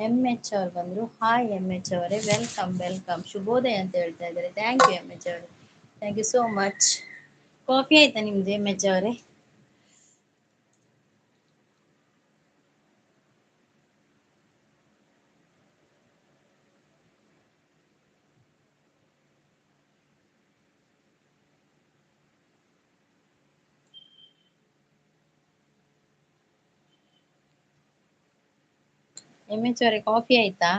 M H ಅವರು ಬಂದರು. Hi M H ಅವರೇ, welcome welcome, ಶುಭೋದಯ ಅಂತ ಹೇಳ್ತಾ ಇದ್ದಾರೆ. Thank you M H ಅವರೇ, thank you so much. Coffee ಆಯ್ತಾ ನಿಮ್ದು ಎಂ ಎಚ್ ಅವರೇ? ಎಂ ಎಚ್ ಅವರೇ ಕಾಫಿ ಆಯ್ತಾ?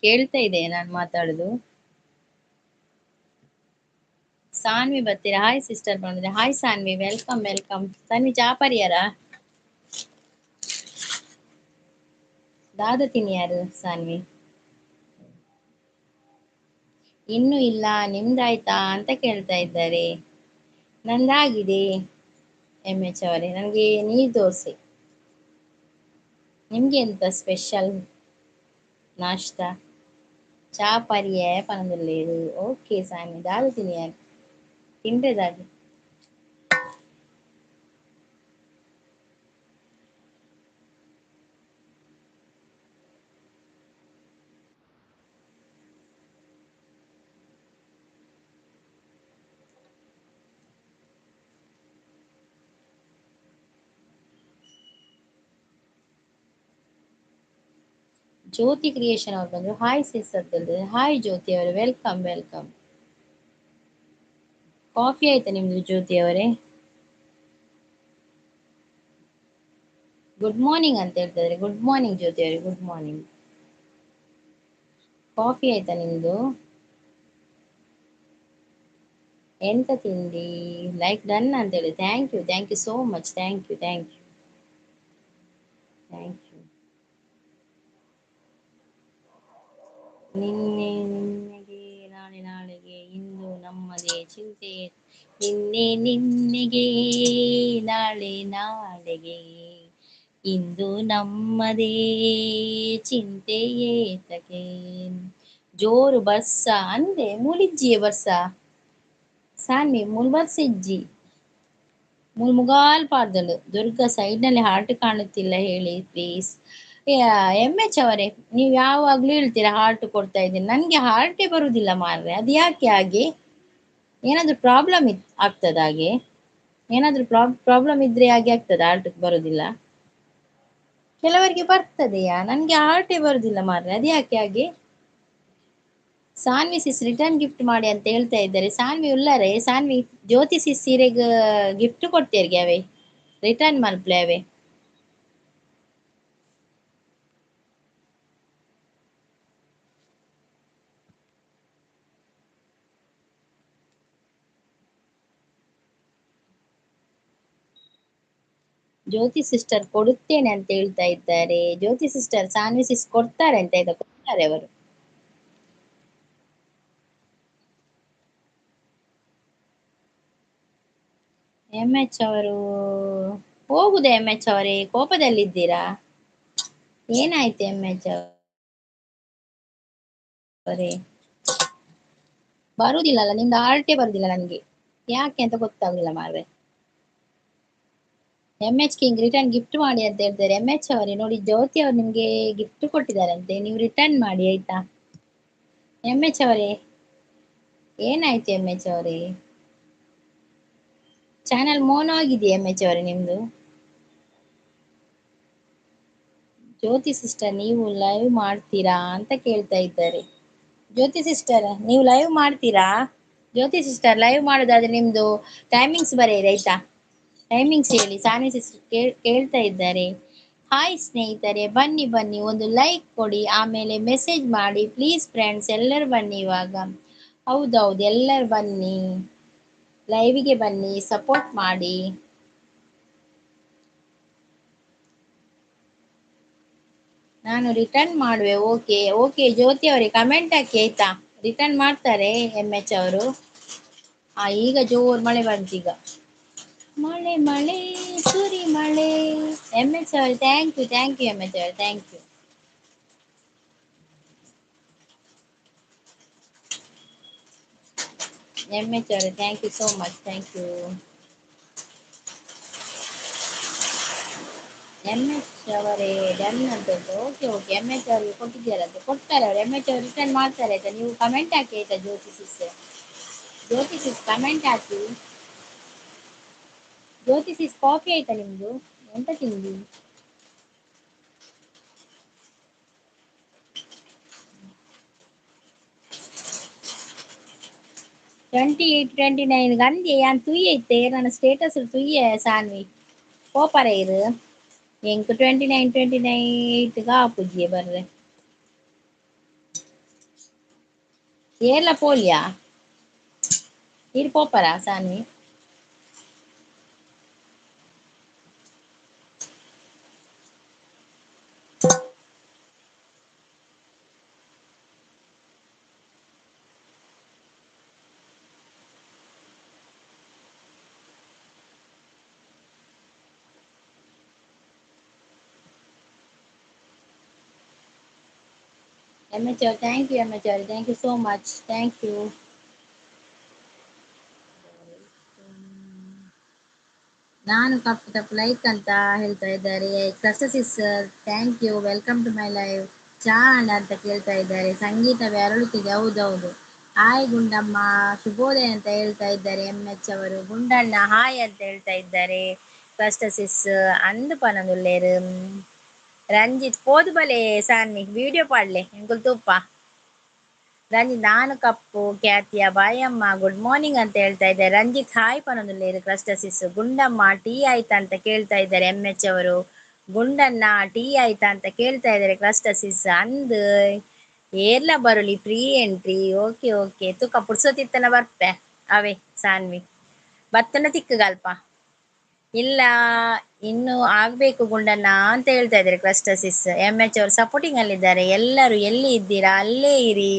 ಕೇಳ್ತಾ ಇದೆ ನಾನು ಮಾತಾಡುದು? ಸಾನ್ವಿ ಬರ್ತೀರಾ? ಹಾಯ್ ಸಿಸ್ಟರ್ ಬಂದ್ರೆ. Hi Sanvi, welcome welcome. Sanvi ಚಾಪರಿಯಾರ ದಾದ ತಿನ್ನಿಯಾರು ಸಾನ್ವಿ? ಇನ್ನು ಇಲ್ಲ, ನಿಮ್ದಾಯ್ತಾ ಅಂತ ಕೇಳ್ತಾ ಇದ್ದಾರೆ. ನಂದಾಗಿದೆ ಎಂ ಎಚ್ ಅವರೇ, ನನಗೆ ನೀರ್ ದೋಸೆ. ನಿಮ್ಗೆ ಎಂತ ಸ್ಪೆಷಲ್ ನಾಷ್ಟಾ? ಚಾ ಪರಿಯೇ ಪನೊಂದುಲ್ಲೆರ್. ಓಕೆ ಸಾನ್ವಿ, ದಾದ ತಿನ್ನಿಯಾರ್ ತಿಂಡ್ರೆ ದಾದ? ಜ್ಯೋತಿ ಕ್ರಿಯೇಷನ್ ಅವ್ರು ಬಂದ್ರು. ಹಾಯ್ ಸಿಸ್ ಅಂತ ಹೇಳಿದ್ರೆ. ಹಾಯ್ ಜ್ಯೋತಿ ಅವರೇ, welcome welcome. Coffee ಆಯ್ತಾ ನಿಮ್ದು ಜ್ಯೋತಿ ಅವರೇ? ಗುಡ್ ಮಾರ್ನಿಂಗ್ ಅಂತ ಹೇಳ್ತಾ ಇದ್ದಾರೆ. ಗುಡ್ ಮಾರ್ನಿಂಗ್ ಜ್ಯೋತಿ ಅವರೇ, ಗುಡ್ ಮಾರ್ನಿಂಗ್. ಕಾಫಿ ಆಯ್ತಾ ನಿಮ್ದು? ಎಂತ ತಿಂಡಿ? ಲೈಕ್ ಡನ್ ಅಂತ ಹೇಳಿ. Thank you, thank you so much, thank you, thank you, thank you. ನಿನ್ನೆ ನಿನ್ನೆಗೆ ನಾಳೆ ನಾಳೆಗೆ ಇಂದು ನಮ್ಮದೇ ಚಿಂತೆ, ನಿನ್ನೆ ನಿನ್ನೆಗೆ ನಾಳೆ ನಾಳೆಗೆ ಇಂದು ನಮ್ಮದೇ ಚಿಂತೆ ಏತಕ್ಕೆ. ಜೋರು ಬರ್ಸ ಅಂದೆ ಮುಲಿಜ್ಜಿಯೇ ಬರ್ಸ ಸಾನ್ವಿ ಮುಲ್ ಬರ್ಸ ಇಜ್ಜಿ ಮುಲ್ ಮುಗಾಲ್ ಪಾಡ್ದಳು. ದುರ್ಗಾ ಸೈಡ್ನಲ್ಲಿ ಹಾರ್ಟ್ ಕಾಣುತ್ತಿಲ್ಲ ಹೇಳಿ ಪ್ಲೀಸ್. ಎಂ ಎಚ್ ಅವರೇ, ನೀವು ಯಾವಾಗ್ಲೂ ಹೇಳ್ತೀರಾ ಹಾರ್ಟ್ ಕೊಡ್ತಾ ಇದ್ದೀನಿ, ನನ್ಗೆ ಹಾರ್ಟೇ ಬರುದಿಲ್ಲ ಮಾರ್ರೆ, ಅದು ಯಾಕೆ ಹಾಗೆ? ಏನಾದ್ರೂ ಪ್ರಾಬ್ಲಮ್ ಆಗ್ತದ ಹಾಗೆ? ಏನಾದ್ರೂ ಪ್ರಾಬ್ಲಮ್ ಇದ್ರೆ ಹಾಗೆ ಆಗ್ತದ, ಹಾರ್ಟ್ ಬರುದಿಲ್ಲ? ಕೆಲವರಿಗೆ ಬರ್ತದೆಯಾ, ನನ್ಗೆ ಹಾರ್ಟೇ ಬರುದಿಲ್ಲ ಮಾರ್ರೆ, ಅದು ಯಾಕೆ ಹಾಗೆ? ಸಾನ್ವಿ ಸಿಸ್ ರಿಟರ್ನ್ ಗಿಫ್ಟ್ ಮಾಡಿ ಅಂತ ಹೇಳ್ತಾ ಇದ್ದಾರೆ. ಸಾನ್ವಿ ಉಲ್ಲಾರೆ, ಸಾನ್ವಿ ಜ್ಯೋತಿ ಸಿಸ್ ಸೀರೆಗೆ ಗಿಫ್ಟ್ ಕೊಡ್ತೇರ್ಗೆ ಅವೇ ರಿಟರ್ನ್ ಮಲ್ಪ್ಲೆ ಅವೇ. ಜ್ಯೋತಿ ಸಿಸ್ಟರ್ ಕೊಡುತ್ತೇನೆ ಅಂತ ಹೇಳ್ತಾ ಇದ್ದಾರೆ. ಜ್ಯೋತಿ ಸಿಸ್ಟರ್ ಸಾನ್ವಿ ಸಿಸ್ ಕೊಡ್ತಾರೆ ಅಂತ ಆಯ್ತಾ, ಕೊಡ್ತಾರೆ ಅವರು. ಎಂ ಎಚ್ ಅವರು ಹೋಗುದ? ಎಂ ಎಚ್ ಅವರೇ ಕೋಪದಲ್ಲಿದ್ದೀರಾ? ಏನಾಯ್ತು ಎಂ ಎಚ್ ಅವರೇ? ಬರುದಿಲ್ಲಲ್ಲ ನಿಮ್ದು ಹಾರ್ಟೇ ಬರುದಿಲ್ಲ ನನ್ಗೆ, ಯಾಕೆ ಅಂತ ಗೊತ್ತಾಗುದಿಲ್ಲ ಮಾರ್ರೆ. M H king return gift ಮಾಡಿ ಅಂತ ಹೇಳ್ತಾರೆ. ಎಂ ಎಚ್ ಅವರೇ ನೋಡಿ, ಜ್ಯೋತಿ ಅವರು ನಿಮ್ಗೆ ಗಿಫ್ಟ್ ಕೊಟ್ಟಿದ್ದಾರಂತೆ, ನೀವು ರಿಟರ್ನ್ ಮಾಡಿ ಆಯ್ತಾ? ಎಂ ಎಚ್ ಅವರೇ ಏನಾಯ್ತು ಎಂ ಎಚ್ ಅವರೇ? ಚಾನಲ್ ಮೋನೋ ಆಗಿದೆ ಎಂ ಎಚ್ ಅವರೇ ನಿಮ್ದು. ಜ್ಯೋತಿ ಸಿಸ್ಟರ್ ನೀವು ಲೈವ್ ಮಾಡ್ತೀರಾ ಅಂತ ಕೇಳ್ತಾ ಇದ್ದಾರೆ. ಜ್ಯೋತಿ ಸಿಸ್ಟರ್ ನೀವು ಲೈವ್ ಮಾಡ್ತೀರಾ? ಜ್ಯೋತಿ ಸಿಸ್ಟರ್ ಲೈವ್ ಮಾಡೋದಾದ್ರೆ ನಿಮ್ದು ಟೈಮಿಂಗ್ಸ್ ಬರೆಯಿರಿ ಆಯ್ತಾ? ಟೈಮಿಂಗ್ಸ್ ಹೇಳಿ. ಸಾನ್ವಿ ಸಿಸ್ಟರ್ ಕೇಳ್ತಾ ಇದ್ದಾರೆ. ಹಾಯ್ ಸ್ನೇಹಿತರೆ, ಬನ್ನಿ ಬನ್ನಿ, ಒಂದು ಲೈಕ್ ಕೊಡಿ, ಆಮೇಲೆ ಮೆಸೇಜ್ ಮಾಡಿ ಪ್ಲೀಸ್ ಫ್ರೆಂಡ್ಸ್. ಎಲ್ಲರೂ ಬನ್ನಿ ಇವಾಗ. ಹೌದೌದು, ಎಲ್ಲರೂ ಬನ್ನಿ, ಲೈವಿಗೆ ಬನ್ನಿ, ಸಪೋರ್ಟ್ ಮಾಡಿ. ನಾನು ರಿಟರ್ನ್ ಮಾಡುವೆ. ಓಕೆ ಓಕೆ ಜ್ಯೋತಿ ಅವರೇ ಕಮೆಂಟ್ ಹಾಕಿ ಆಯ್ತಾ? ರಿಟರ್ನ್ ಮಾಡ್ತಾರೆ ಎಂ ಎಚ್ ಅವರು. ಈಗ ಜೋರ್ ಮಳೆ ಬಂತು ಈಗ. ಮಳೆ ಮಳೆ ಸುರಿ ಮಳೆ. ಎಂ ಎಚ್ ಅವರು thank you, thank you M H ಅವರು, thank you. M H ಅವರೇ thank you so much, thank you. M H ಅವರೇ ಡನ್ ಅಂತ ಉಂಟು. ಓಕೆ ಓಕೆ, ಎಂ ಎಚ್ ಅವರಿಗೆ ಕೊಟ್ಟಿದ್ದೀರಂತೆ, ಕೊಡ್ತಾರೆ ಅವರು. ಎಂ ಎಚ್ ಅವರು ರಿಟರ್ನ್ ಮಾಡ್ತಾರೆ ಆಯ್ತಾ. ನೀವು ಕಮೆಂಟ್ ಹಾಕಿ ಆಯ್ತಾ. ಜ್ಯೋತಿ ಸಿಸ್, ಜ್ಯೋತಿ ಸಿಸ್ ಕಮೆಂಟ್ ಹಾಕಿ. ಜ್ಯೋತಿ ಸಿಸ್, ಕಾಫಿ ಆಯ್ತಾ ನಿಮ್ದು? ಎಂತ ತಿಂಡಿ? 28 29 ಅಂದೆ ಯಾನ್ ತುಯ್ಯ ಇತ್ತೆ ನನ್ನ ಸ್ಟೇಟಸ್ ತುಯ್ಯ ಸಾನ್ವಿ ಪೋಪರ ಇರು. ಎಂಕ್ 29 28 ಆಪುಜಿಯೇ ಬರ್ರೆ. ಏರ್ಲ ಪೋಲಿಯಾ ಇರ್ ಪೋಪರ ಸಾನ್ವಿ? ಎಂ ಎಚ್ ಅವ್ರು thank you. M H ಅವ್ರೆ thank you so much, thank you. ನಾನು ಕಪ್ಪು ತಪ್ಪು ಲೈಕ್ ಅಂತ ಹೇಳ್ತಾ ಇದ್ದಾರೆ. ಕ್ರಸ್ಟಸಿಸ್ thank you, welcome to my live. ಚಾ ಅಣ್ಣ ಅಂತ ಕೇಳ್ತಾ ಇದ್ದಾರೆ. ಸಂಗೀತವೇ ಅರಳುತ್ತಿದೆ, ಹೌದೌದು. ಹಾಯ್ ಗುಂಡಮ್ಮ, ಶುಭೋದಯ ಅಂತ ಹೇಳ್ತಾ ಇದ್ದಾರೆ ಎಂ ಎಚ್ ಅವರು. ಗುಂಡಣ್ಣ ಹಾಯ್ ಅಂತ ಹೇಳ್ತಾ ಇದ್ದಾರೆ. ಕ್ರಸ್ಟಸಿಸ್ ಅಂದು ಪನದುಲ್ಲೇರು. ರಂಜಿತ್ ಪೋದು ಬಲೆ ಸಾನ್ವಿ ವಿಡಿಯೋ ಪಾಡ್ಲೆ ಎಂಕುಲ್ ತೂಪ. ರಂಜಿತ್ ನಾನು ಕಪ್ಪು ಖ್ಯಾತಿಯ ಬಾಯಮ್ಮ ಗುಡ್ ಮಾರ್ನಿಂಗ್ ಅಂತ ಹೇಳ್ತಾ ಇದ್ದಾರೆ. ರಂಜಿತ್ ಹಾಯ್ ಪನದುಲ್ಲೇರು. ಕ್ರಸ್ಟಸಿಸ್ ಗುಂಡಮ್ಮ ಟೀ ಆಯ್ತಾ ಅಂತ ಕೇಳ್ತಾ ಇದ್ದಾರೆ ಎಂ ಎಚ್ ಅವರು. ಗುಂಡಣ್ಣ ಟೀ ಆಯ್ತಾ ಅಂತ ಕೇಳ್ತಾ ಇದ್ದಾರೆ. ಕ್ರಸ್ಟಸಿಸ್ ಅಂದ್ ಏರ್ಲ ಬರುಲಿ ಫ್ರೀ ಎಂಟ್ರಿ. ಓಕೆ ಓಕೆ, ತುಕ ಪುರ್ಸೊತ್ತಿತ್ತನ ಬರ್ಪೆ ಅವೇ ಸಾನ್ವಿ ಬತ್ತನ ತಿಕ್ಕಗಲ್ಪ ಇಲ್ಲ ಇನ್ನು ಆಗ್ಬೇಕು ಗುಂಡಣ್ಣ ಅಂತ ಹೇಳ್ತಾ ಇದ್ದಾರೆ. ಕ್ರಸ್ಟಸಿಸ್ ಎಂ ಎಚ್ ಅವರು ಸಪೋರ್ಟಿಂಗ್ ಅಲ್ಲಿದ್ದಾರೆ. ಎಲ್ಲರೂ ಎಲ್ಲಿ ಇದ್ದೀರಾ ಅಲ್ಲೇ ಇರಿ,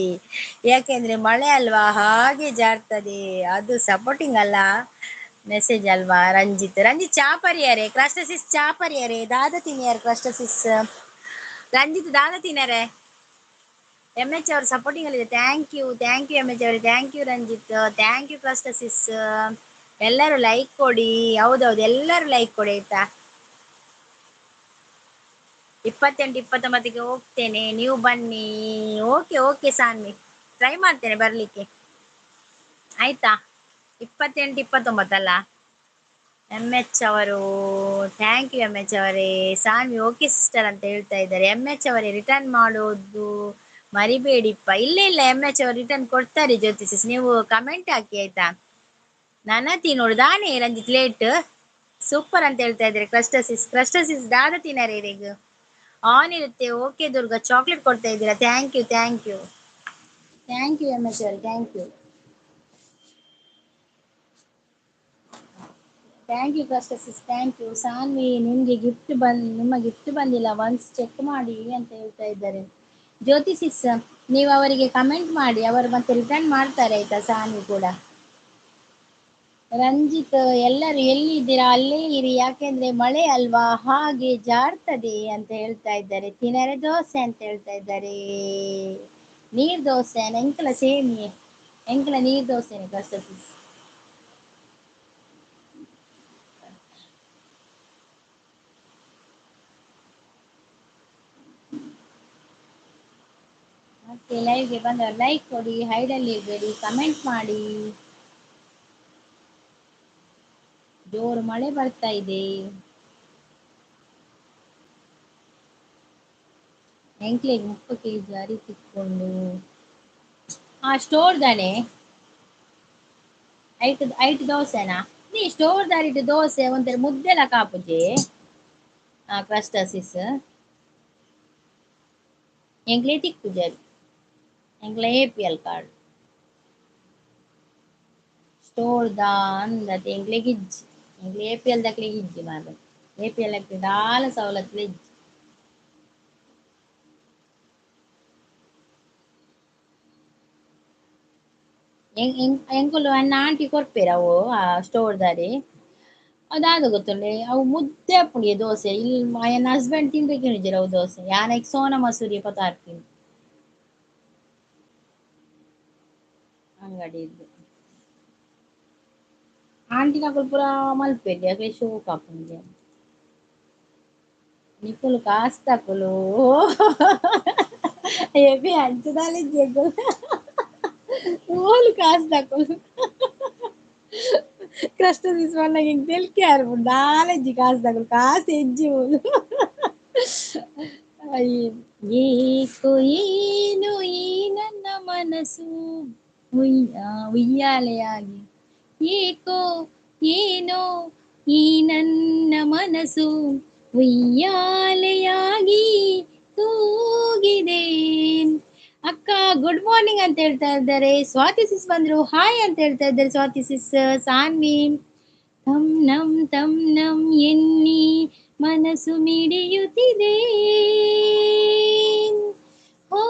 ಯಾಕೆಂದ್ರೆ ಮಳೆ ಅಲ್ವಾ ಹಾಗೆ ಜಾರ್ತದೆ. ಅದು ಸಪೋರ್ಟಿಂಗ್ ಅಲ್ಲ, ಮೆಸೇಜ್ ಅಲ್ವಾ. ರಂಜಿತ್, ರಂಜಿತ್ ಚಾ ಪರಿಯಾರೆ, ಕ್ರಸ್ಟಸಿಸ್ ಚಾ ಪರಿಯಾರೆ, ದಾದ ತಿನ್ನಿಯಾರೆ ಕ್ರಸ್ಟಸಿಸ್. ರಂಜಿತ್ ದಾದ ತಿನ್ನರೆ. ಎಂ ಎಚ್ ಅವರು ಸಪೋರ್ಟಿಂಗ್ ಅಲ್ಲಿದೆ. Thank you, thank you M H ಅವರೇ, thank you Ranjith, thank you ಕ್ರಸ್ಟಸಿಸ್. ಎಲ್ಲರೂ ಲೈಕ್ ಕೊಡಿ. ಹೌದೌದು, ಎಲ್ಲರೂ ಲೈಕ್ ಕೊಡಿ ಆಯ್ತಾ. 28 29ಕ್ಕೆ ಹೋಗ್ತೇನೆ, ನೀವು ಬನ್ನಿ. ಓಕೆ ಓಕೆ ಸಾನ್ವಿ, ಟ್ರೈ ಮಾಡ್ತೇನೆ ಬರ್ಲಿಕ್ಕೆ ಆಯ್ತಾ. 28 29 ಅಲ್ಲ. ಎಂ ಎಚ್ ಅವರು thank you M H ಅವರೇ. ಸಾನ್ವಿ ಓಕೆ ಸಿಸ್ಟರ್ ಅಂತ ಹೇಳ್ತಾ ಇದ್ದಾರೆ. ಎಂ ಎಚ್ ಅವರೇ ರಿಟರ್ನ್ ಮಾಡೋದು ಮರಿಬೇಡಿಪ್ಪ. ಇಲ್ಲ ಇಲ್ಲ, ಎಂ ಎಚ್ ಅವರು ರಿಟರ್ನ್ ಕೊಡ್ತಾರೆ ಜ್ಯೋತಿ ಸಿಸ್, ನೀವು ಕಮೆಂಟ್ ಹಾಕಿ ಆಯ್ತಾ. ನನತಿ ನೋಡು ದಾನೆ ರಂಜಿತ್ ಲೇಟ್ ಸೂಪರ್ ಅಂತ ಹೇಳ್ತಾ ಇದ್ದಾರೆ. ಕ್ರಸ್ಟಸಿಸ್, ಕ್ರಸ್ಟಸಿಸ್ ದಾದ ತಿನ್ನರೆ ಈಗ ಆನ್ ಇರುತ್ತೆ. ಓಕೆ ದುರ್ಗಾ, ಚಾಕ್ಲೇಟ್ ಕೊಡ್ತಾ ಇದ್ದೀರಾ, thank you thank you thank you M H ಅವರು, thank you thank you ಕ್ರಸ್ಟಸಿಸ್, thank you. Saanvi ನಿಮ್ಗೆ ಗಿಫ್ಟ್ ಬಂದ್, ನಿಮ್ಮ ಗಿಫ್ಟ್ ಬಂದಿಲ್ಲ, ಒನ್ಸ್ ಚೆಕ್ ಮಾಡಿ ಅಂತ ಹೇಳ್ತಾ ಇದ್ದಾರೆ. ಜ್ಯೋತಿ ಸಿಸ್ ನೀವು ಅವರಿಗೆ ಕಮೆಂಟ್ ಮಾಡಿ, ಅವರು ಮತ್ತೆ ರಿಟರ್ನ್ ಮಾಡ್ತಾರೆ ಆಯ್ತಾ. ಸಾನ್ವಿ ಕೂಡ. ರಂಜಿತ್ ಎಲ್ಲರೂ ಎಲ್ಲಿದ್ದೀರಾ ಅಲ್ಲೇ ಇರಿ, ಯಾಕೆಂದ್ರೆ ಮಳೆ ಅಲ್ವಾ ಹಾಗೆ ಜಾರ್ತದೆ ಅಂತ ಹೇಳ್ತಾ ಇದ್ದಾರೆ. ತಿನ್ನರೆ ದೋಸೆ ಅಂತ ಹೇಳ್ತಾ ಇದ್ದಾರೆ. ನೀರ್ ದೋಸೆ ಎಂಕಲ ಸೇಮಿಯೇ, ಎಂಕಲ ನೀರ್ ದೋಸೆನೆ ಕ್ರಸ್ಟಸಿಸ್. ಮತ್ತೆ ಲೈವ್ಗೆ ಬಂದವರು ಲೈಕ್ ಕೊಡಿ, ಹೈಡಲ್ಲಿ ಇರಬೇಡಿ, ಕಮೆಂಟ್ ಮಾಡಿ. ಜೋರು ಮಳೆ ಬರ್ತಾ ಇದೆ. ಎಂಕ್ಲೆಗ್ 30 ಕೆಜಿ ಅರಿ ತಿಕ್ಕೊಂಡು ಆ ಸ್ಟೋರ್ ದಾನೆ ಐಟ್ ಐಟ್ ದೋಸೆನಾ ನೀ ಸ್ಟೋರ್ ದಾರಿಟ್ ದೋಸೆ ಒಂಥರ ಮುದ್ದೆಲ ಕಾಪುಜಿ ಆ ಕ್ರಸ್ಟಸಿಸ್ ಎಂಕ್ಲೆ ತಿಕ್ಕುಜರಿ ಎಂಕ್ಲೆ A P L card store the ಅಂದತೆ ಎಂಕ್ಲೆಗ್ ಇಜ್ಜಿ, ಎಂಕ್ಲೆ ಎ ಪಿ ಎಲ್ ದಕ್ಲೆಗ್ ಇಜ್ಜಿ ಮಾರ್ರೆ. ಎ ಪಿ ಎಲ್ ದಾಲ ಸವಲತ್ತು ಇಜ್ಜಿ. ಎಂಕುಲು ಅಣ್ಣ ಆಂಟಿ ಕೊರ್ಪೇರು ಅವು ಆ ಸ್ಟೋರ್ ದಾರಿ ಅದಾದ ಗೊತ್ತುಂಡೆ ಅವು ಮುದ್ದೆ ಅಪ್ಪುಂಡಿಗೆ ದೋಸೆ. ಇಲ್ಲಿ ಎನ್ನ ಹಸ್ಬೆಂಡ್ ತಿನ್ಬೇಕೇನಿದ್ದೀರ ಅವು ದೋಸೆ. ಯಾನಕ್ ಸೋನ ಮಸೂರಿ ಪತಾರ್ತೀನಿ ಅಂಗಡಿದ್ದು ಆಂಟಿನಕುಲು ಪೂರ ಮಲ್ಪೆರ್ ಅಕ್ಲೆ ಶೋಕ್ ಆಪುಂಡು. ನಿಕುಲು ಕಾಸ್ತಕುಲು ಎಬಿ ಅಂಚದಾಲೆ ಜೆಗುಲು ಓಲು ಕಾಸ್ತಕುಲು ಕಷ್ಟ ದಿಸ್ವನ್ನ ಹಿಂಗ್ ತೆಲ್ಕೆ ಆರ್ಪುಂಡು ದಾಲೆಜ್ಜಿ ಕಾಸ್ತಕುಲು ಕಾಸು ಹೆಜ್ಜಿ ಓಲು. ಏಕೋ ಏನು ಈ ನನ್ನ ಮನಸ್ಸು ಉಯ್ಯಾಲೆಯಾಗಿ, ಏಕೋ ಏನೋ ಈ ನನ್ನ ಮನಸ್ಸು ಉಯ್ಯಾಲೆಯಾಗಿ ತೂಗಿದೆ. ಅಕ್ಕ ಗುಡ್ ಮಾರ್ನಿಂಗ್ ಅಂತ ಹೇಳ್ತಾ ಇದ್ದಾರೆ. ಸ್ವಾತಿ ಸಿಸ್ ಬಂದ್ರು, ಹಾಯ್ ಅಂತ ಹೇಳ್ತಾ ಇದ್ದಾರೆ ಸ್ವಾತಿ ಸಿಸ್. ಸಾನ್ವಿ ತಂ ನಂ ತಂ ನಂ ಎನ್ನಿ ಮನಸ್ಸು ಮಿಡಿಯುತ್ತಿದೆ, ಓ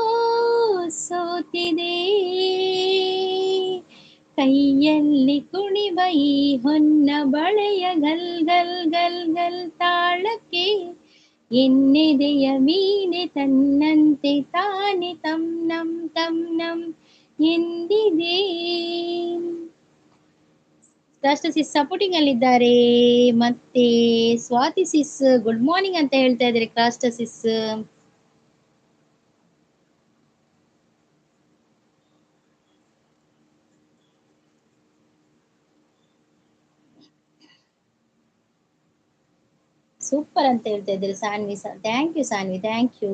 ಸೋತಿದೆ. ಕೈಯಲ್ಲಿ ಕುಣಿವ ಈ ಹೊನ್ನ ಬಳೆಯ ಗಲ್ ಗಲ್ ಗಲ್ ಗಲ್ ತಾಳಕ್ಕೆ ಎನ್ನೆದೆಯ ವೀಣೆ ತನ್ನಂತೆ ತಾನೆ ತಂ ನಂ ತಂ ನಂ ಎಂದಿದೆ. ರಾಷ್ಟ್ರ ಸಿಸ್ ಸಪೋರ್ಟಿಂಗ್ ಅಲ್ಲಿದ್ದಾರೆ. ಮತ್ತೆ ಸ್ವಾತಿ ಸಿಸ್ ಗುಡ್ ಮಾರ್ನಿಂಗ್ ಅಂತ ಹೇಳ್ತಾ ಇದ್ದಾರೆ ಕ್ರಾಸ್ಟ ಸಿಸ್. ಸೂಪರ್ ಅಂತ ಹೇಳ್ತಾ ಇದ್ದಾರೆ Sanvi. Thank you Sanvi, thank you.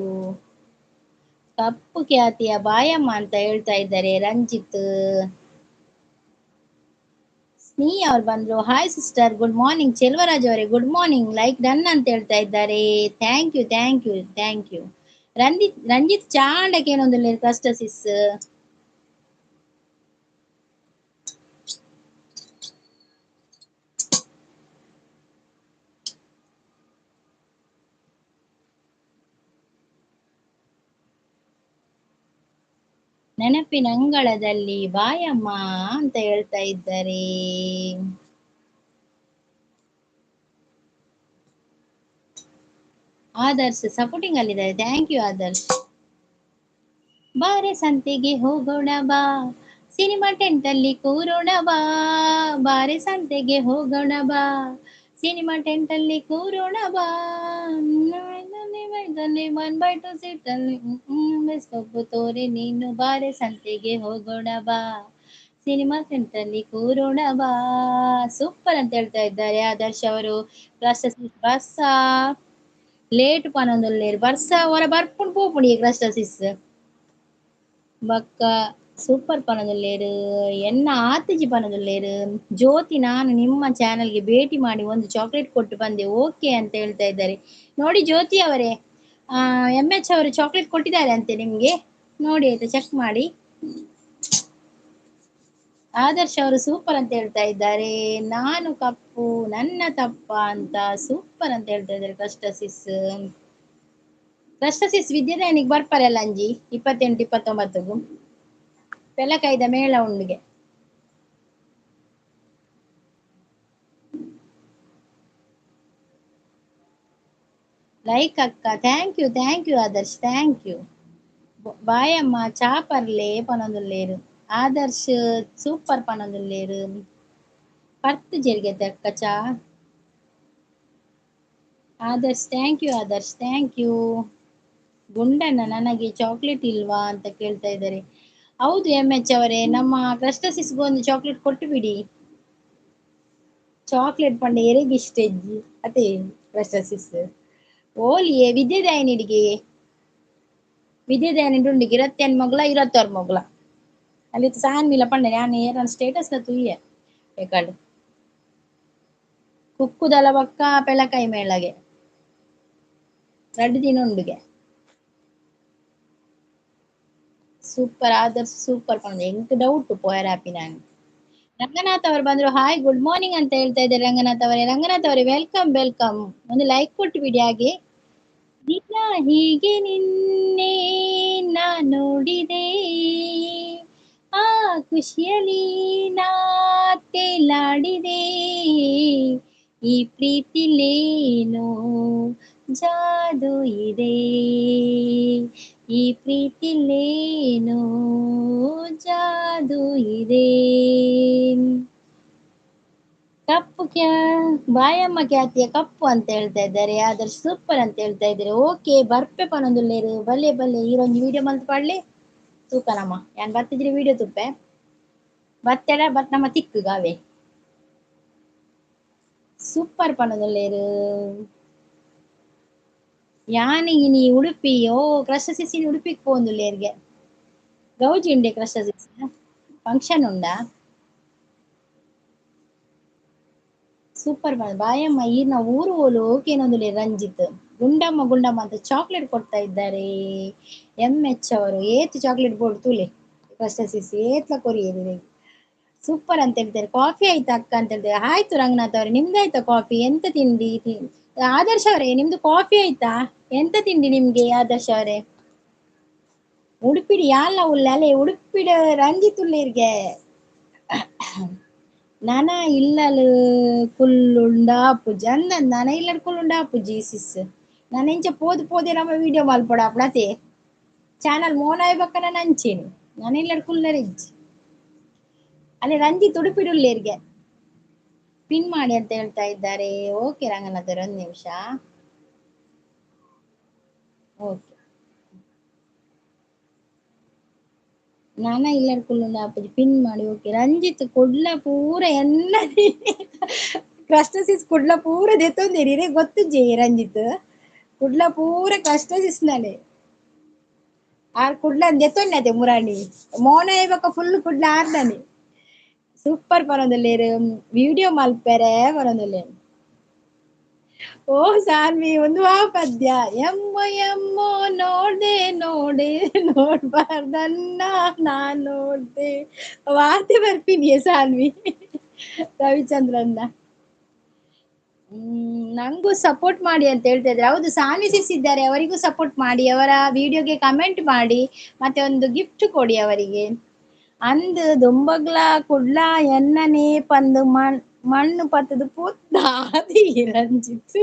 ಕಪ್ಪು ಖ್ಯಾತಿಯ ಬಾಯಮ್ಮ ಅಂತ ಹೇಳ್ತಾ ಇದ್ದಾರೆ ರಂಜಿತ್. ಸ್ನೇಹ ಅವ್ರು ಬಂದ್ರು, hi sister good morning. Chelvaraj ಅವರೇ ಗುಡ್ ಮಾರ್ನಿಂಗ್, ಲೈಕ್ ಡನ್ ಅಂತ ಹೇಳ್ತಾ ಇದ್ದಾರೆ. Thank you thank you thank you. Ranjith Ranjith ಚಾಂಡಕ್ಕೆ ಏನೊಂದು ಕಷ್ಟ ಸಿಸ್. ನೆನಪಿನ ಅಂಗಳದಲ್ಲಿ ಬಾಯಮ್ಮ ಅಂತ ಹೇಳ್ತಾ ಇದ್ದಾರೆ. ಆದರ್ಶ್ ಸಪೋರ್ಟಿಂಗ್ ಅಲ್ಲಿದ್ದಾರೆ, thank you Adarsh. ಬಾರೆ ಸಂತೆಗೆ ಹೋಗೋಣ ಬಾ, ಸಿನಿಮಾ ಟೆಂಟ್ ಅಲ್ಲಿ ಕೂರೋಣ ಬಾ, ಬಾರೆ ಸಂತೆಗೆ ಹೋಗೋಣ ಬಾ, ಸಿನಿಮಾ ಟೆಂಟ್ ಅಲ್ಲಿ ಕೂರೋಣ ಬಾ, 1/2 ಸೀಟ್ ಅಲ್ಲಿ ಸೊಪ್ಪು ತೋರಿ ನೀನು, ಬಾರೆ ಸಂತೆಗೆ ಹೋಗೋಣ ಬಾ, ಸಿನಿಮಾ ಟೆಂಟ್ ಅಲ್ಲಿ ಕೂರೋಣ ಬಾ. ಸೂಪರ್ ಅಂತ ಹೇಳ್ತಾ ಇದ್ದಾರೆ ಆದರ್ಶ್ ಅವರು. ಬರ್ಸ ಲೇಟ್ ಪನೊಂದುಲ್ಲೇರು ಬರ್ಸ ಹೊರ ಬರ್ಪುಂಡು ಪೋಪುಂಡು ಈ ಕ್ರಸ್ಟಸಿಸ್ ಬಕ್ಕ ಸೂಪರ್ ಪನೊಂದುಲ್ಲೇರು ಎನ್ನ ಆತಿಜಿ ಪನೊಂದುಲ್ಲೇರು. ಜ್ಯೋತಿ ನಾನು ನಿಮ್ಮ ಚಾನೆಲ್ಗೆ ಭೇಟಿ ಮಾಡಿ ಒಂದು ಚಾಕ್ಲೇಟ್ ಕೊಟ್ಟು ಬಂದೆ ಓಕೆ ಅಂತ ಹೇಳ್ತಾ ಇದ್ದಾರೆ. ನೋಡಿ ಜ್ಯೋತಿ ಅವರೇ, ಎಂ ಎಚ್ ಅವರು ಚಾಕ್ಲೇಟ್ ಕೊಟ್ಟಿದ್ದಾರೆ ಅಂತೆ ನಿಮ್ಗೆ, ನೋಡಿ ಆಯ್ತಾ, ಚೆಕ್ ಮಾಡಿ. ಆದರ್ಶ್ ಅವರು ಸೂಪರ್ ಅಂತ ಹೇಳ್ತಾ ಇದ್ದಾರೆ. ನಾನು ಕಪ್ಪು ನನ್ನ ತಪ್ಪ ಅಂತ ಸೂಪರ್ ಅಂತ ಹೇಳ್ತಾ ಇದ್ದಾರೆ. ಕ್ರಸ್ಟಸಿಸ್ ಕ್ರಸ್ಟಸಿಸ್ ವಿದ್ಯಾದಾನಿಗೆ ಬರ್ಪಾರಲ್ಲ ಅಂಜಿ 28 29 ಪೆಲಕೈದ ಮೇಳ ಉಂಡಿಗೆ. ಲೈಕ್ ಅಕ್ಕ, thank you thank you Adarsh, thank you. Bayamma ಚಾಪರ್ಲೆ ಪನೊಂದುಲ್ಲೇರು ಆದರ್ಶ್ ಸೂಪರ್ ಪನೊಂದುಲ್ಲೇರು. ಪರ್ತು ಜೆರ್ಗೆತೆ ಅಕ್ಕ ಚಾ. Adarsh thank you Adarsh thank you. Gundanna ನನಗೆ ಚಾಕ್ಲೇಟ್ ಇಲ್ವಾ ಅಂತ ಕೇಳ್ತಾ ಇದ್ದಾರೆ. ಹೌದು ಎಂ ಎಚ್ ಅವರೇ, ನಮ್ಮ ಕ್ರಸ್ಟಸಿಸ್ಗೂ ಒಂದು ಚಾಕ್ಲೇಟ್ ಕೊಟ್ಟು ಬಿಡಿ. ಚಾಕ್ಲೇಟ್ ಪಂಡ ಎರೆಗಿಷ್ಟ ಹೆಜ್ಜಿ ಅದೇ ಕ್ರಸ್ಟಸಿಸ್ ಓಲಿಯೇ ವಿದ್ಯೆದಾಯನಿಡಿಗೆ ವಿದ್ಯೆದಾಯನಿ ಉಂಡಿಗೆ ಇರತ್ತೇನ್ ಮಗಳ ಇರತ್ತವ್ರ ಮಗಳ ಅಲ್ಲಿ ಸಾನ್ ಮಿಲ ಪಂಡೆ ನಾನು ಏನ ಸ್ಟೇಟಸ್ ತೂಯೆ ಬೇಕಾಡು ಕುಕ್ಕುದಲ ಬಕ್ಕ ಪೆಳಕೈ ಮೇಳಗೆ 2 ದಿನ ಉಂಡುಗೆ. ಸೂಪರ್ ಆದರ್ಶ್ ಸೂಪರ್ ಪಂಡ ಎಂಕ್ ಡೌಟ್ ಪೋಯರ್ ಹ್ಯಾಪಿ. ನಾನು ರಂಗನಾಥ್ ಅವರು ಬಂದ್ರು, ಹಾಯ್ ಗುಡ್ ಮಾರ್ನಿಂಗ್ ಅಂತ ಹೇಳ್ತಾ ಇದ್ದಾರೆ ರಂಗನಾಥ್ ಅವರೇ. ರಂಗನಾಥ್ ಅವರೇ welcome welcome, ಒಂದು ಲೈಕ್ ಕೊಟ್ಟು ಬಿಡಿ. ಹಾಗೆ ದಿನ ಹೀಗೆ ನಿನ್ನೆ ನಾ ನೋಡಿದೆ, ಆ ಖುಷಿಯಲ್ಲಿ ನಾ ತೇಲಾಡಿದೆ, ಈ ಪ್ರೀತಿಲೇನೋ ಜಾದು ಇದೆ, ಈ ಪ್ರೀತಿಲೇನೋ ಜಾದು ಇದೆ. ಕಪ್ಪು ಕ್ಯಾ ಬಾಯಮ್ಮ ಖ್ಯಾತಿಯ ಕಪ್ಪು ಅಂತ ಹೇಳ್ತಾ ಇದ್ದಾರೆ. ಆದರ್ಶ್ ಸೂಪರ್ ಅಂತ ಹೇಳ್ತಾ ಇದ್ದಾರೆ. ಓಕೆ ಬರ್ಪೆ ಪನೊಂದುಲ್ಲೇರು ಬಲ್ಲೆ ಬಲ್ಲೆ ಈರೊಂಜಿ ವಿಡಿಯೋ ಮಲ್ತ್ ಪಾಡ್ಲೆ ತೂಕನಮ್ಮ ಯಾನ್ ಬತ್ತಿದ್ರಿ ವಿಡಿಯೋ ತುಪ್ಪೆ ಬತ್ತೆಡ ಬತ್ ನಮ್ಮ ತಿಕ್ಕು ಗಾವೆ ಸೂಪರ್ ಪನೊಂದುಲ್ಲೇರು. ಯಾನ್ ಇನಿ ಉಡುಪಿ ಓ ಕ್ರಶ ಸಿಸಿನಿ ಉಡುಪಿಗೆ ಪೋಂದುಲ್ಲೇರ್ಗೆ ಗೌಜಿ ಉಂಡೆ ಕ್ರಶ ಸಿಸಿ ಫಂಕ್ಷನ್ ಉಂಡಾ? ಸೂಪರ್ ಬಾಯಮ್ಮ ಈರ್ನ ಊರು ಓಲು ಓಕೆನೊಂದುಲೆ ರಂಜಿತ್. ಗುಂಡಮ್ಮ ಗುಂಡಮ್ಮ ಅಂತ ಚಾಕ್ಲೇಟ್ ಕೊಡ್ತಾ ಇದ್ದಾರೆ ಎಂ ಎಚ್ ಅವರು. ಏತ್ ಚಾಕ್ಲೇಟ್ ಬೋರ್ಡ್ ತೂಲೆ ಕ್ರಶ ಸಿಸಿ ಏತ್ಲ ಕೊರಿಯೇರಿ. ಸೂಪರ್ ಅಂತ ಹೇಳ್ತಾರೆ. ಕಾಫಿ ಆಯ್ತಾ ಅಕ್ಕ ಅಂತ ಹೇಳ್ತಾರೆ. ಆಯ್ತು ರಂಗನಾಥ್ ಅವರೇ, ನಿಮ್ದಾಯ್ತಾ ಕಾಫಿ? ಎಂತ ತಿಂಡಿ? ಆದರ್ಶ ಅವರೇ ನಿಮ್ದು ಕಾಫಿ ಆಯ್ತಾ? ಎಂತ ತಿಂಡಿ ನಿಮ್ಗೆ ಆದರ್ಶ ಅವರೇ? ಉಡುಪಿಡಿ ಯಾಲ್ಲ ಉಲ್ಲ ಅಲ್ಲೇ ಉಡುಪಿಡ ರಂಜಿತ್ ಉಲ್ಲೇರ್ಗೆ ನನ ಇಲ್ಲಲು ಕುಲ್ಲುಂಡಾಪುಜಿ ಅಂದ ನನ ಇಲ್ಲಡ್ ಕುಲ್ಲುಂಡಾಪುಜಿ ಸಿಸ್ ನನ ಇಂಚ ಪೋದು ಪೋದೆ ನಮ್ಮ ವಿಡಿಯೋ ಮಲ್ಪೊಡ ಅಪ್ಲತೆ ಚಾನಲ್ ಮೋನಾಯ್ ಬಕ್ಕನ ನಂಚೇನಿ ನನ ಇಲ್ಲಡ್ ಕುಲ್ಲರಿಜ್ಜಿ ಅಲ್ಲಿ ರಂಜಿತ್ ಉಡುಪಿಡುಲ್ಲೇರ್ಗೆ ಪಿನ್ ಮಾಡಿ ಅಂತ ಹೇಳ್ತಾ ಇದ್ದಾರೆ. ಓಕೆ ರಂಗನಾಥ್ ಒಂದ್ ನಿಮಿಷ. ಓಕೆ ನಾನ ಇಲ್ಲಡ್ ಕುಲ್ಲುಂಡಾಪುಜಿ ಪಿನ್ ಮಾಡಿ. ಓಕೆ ರಂಜಿತ್ ಕುಡ್ಲ ಪೂರ ಎಲ್ಲ ಕ್ರಸ್ಟಸಿಸ್ ಕುಡ್ಲ ಪೂರ ದೆತ್ತೊಂದಿರಿ ಇರೇ ಗೊತ್ತುಜ್ಜಿ ರಂಜಿತ್ ಕುಡ್ಲ ಪೂರ ಕ್ರಸ್ಟಸಿಸ್ ನಾನೆ ಆರ್ ಕುಡ್ಲ ದೆತ್ತೊಂಡತೆ ಮುರಾಣಿ ಮೋನ ಬೊಕ ಫುಲ್ ಕುಡ್ಲ ಆರ್ದಾನೆ. ಸೂಪರ್ ಪನೊಂದುಲ್ಲೇರು ವಿಡಿಯೋ ಮಲ್ಪೆರೆ ಪನೊಂದುಲ್ಲೇರು. ಓ ಸಾನ್ವಿ ಒಂದು ಆ ಪದ್ಯ ಎಮ್ಮ ಎಮ್ಮೋ ನೋಡ್ದೆ ನೋಡೆ ನೋಡ್ಬಾರ್ದನ್ನ ನಾನ್ ನೋಡ್ದೆ ವಾರ್ತೆ ಬರ್ತೀನಿ ಸಾನ್ವಿ ರವಿಚಂದ್ರನ್ನ. ನಂಗೂ ಸಪೋರ್ಟ್ ಮಾಡಿ ಅಂತ ಹೇಳ್ತಾ ಇದ್ದಾರೆ. ಹೌದು ಸಾನ್ವಿ ಸಿಸ್ ಇದ್ದಾರೆ, ಅವರಿಗೂ ಸಪೋರ್ಟ್ ಮಾಡಿ, ಅವರ ವಿಡಿಯೋಗೆ ಕಮೆಂಟ್ ಮಾಡಿ, ಮತ್ತೆ ಒಂದು ಗಿಫ್ಟ್ ಕೊಡಿ ಅವರಿಗೆ. ಅಂದ್ ದುಂಬಗ್ಲ ಕುಡ್ಲ ಎನ್ನನೇ ಪಂದು ಮಣ್ಣು ಪತ್ತದು ಪೊತ್ತಾದಿ ರಂಜಿತ್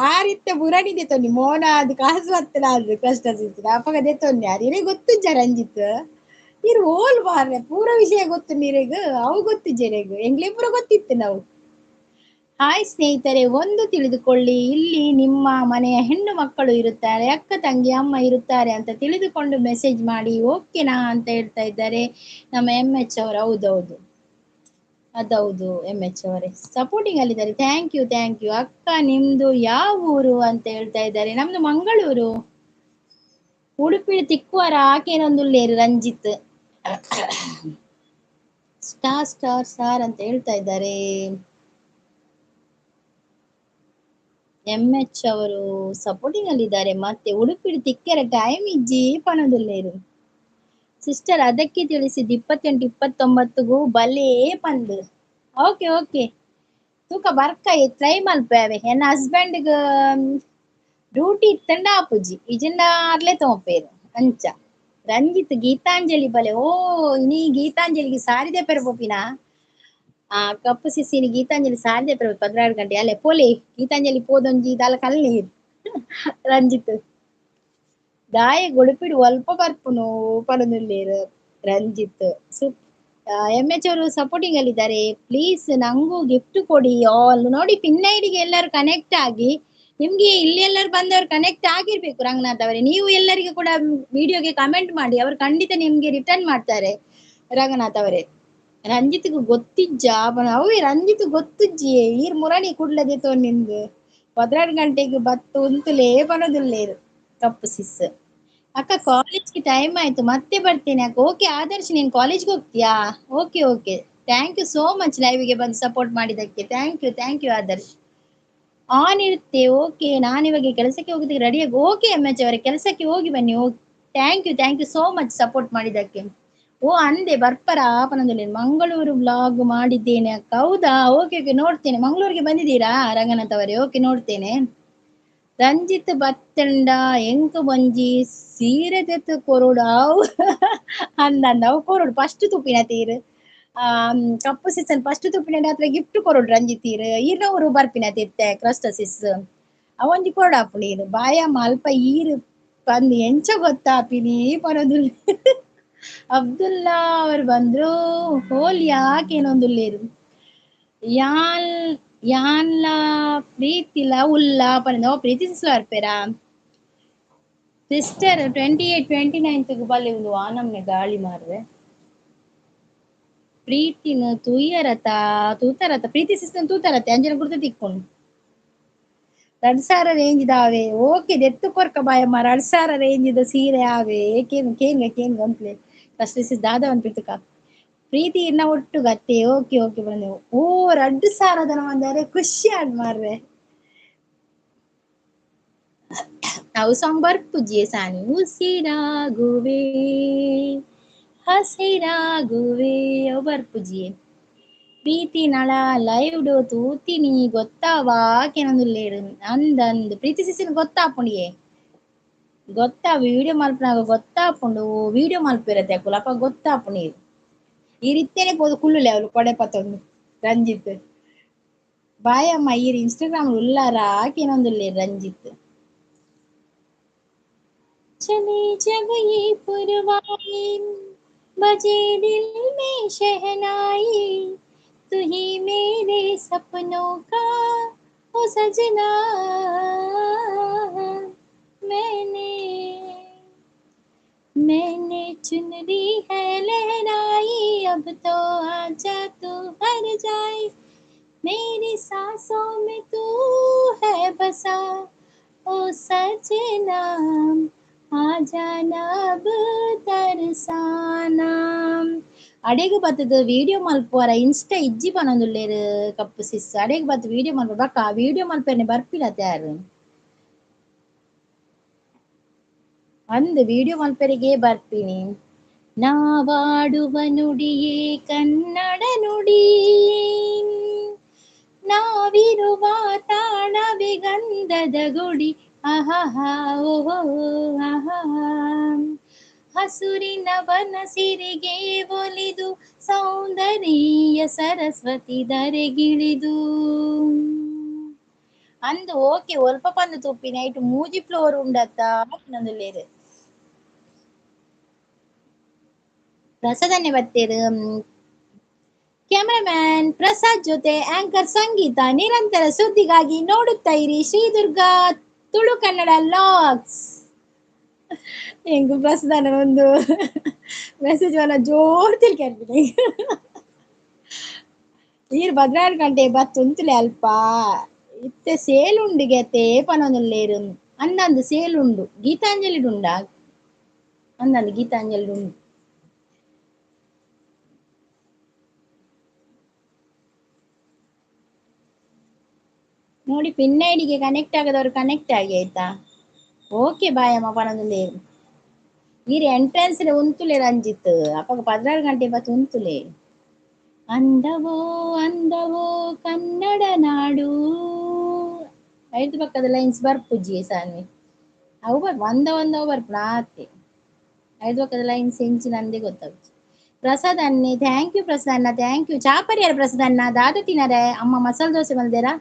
ಆ ರೀತಿ ಬುರಾಣಿ ದೆತ್ತೊನ್ನಿ ಮೋನ ಅದು ಕಾಸು ಬತ್ತಲ ಅದು ಕಷ್ಟ ಸಿಕ್ತದೆ ಅಪಗ ದೆತ್ತೊನ್ನಿ ಯಾರು ಗೊತ್ತುಜ್ಜ ರಂಜಿತ್ ನೀರು ಓಲ್ ಬಾರ್ರೆ ಪೂರ ವಿಷಯ ಗೊತ್ತು ನೀರೆಗ್ ಅವು ಗೊತ್ತಿಜ್ಜೆರೆಗ್ ಎಂಗ್ಲೇ ಪೂರ ಗೊತ್ತಿತ್ತು ನಾವು. ಹಾಯ್ ಸ್ನೇಹಿತರೆ, ಒಂದು ತಿಳಿದುಕೊಳ್ಳಿ, ಇಲ್ಲಿ ನಿಮ್ಮ ಮನೆಯ ಹೆಣ್ಣು ಮಕ್ಕಳು ಇರುತ್ತಾರೆ, ಅಕ್ಕ ತಂಗಿ ಅಮ್ಮ ಇರುತ್ತಾರೆ ಅಂತ ತಿಳಿದುಕೊಂಡು ಮೆಸೇಜ್ ಮಾಡಿ ಓಕೆನಾ ಅಂತ ಹೇಳ್ತಾ ಇದ್ದಾರೆ ನಮ್ಮ ಎಂ ಎಚ್ ಅವರು. ಹೌದೌದು ಅದೌದು ಎಂ ಎಚ್ ಅವರೇ ಸಪೋರ್ಟಿಂಗ್ ಅಲ್ಲಿದ್ದಾರೆ. Thank you thank you. ಅಕ್ಕ ನಿಮ್ದು ಯಾವ ಊರು ಅಂತ ಹೇಳ್ತಾ ಇದ್ದಾರೆ. ನಮ್ದು ಮಂಗಳೂರು, ಉಡುಪಿ ತಿಕ್ಕುವರ ಆಕೇನೊಂದುಲ್ಲೇರು ರಂಜಿತ್ ಸ್ಟಾರ್ ಸ್ಟಾರ್ ಸ್ಟಾರ್ ಅಂತ ಹೇಳ್ತಾ ಇದ್ದಾರೆ. ಎಂ ಎಚ್ ಅವರು ಸಪೋರ್ಟಿಂಗ್ ಅಲ್ಲಿದ್ದಾರೆ. ಮತ್ತೆ ಉಡುಪಿ ತಿಕ್ಕರ ಟೈಮ್ ಇಜ್ಜಿ ಪನೊಂದುಲ್ಲೇರು ಸಿಸ್ಟರ್ ಅದಕ್ಕೆ ತಿಳಿಸಿದ್ದು 28 29ಗೂ ಬಲೇ ಪಂದು. ಓಕೆ ಓಕೆ ತೂಕ ಬರ್ಕ ಟ್ರೈ ಮಲ್ಪೇವೆ. ಎನ್ನ ಹಸ್ಬೆಂಡ್ ಡ್ಯೂಟಿ ಇತ್ತಂಡ ಆಪುಜಿ ಇಜಿಂಡ ಆರ್ಲೆ ತೋಪೇರು ಅಂಚ. ರಂಜಿತ್ ಗೀತಾಂಜಲಿ ಬಲೆ ಓ ನೀ ಗೀತಾಂಜಲಿಗೆ ಸಾರಿದೆ ಪೆರಪೋಪಿನ ಆ ಕಪ್ಪು ಸಿಸಿನಿ ಗೀತಾಂಜಲಿ ಸಾರಿದೆ ಪೆರ 12 ಗಂಟೆ ಅಲ್ಲೇ ಪೋಲೆ ಗೀತಾಂಜಲಿ ಪೋದೊಂಜಿ ದಾಲ ಕಲ್ಲಿ ರಂಜಿತ್ ದಾಯ ಗುಡುಪಿಡು ಅಲ್ಪ ಬರ್ಪುನು ಪಡನುಲ್ಲೇರು ರಂಜಿತ್. ಎಂ ಎಚ್ ಅವರು ಸಪೋರ್ಟಿಂಗ್ ಅಲ್ಲಿದ್ದಾರೆ. ಪ್ಲೀಸ್ ನಂಗೂ ಗಿಫ್ಟ್ ಕೊಡಿ ಆಲ್. ನೋಡಿ ಪಿನ್ ಐಡಿಗೆ ಎಲ್ಲರೂ ಕನೆಕ್ಟ್ ಆಗಿ, ನಿಮ್ಗೆ ಇಲ್ಲಿ ಎಲ್ಲರೂ ಬಂದವರು ಕನೆಕ್ಟ್ ಆಗಿರ್ಬೇಕು ರಂಗನಾಥ್ ಅವರೇ. ನೀವು ಎಲ್ಲರಿಗೂ ಕೂಡ ವಿಡಿಯೋಗೆ ಕಮೆಂಟ್ ಮಾಡಿ, ಅವರು ಖಂಡಿತ ನಿಮ್ಗೆ ರಿಟರ್ನ್ ಮಾಡ್ತಾರೆ ರಂಗನಾಥ್ ಅವರೇ. ರಂಜಿತ್ಗೂ ಗೊತ್ತಿಜ್ಜ ಅವೇ ರಂಜಿತ್ ಗೊತ್ತಿಜ್ಜಿ ಈರ್ ಮುರಣಿ ಕುಡ್ಲದೆ ತೋ ನಿಂದು 12 ಗಂಟೆಗೆ ಬತ್ತು ಉಂತುಲೇ ಬರೋದಿಲ್ಲೇರು ಕಪ್ಪು ಸಿಸ್. ಅಕ್ಕ ಕಾಲೇಜ್ಗೆ ಟೈಮ್ ಆಯ್ತು ಮತ್ತೆ ಬರ್ತೇನೆ ಅಕ್ಕ. ಓಕೆ ಆದರ್ಶ್ ನೀನ್ ಕಾಲೇಜ್ಗೆ ಹೋಗ್ತೀಯಾ? Okay okay thank you so much ಲೈವ್ಗೆ ಬಂದು ಸಪೋರ್ಟ್ ಮಾಡಿದ್ದಕ್ಕೆ. Thank you thank you Adarsh. On ಇರುತ್ತೆ ಓಕೆ. ನಾನಿವಾಗ ಕೆಲಸಕ್ಕೆ ಹೋಗೋದಕ್ಕೆ ರೆಡಿಯಾಗಿ. ಓಕೆ ಎಂ ಎಚ್ ಅವರೇ ಕೆಲಸಕ್ಕೆ ಹೋಗಿ ಬನ್ನಿ. Okay thank you thank you so much support ಮಾಡಿದ್ದಕ್ಕೆ. ಓ ಅಂದೆ ಬರ್ಪರ ಪನಂದಲ್ಲಿ ಮಂಗಳೂರು ಬ್ಲಾಗ್ ಮಾಡಿದ್ದೇನೆ ಅಕ್ಕ. ಹೌದಾ? ಓಕೆ ಓಕೆ ನೋಡ್ತೇನೆ. ಮಂಗಳೂರಿಗೆ ಬಂದಿದ್ದೀರಾ ರಂಗನಾಥ್ ಅವರೇ? ಓಕೆ ನೋಡ್ತೇನೆ. ರಂಜಿತ್ ಬತ್ತಂಡ ಎಂಕ್ ಬಂಜಿ ಸೀರೆ ತೆತ್ತು ಕೊರಡು ಅವು ಅಂದ ಅವು ಕೊರಡು ಫಸ್ಟ್ ತುಪ್ಪಿನ ತೀರು ಕಪ್ಪು ಸೀಸನ್ ಫಸ್ಟ್ ತುಪ್ಪಿನ ಹತ್ರ ಗಿಫ್ಟ್ ಕೊರಡು ರಂಜಿತ್ ತೀರು ಈರ್ನವರು ಬರ್ಪಿನ ತಿತ್ತೆ ಕ್ರಸ್ಟಸಿಸ್ ಅವೊಂಜಿ ಕೊರಡು ನೀರು ಬಾಯ ಅಲ್ಪ ಈರು ಬಂದು ಎಂಚ ಗೊತ್ತಾಪಿನಿ ಪರದುಲ್ಲ. ಅಬ್ದುಲ್ಲಾ ಅವರು ಬಂದ್ರು ಹೋಲ್ ಯಾಕೇನೊಂದುಲ್ಲೇರು. ಯಾನ್ ಯಾನ್ಲ ಪ್ರೀತಿಲ ಉಲ್ಲ ಪಂಡ ಓ ಪ್ರೀತಿ ಸಿಸ್ಲ ಸಿಸ್ಟರ್ 28 29 ಬಲ್ಲೆ ಒಂದು ಆನಮ್ನೆ ಗಾಳಿ ಮಾರ್ರೆ. ಪ್ರೀತಿನ ತೂಯರತ ತೂತರತ ಪ್ರೀತಿ ಸಿಸ್ಟರ್ ತೂತರತೆ ಅಂಜನ ಕುರ್ತ ತಿಕ್ಕೊಂಡು 2000 ರೇಂಜ್ ದಾವೆ. ಓಕೆ ದೆತ್ತು ಕೊರ್ಕ ಬಾಯಮ್ಮ 2000 ರೇಂಜ್ the ಸೀರೆ ಆವೆ. ಕೇನ್ ಕೇನ್ಗ ಕೇನ್ಗ ಅಂಪ್ಲೆ ಫಸ್ಟ್ ಸಿಸ್ ದಾದ ಅನ್ಪಿತ್ತುಕ ಪ್ರೀತಿ ಇನ್ನ ಒಟ್ಟು ಗತ್ತೆ. ಓಕೆ ಓಕೆ ಬಂದೆವು. ಓ 2000 ಬಂದರೆ ಖುಷಿ ಆಡ್ ಮಾರ್ರೆ. ಅವು ಸಾಂಗ್ ಬರ್ಪುಜ್ಜಿ ಸಾನಿ. ಉಸಿರಾಗುವೆ ಹಸಿರಾಗುವೆ ಅವು ಬರ್ಪುಜ್ಜಿ. ಪ್ರೀತಿ ನಳ ಲೈವ್ do ತೂತಿನಿ ಗೊತ್ತಾವಾ ಕೇನೊಂದುಲ್ಲೇರು ಅಂದಂದು ಪ್ರೀತಿ ಸಿಸಿನ ಗೊತ್ತಾಪುಂಡಿಯೇ ಗೊತ್ತಾ ವಿಡಿಯೋ ಮಲ್ಪನಾಗ ಗೊತ್ತಾಪುಂಡು ವಿಡಿಯೋ ಮಲ್ಪಿರತ್ತೆ ಅಕುಲು ಅಪ್ಪ ಗೊತ್ತಾಪುಂಡು. ಈ ರೀತಿಯೇ ಪೋದು ಕುಳ್ಳುಲೆ ಅವಳು ಕೊಡೆ ಪತ್ತೊಂದು ರಂಜಿತ್ ಬಾಯಮ್ಮ ಈರ್ ಇನ್ಸ್ಟಾಗ್ರಾಮ್ ಉಲ್ಲಾರ ಕೇನೊಂದುಲ್ಲೇರು ರಂಜಿತ್. चले जब ये पुरवाई बजे दिल में शहनाई तू ही मेरे सपनों का ओ सजना मैंने मैंने चुनरी है लहराई अब तो आजा तू हर जाए मेरी सांसों में तू है बसा ओ सजना आ जाना अब तरसाना. ಅಡೆಗ್ ಬತ್ತದ ವಿಡಿಯೋ ಮಲ್ಪುವರ ಇನ್ಸ್ಟಾ ಇಜ್ಜಿ ಪನೊಂದುಲ್ಲೇರು ಕಪ್ಪು ಸಿಸ್. ಅಡೆಗ್ ಬತ್ತ ವಿಡಿಯೋ ಮಲ್ಪ ಬಕ್ಕ ವಿಡಿಯೋ ಮಲ್ಪೆನೆ ಬರ್ಪಿಲ್ಲ ಯಾರು ಅಂದ್ ವಿಡಿಯೋ ಮಲ್ಪೆರಿಗೆ ಬರ್ಪಿನಿ. ನಾವಾಡುವ ನುಡಿಯೇ ಕನ್ನಡ ನುಡಿ ನಾವಿರುವ ತಾಣವೇ ಗಂಧದ ಗುಡಿ ಆಹಾ ಓಹೋ ಆಹಾ. ಹಸುರಿನ ವನ ಸಿರಿಗೆ ಒಲಿದು ಸೌಂದರ್ಯ ಸರಸ್ವತಿ ಧರೆಗಿಳಿದು ಅಂದು ಓಕೆ ಒಲ್ಪ ಪಂದು ತುಪ್ಪಿ ನೈಟ್ ಮೂಜಿ ಫ್ಲೋರ್ ಉಂಡತ್ತ ನಂದುಲ್ಲೇರು. ಪ್ರಸಾದನ್ನೇ ಬತ್ತೇರು ಕ್ಯಾಮರಾಮ್ಯಾನ್ ಪ್ರಸಾದ್ ಜೊತೆ ಆಂಕರ್ ಸಂಗೀತ. ನಿರಂತರ ಸುದ್ದಿಗಾಗಿ ನೋಡುತ್ತಾ ಇರಿ ಶ್ರೀದುರ್ಗಾ ತುಳು ಕನ್ನಡ ಲಾಗ್ಸ್. ಎಂಗು ಪ್ರಸಾದನ ಒಂದು ಮೆಸೇಜ್ ವಲ್ಲ ಜೋರ್ ತಿಳ್ಕೊಂತೀನಿ. ಈರ್ 14 ಗಂಟೆ ಬತ್ತು ಉಂತುಲೆ ಅಲ್ಪ ಇತ್ತೆ ಸೇಲ್ ಉಂಡು ಗೆತ್ತೆ ಪನೊಂದುಲ್ಲೇರು ಅಂದಂದು ಸೇಲ್ ಉಂಡು ಗೀತಾಂಜಲಿ ಉಂಡ ಅಂದಂದು ಗೀತಾಂಜಲಿ ಉಂಡು. ನೋಡಿ ಪಿನ್ ಐಡಿಗೆ ಕನೆಕ್ಟ್ ಆಗದವರು ಕನೆಕ್ಟ್ ಆಗಿ ಆಯ್ತಾ. ಓಕೆ ಬಾಯ್ ಅಮ್ಮ ಪನೊಂದುಲ್ಲೇರು. ಈರ್ ಎಂಟ್ರೆನ್ಸ್ ಉಂತುಲೆ ರಂಜಿತ್ ಅಪ್ಪಗ 14 ಗಂಟೆ ಬತ್ತು ಉಂತುಲೆ. ಅಂದವೋ ಅಂದವೋ ಕನ್ನಡ ನಾಡು ಐದು ಪಕ್ಕದ ಲೈನ್ಸ್ ಬರ್ಪುಜ್ಜಿ ಸಾನ್ವಿ ಅವು ಬರ್ಪು ಅಂದ ಒಂದವು ಬರ್ಪುಣ ಆತೆ ಐದು ಪಕ್ಕದ ಲೈನ್ಸ್ ಎಂಚಿನ ಅಂದೇ ಗೊತ್ತಾಗುದು. ಪ್ರಸಾದ್ ಅನ್ನಿ thank you Prasad ಅಣ್ಣ thank you. ಚಾಪರಿಯಾರ ಪ್ರಸಾದ್ ಅಣ್ಣ ದಾದ ತಿನ್ನರೆ ಅಮ್ಮ ಮಸಾಲೆ ದೋಸೆ ಮಲ್ದೇರಾ.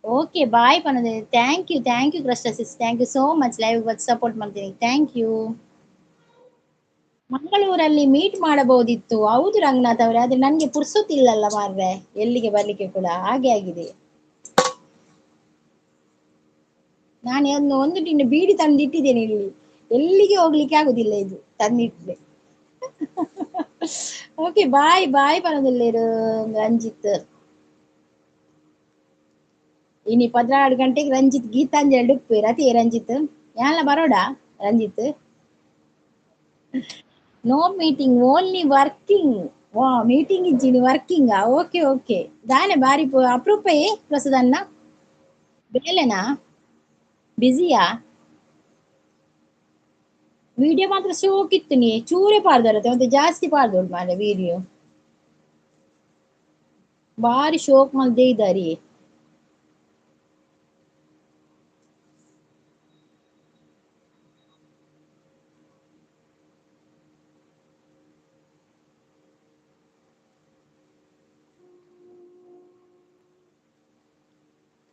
ಓಕೆ ಬಾಯ್ ಪನದೆ. Thank you thank you Krishna sis thank you so much live ಬಂದು ಸಪೋರ್ಟ್ ಮಾಡ್ತೀನಿ thank you. ಮಂಗಳೂರಲ್ಲಿ ಮೀಟ್ ಮಾಡಬಹುದಿತ್ತು ಹೌದು ರಂಗನಾಥ್ ಅವರೇ, ಆದ್ರೆ ನನ್ಗೆ ಪುರ್ಸೊತ್ತಿಲ್ಲಲ್ಲ ಮಾರ್ರೆ ಎಲ್ಲಿಗೆ ಬರ್ಲಿಕ್ಕೆ ಕೂಡ ಹಾಗೆ ಆಗಿದೆ. ನಾನು ಒಂದು ಟಿನ್ನು ಬೀಡಿ ತಂದಿಟ್ಟಿದ್ದೇನೆ ಇಲ್ಲಿ, ಎಲ್ಲಿಗೆ ಹೋಗ್ಲಿಕ್ಕೆ ಆಗುದಿಲ್ಲ ಇದು ತಂದಿಟ್ಟಿದೆ. ಓಕೆ ಬಾಯ್ ಬಾಯ್ ಪನದುಲ್ಲೇರು ರಂಜಿತ್. ಇನಿ 14 ಗಂಟೆಗೆ ರಂಜಿತ್ ಗೀತಾಂಜಲಿ ಡುಪ್ಪು ರತಿ ರಂಜಿತ್ ಯಾನ್ಲ ಬರೋಡ Ranjith. No meeting only working. ವಾ ಮೀಟಿಂಗ್ ಇಜ್ಜಿನಿ ವರ್ಕಿಂಗ್. ಓಕೆ ಓಕೆ ದಾನೆ ಬಾರಿ ಅಪರೂಪಯೇ ಪ್ರಸಾದನ್ನ ಬೇಲೆನಾ ಬಿಸಿಯಾ? ವಿಡಿಯೋ ಮಾತ್ರ ಶೋಕಿತ್ತು ನೀ ಚೂರೇ ಪಾಡ್ದರತ್ತೆ ಮತ್ತೆ ಜಾಸ್ತಿ ಪಾಡ್ದೋಡು ಮಾರೆ ವಿಡಿಯೋ ಬಾರಿ ಶೋಕ್ ಮಲ್ದೇ ಇದ್ದಾರಿ.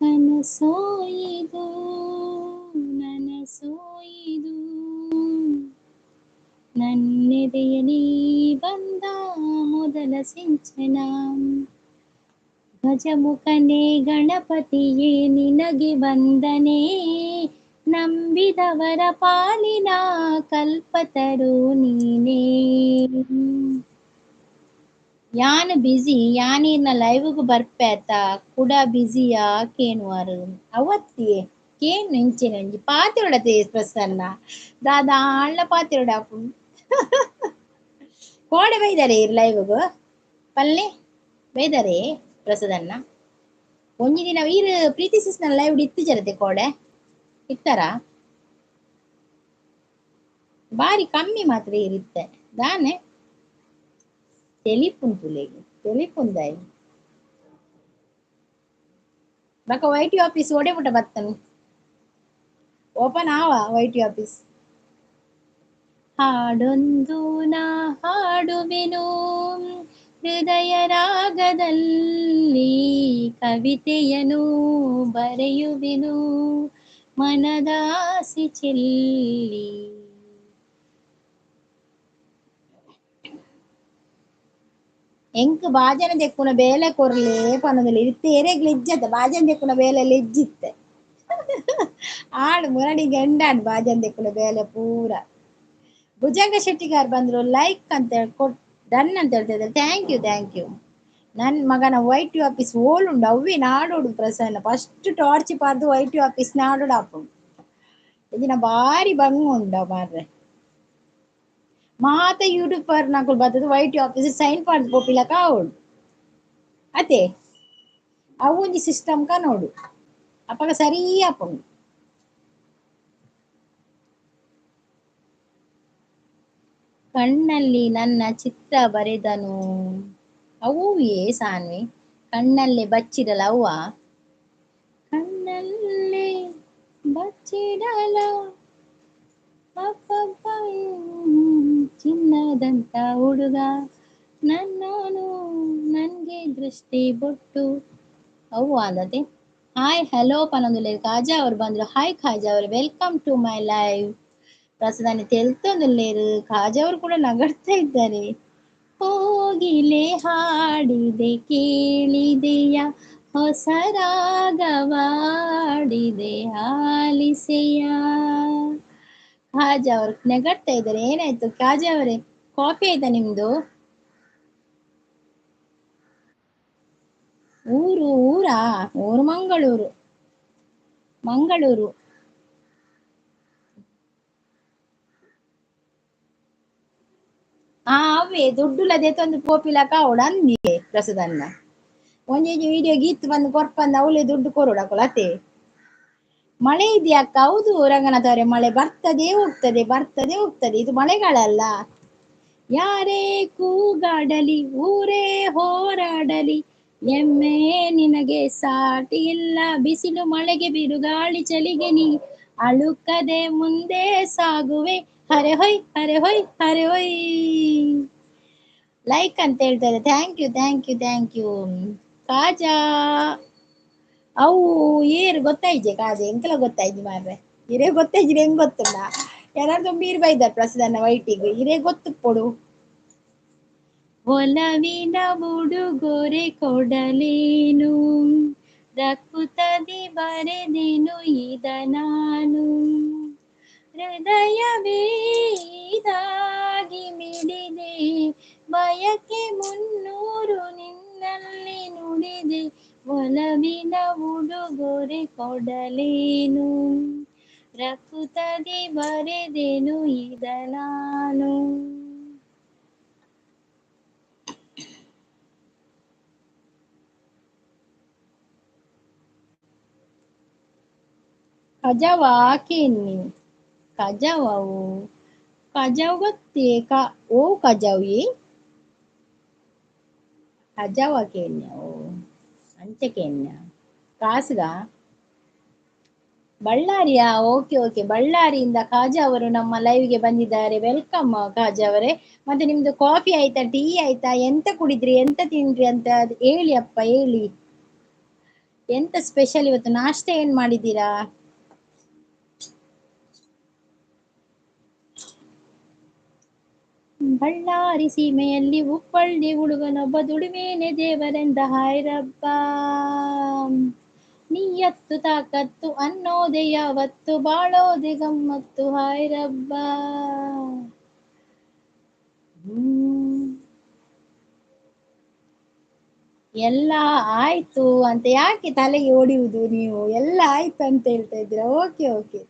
ಕನಸೋಯಿದು ನನಸೋಯಿದು ನನ್ನೆದೆಯಲಿ ಬಂದ ಮೊದಲ ಮೊದಲ ಸಿಂಚನ. ಗಜಮುಖನೇ ಗಣಪತಿಯೇ ನಿನಗೆ ವಂದನೆ, ನಂಬಿದವರ ಪಾಲಿನ ಕಲ್ಪತರು ನೀನೇ. ಯಾನ್ ಬಿಜಿ ಯಾನೀರ್ನ ಲೈವ್ಗ್ ಬರ್ಪೇತ ಕುಡ ಬಿಜಿಯಾ ಕೇನುವಾರು ಅವತ್ತಿಯೇ ಕೇನು ಇಂಚಿನ ಒಂಜಿ ಪಾತೆರೊಡತೆ ಪ್ರಸನ್ನ ದಾದಾ ಆಳ್ನ ಪಾತೆರೊಡಾಪುಂಡು. ಕೋಡೆ ಬೈದಾರೆ ಇರ್ ಲೈವ್ಗ್ ಪಲ್ಲೆ ಬೈದಾರೆ ಪ್ರಸದನ್ನ ಒಂಜಿ ದಿನ ಈರ್ ಪ್ರೀತಿ ಸಿಸ್ನ ಲೈವ್ ಇತ್ತಿಜರತೆ ಕೋಡೆ ಇತ್ತಾರ ಬಾರಿ ಕಮ್ಮಿ ಮಾತ್ರ ಇರುತ್ತೆ ದಾನೆ ತೆಲಿಪುಂತುಲೆಗ್ ತೆಲಿಪುಂದಾಯಿ ಬಕ ವೈಟಿ ಆಫೀಸ್ ಓಡೆ ಪುಟ ಬತ್ತನು ಓಪನ್ ಆವ ವೈಟಿ ಆಫೀಸ್. ಹಾಡೊಂದು ನಾ ಹಾಡುವೆನು ಹೃದಯ ರಾಗದಲ್ಲಿ, ಕವಿತೆಯನು ಬರೆಯುವೆನು ಮನದಾಸಿ ಚೆಲ್ಲಿ. ಎಂಕ್ ಬಾಜನ ದೆಕ್ಕುನ ಬೇಲೆ ಕೊರ್ಲೆ ಪನೊಂದುಲ್ಲೆ ಇತ್ತೆ ಎರೆಗ್ಲ ಇಜ್ಜತ್ತ ಬಾಜನ ದೆಕ್ಕುನ ಬೇಲೆ ಇಜ್ಜಿತ್ತೆ ಆಳು ಮುರಡಿ ಗೆಂಡಾನ್ ಬಾಜನ ದೆಕ್ಕುನ ಬೇಲೆ ಪೂರ. ಭುಜಂಗ ಶೆಟ್ಟಿಗಾರ್ ಬಂದ್ರು ಲೈಕ್ ಅಂತ ಕೊಟ್ ಡನ್ ಅಂತ ಹೇಳ್ತಾ ಇದ್ದಾರೆ. Thank you thank you. ನನ್ನ ಮಗನ ವೈಟ್ ಆಫೀಸ್ ಓಲುಂಡು ಅವ್ವೇ ನಾಡೋಡು ಪ್ರಸನ್ನ ಫಸ್ಟ್ ಟಾರ್ಚ್ ಪಾರ್ದು ವೈಟ್ ಆಫೀಸ್ ನಾಡೋಡು ಆಪುಂಡು ಇದಿನ ಬಾರಿ ಬಂಗ್ ಉಂಡು ಮಾರ್ರೆ. ಮಾತ ಯೂಟ್ಯೂಬರ್ ನಕುಲು ಬತ್ತದ ವೈಟ್ ಆಫೀಸ್ ಸೈನ್ ಪಾಡ್ದು ಪೋಪಿಲಕ ಆವೊಡು ಅತೆ ಅವು ಒಂಜಿ ಸಿಸ್ಟಮ್ ಕ ನೋಡು ಅಪಗ ಸರಿ ಆಪುಂಡು. ಕಣ್ಣಲ್ಲಿ ನನ್ನ ಚಿತ್ರ ಬರೆದನು ಅವು ಏ ಸಾನ್ವಿ ಕಣ್ಣಲ್ಲೇ ಬಚ್ಚಿಡಲ ಅವ್ವ ಕಣ್ಣಲ್ಲೇ ಬಚ್ಚಿಡಲ ಅಪ್ಪಬ್ಬ ಚಿನ್ನದಂತ ಹುಡುಗ ನನ್ನೋನು ನನ್ಗೆ ದೃಷ್ಟಿ ಬೊಟ್ಟು ಅವ್ವ ಅಂದತೆ. ಹಾಯ್ ಹಲೋ ಪನೊಂದುಲ್ಲೆರ್ ಖಾಜಾ ಅವರು ಬಂದ್ರು. ಹಾಯ್ ಖಾಜಾ ಅವರು, welcome to my live. ಪ್ರಸದಾನಿ ತೆಲ್ತೊಂದುಲ್ಲೆರ್ Khaja ಅವರು ಕೂಡ ನಗಡ್ತಾ ಇದ್ದಾರೆ. ಕೋಗಿಲೆ ಹಾಡಿದೆ ಕೇಳಿದೆಯ ಹೊಸ ರಾಗವಾಡಿದೆ ಆಲಿಸೆಯ. ಖಾಜಾ ಅವರು ನೆಗಡ್ತಾ ಇದ್ದಾರೆ. ಏನಾಯ್ತು ಖಾಜಾ ಅವರೇ, ಕಾಫಿ ಆಯ್ತಾ ನಿಮ್ದು? ಊರು ಊರಾ ಊರು ಮಂಗಳೂರು ಮಂಗಳೂರು. ಆ ಅವೇ ದುಡ್ಡುಲದೆ ತಂದು ಪೋಪಿಲಕ ಅವಳು ಅಂದಿಯೇ ಪ್ರಸದನ್ನ ಒಂಜೊಂಜಿ ವಿಡಿಯೋ ಗೀತ್ ಬಂದು ಕೊರ್ಪಂದ ಅವಳೇ ದುಡ್ಡು ಕೊರೋಡಕೊಳ ಅತೆ. ಮಳೆ ಇದೆಯಾ ಅಕ್ಕ? ಹೌದು ರಂಗನಾಥ್ ಅವರೇ, ಮಳೆ ಬರ್ತದೆ ಹೋಗ್ತದೆ ಬರ್ತದೆ ಹೋಗ್ತದೆ, ಇದು ಮಳೆಗಾಲ ಅಲ್ಲ. ಯಾರೇ ಕೂಗಾಡಲಿ ಊರೇ ಹೋರಾಡಲಿ ಎಮ್ಮೆ ನಿನಗೆ ಸಾಟಿ ಇಲ್ಲ, ಬಿಸಿಲು ಮಳೆಗೆ ಬಿರುಗಾಳಿ ಚಳಿಗೆ ನೀ ಅಳುಕದೆ ಮುಂದೆ ಸಾಗುವೆ. ಹರೆ ಹೊಯ್ ಹರೆ ಹೊಯ್ ಹರೆ ಹೊಯ್. ಲೈಕ್ ಅಂತ ಹೇಳ್ತಾರೆ. Thank you thank you thank you Khaja. ಅವು ಏರು ಗೊತ್ತಾಯ್ಜೆ ಕಾಜಾ ಎಂಕೆಲ್ಲ ಗೊತ್ತಾಯ್ತು ಮಾರ್ರೆ, ಇರೇ ಗೊತ್ತಾಯ್ಜಿರೆ ಹೆಂಗ್ ಗೊತ್ತುಂಡ ಯಾರಾದ್ರು ಬೀರ್ ಬೈದಾರ ಪ್ರಸದನ್ನ ವೈಟಿಗೆ ಇರೇ ಗೊತ್ತು ಪೊಡು. ಒಲವಿನ ಉಡುಗೊರೆ ಕೊಡಲೇನು ರಕುತದಿ ಬರೆದೆನು ಇದ ನಾನು, ಹೃದಯವೇ ಇದಾಗಿ ಮಿಡಿದೆ ಬಯಕೆ ಮುನ್ನೂರು ನಿನ್ನಲ್ಲಿ ನುಡಿದೆ, ಒಲವಿನ ಉಡುಗೊರೆ ಕೊಡಲೇನು ರಕುತದಿ ಬರೆದೆನು ಇದ ನಾನು. ಕಜವಾ ಕೇನ್ನಿ ಕಜಾವು ಕಜಾವ್ ಗೊತ್ತೇ ಕ ಓ ಕಜಾವ್ ಏ ಕಜಾವ ಕೇನ್ಯ ಓ ಅಂಚ ಕೇನ್ಯ ಕಾಸುಗ ಬಳ್ಳಾರಿಯಾ? ಓಕೆ ಓಕೆ, ಬಳ್ಳಾರಿಯಿಂದ ಖಾಜಾ ಅವರು ನಮ್ಮ ಲೈವ್ಗೆ ಬಂದಿದ್ದಾರೆ. Welcome Khaja ಅವರೇ. ಮತ್ತೆ ನಿಮ್ದು ಕಾಫಿ ಆಯ್ತಾ, ಟೀ ಆಯ್ತಾ, ಎಂತ ಕುಡಿದ್ರಿ, ಎಂತ ತಿಂದ್ರಿ ಅಂತ ಹೇಳಿ ಅಪ್ಪ ಹೇಳಿ. ಎಂತ ಸ್ಪೆಷಲ್ ಇವತ್ತು, ನಾಷ್ಟ ಏನ್ ಮಾಡಿದ್ದೀರಾ? ಬಳ್ಳಾರಿ ಸೀಮೆಯಲ್ಲಿ ಉಪ್ಪಳ್ಳಿ ಹುಡುಗನೊಬ್ಬ ದುಡಿಮೇನೆ ದೇವರೆಂದ ಹಾಯ್ ರಬ್ಬ. ನೀಯತ್ತು ತಾಕತ್ತು ಅನ್ನೋದೆ ಯಾವತ್ತು ಬಾಳೋದೆ ಗಮ್ಮತ್ತು ಹಾಯ್ ರಬ್ಬ. ಎಲ್ಲ ಆಯ್ತು ಅಂತ ಯಾಕೆ ತಲೆಗೆ ಹೊಡೆಯುವುದು ನೀವು? ಎಲ್ಲ ಆಯ್ತು ಅಂತ ಹೇಳ್ತಾ ಇದ್ದೀರಾ. Okay okay.